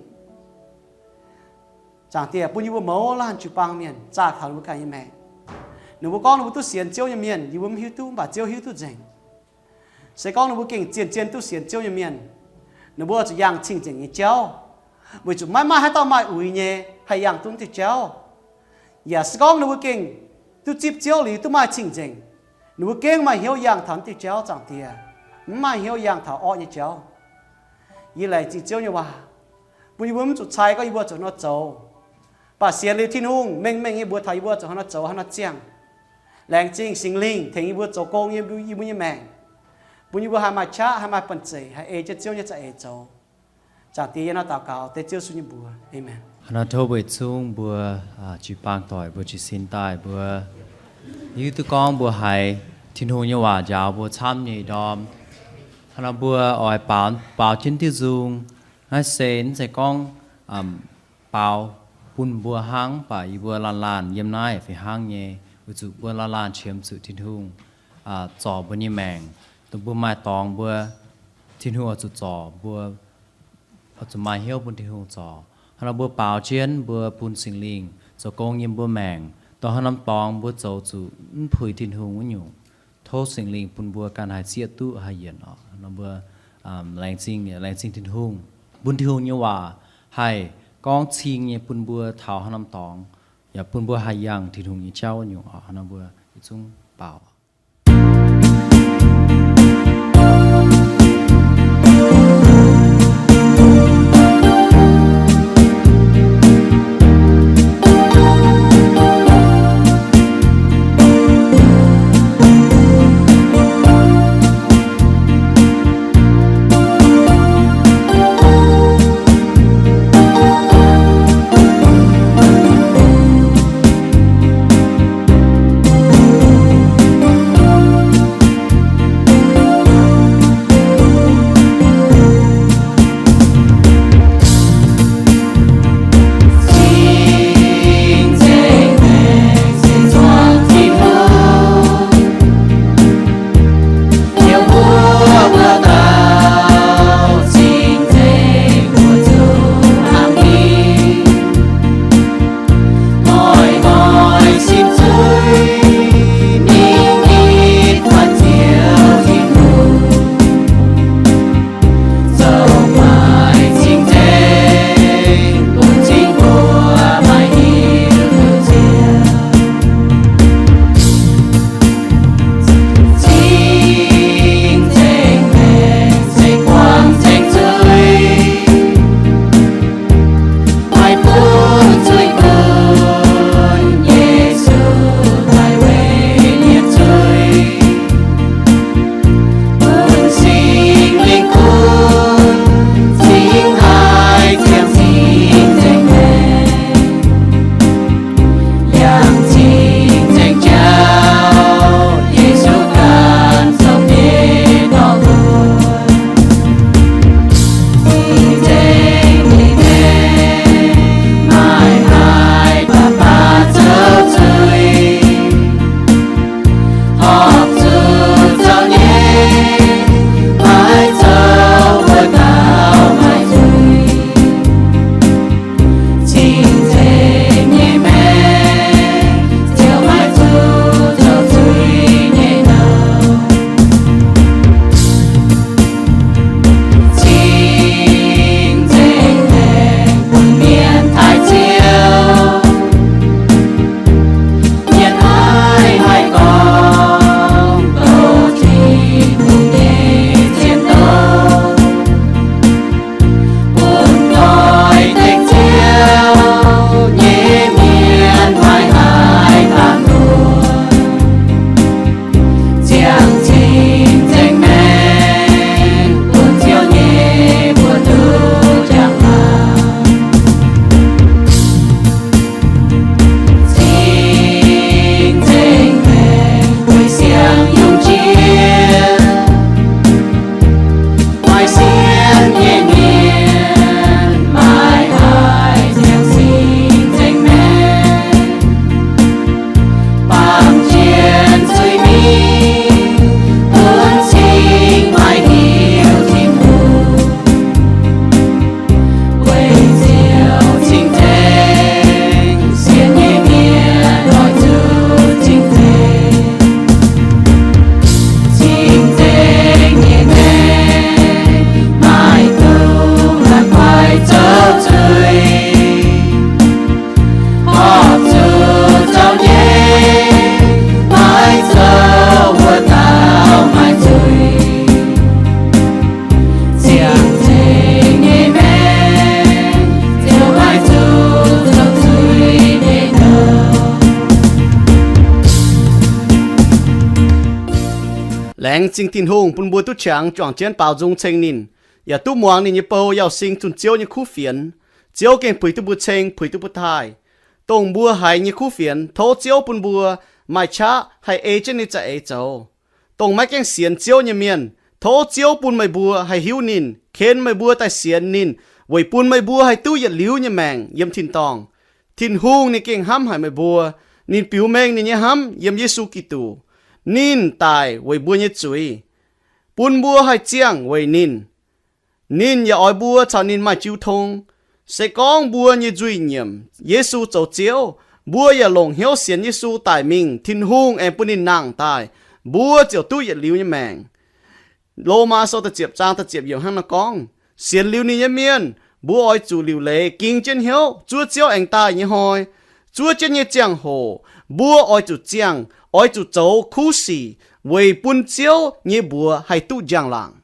Zaangc Diex, bun yie mbuo mouz laanh jiu-baang mienh zaah taux ninh mbuo ganh nyei maengc. Ninh mbuo gorngv ninh mbuo duqv sienx Ziouv nyei mienh, yie mbuo mv hiuv duqv, mv baac Ziouv hiuv duqv nzengc. Se gorngv ninh mbuo gengh zien-zien duqv sienx Ziouv nyei mienh, ninh mbuo zuqc yangh cing-nzengc nyei jauv, weic zuqc maiv maaih haaix dauh maaih uix nyei haih yangh duqv diuh jauv. Yaac se gorngv ninh mbuo gengh duqv zipv Ziouv liuz duqv maaih cing-nzengc, ninh mbuo gengh maaih hnyouv yangh taux diuh jauv, Zaangc Diex, mv maaih hnyouv yangh taux orqv nyei jauv. Yie laengz zingh Ziouv nyei waac, bun yie mbuo mv zuqc cai gorngv yie mbuo zuqc hnangv nor zoux, mv baac sienx liuz Tin-Hungh mengh mengh nyei mbuox taux yie mbuo zuqc hnangv nor zoux, hnangv nor ziangh. Laengz zingh Singx Lingh tengx yie mbuo zoux gong yiem, yiem yie mbuo nyei maengc, bun yie mbuo haih maaih qaqv, haih maaih banh zeic, haih ei jienv Ziouv nyei za'eix zoux. Zaangc Diex, yie hnangv nor daux gaux dengv Ziouv Yesu nyei mbuox. Aamen. Hnangv nor tov weic zungv mbuo jiu-baang doic mbuo jiez sin daaih mbuo hiuv duqv gorngv mbuo haiz Tin-Hungh nyei waac njaaux mbuo camv nyei ndorm. Hnangv nor mbuo oix baaux, baaux jienv diuh nzung. Naaiv se mv zeiz gorngv baaux bun mbuo hnangv, mv baac yie mbuo laanh laanh yiem naaiv fih hnangv nyei, weic zuqc mbuo laanh laanh qiemx zuqc Tin-Hungh zorc mbuo nyei maengc, dongh mbuo maaih dorngx mbuo, Tin-Hungh oix zuqc zorc mbuo, oix zuqc maaih hnyouv bun Tin-Hungh zorc. Hnangv nor mbuo baaux jienv mbuo bun Singx Lingh zoux gong yiem mbuo maengc, dongh haaix norm dorngx mbuo zoux zuqc mv puix Tin-Hungh wuov nyungc, tov Singx Lingh bun mbuo ganh haih zieqv duqv haih yienc oc. Nor mbuo laengz zingh, laengz zingh Tin-Hungh, bun Tin-Hungh nyei waac haih gorngv cing nyei bun mbuo taux haaix norm dorngx, yaac bun mbuo haih yangh Tin-Hungh nyei jauv nyungc oc. Nor mbuo yietc zungv baaux. Laengz zingh Tin-Hungh bun mbuo duqv qangx juangc jienv baaux nzung ceng ninh, yaac duqv muangx ninh nyei bou Yauz Sing zunh Ziouv nyei kuv fienx. Ziouv gengh puix duqv mbuo ceng, puix duqv mbuo taaih. Dongh mbuo haiz nyei kuv fienx, tov Ziouv bun mbuo maaih qaqv haih ei jienv ninh za'eix zoux. Dongh maiv gaengh sienx Ziouv nyei mienh, tov Ziouv bun meih mbuo haih hiuv ninh, ken meih mbuo daaih sienx ninh, weic bun meih mbuo haih duqv yietc liuz nyei maengc yiem tin-dorngh. Tin-Hungh ninh gengh hnamv haic meih mbuo. Ninh biux mengh ninh nyei hnamv yiem Yesu Giduc. Ninh daic weic mbuo nyei zuiz, bun mbuo haih ziangh weic ninh. Ninh yaac oix mbuo caux ninh maaih jiu tong. Se gorngv mbuo nyei nzuih nyiemc Yesu zoux Ziouv, mbuo yaac longc hnyouv sienx Yesu daic mingh, Tin-Hungh aengx bun ninh nangh daaih, mbuo ziouc duqv yietc liuz nyei maengc. Lomaa Sou da'ziepc zaang da'ziepc yiemc hnangv naaiv gorngv, sienx liuz ninh nyei mienh, mbuo oix zuqc liuc leiz ging jienv hnyouv zuov Ziouv aengx daaih nyei hnoi. Zuov jienv nyei ziangh hoc, mbuo oix zuqc ziangh, oix zuqc zoux kuv sic weic bun Ziouv nyei mbuox haih duqv njang-laangc.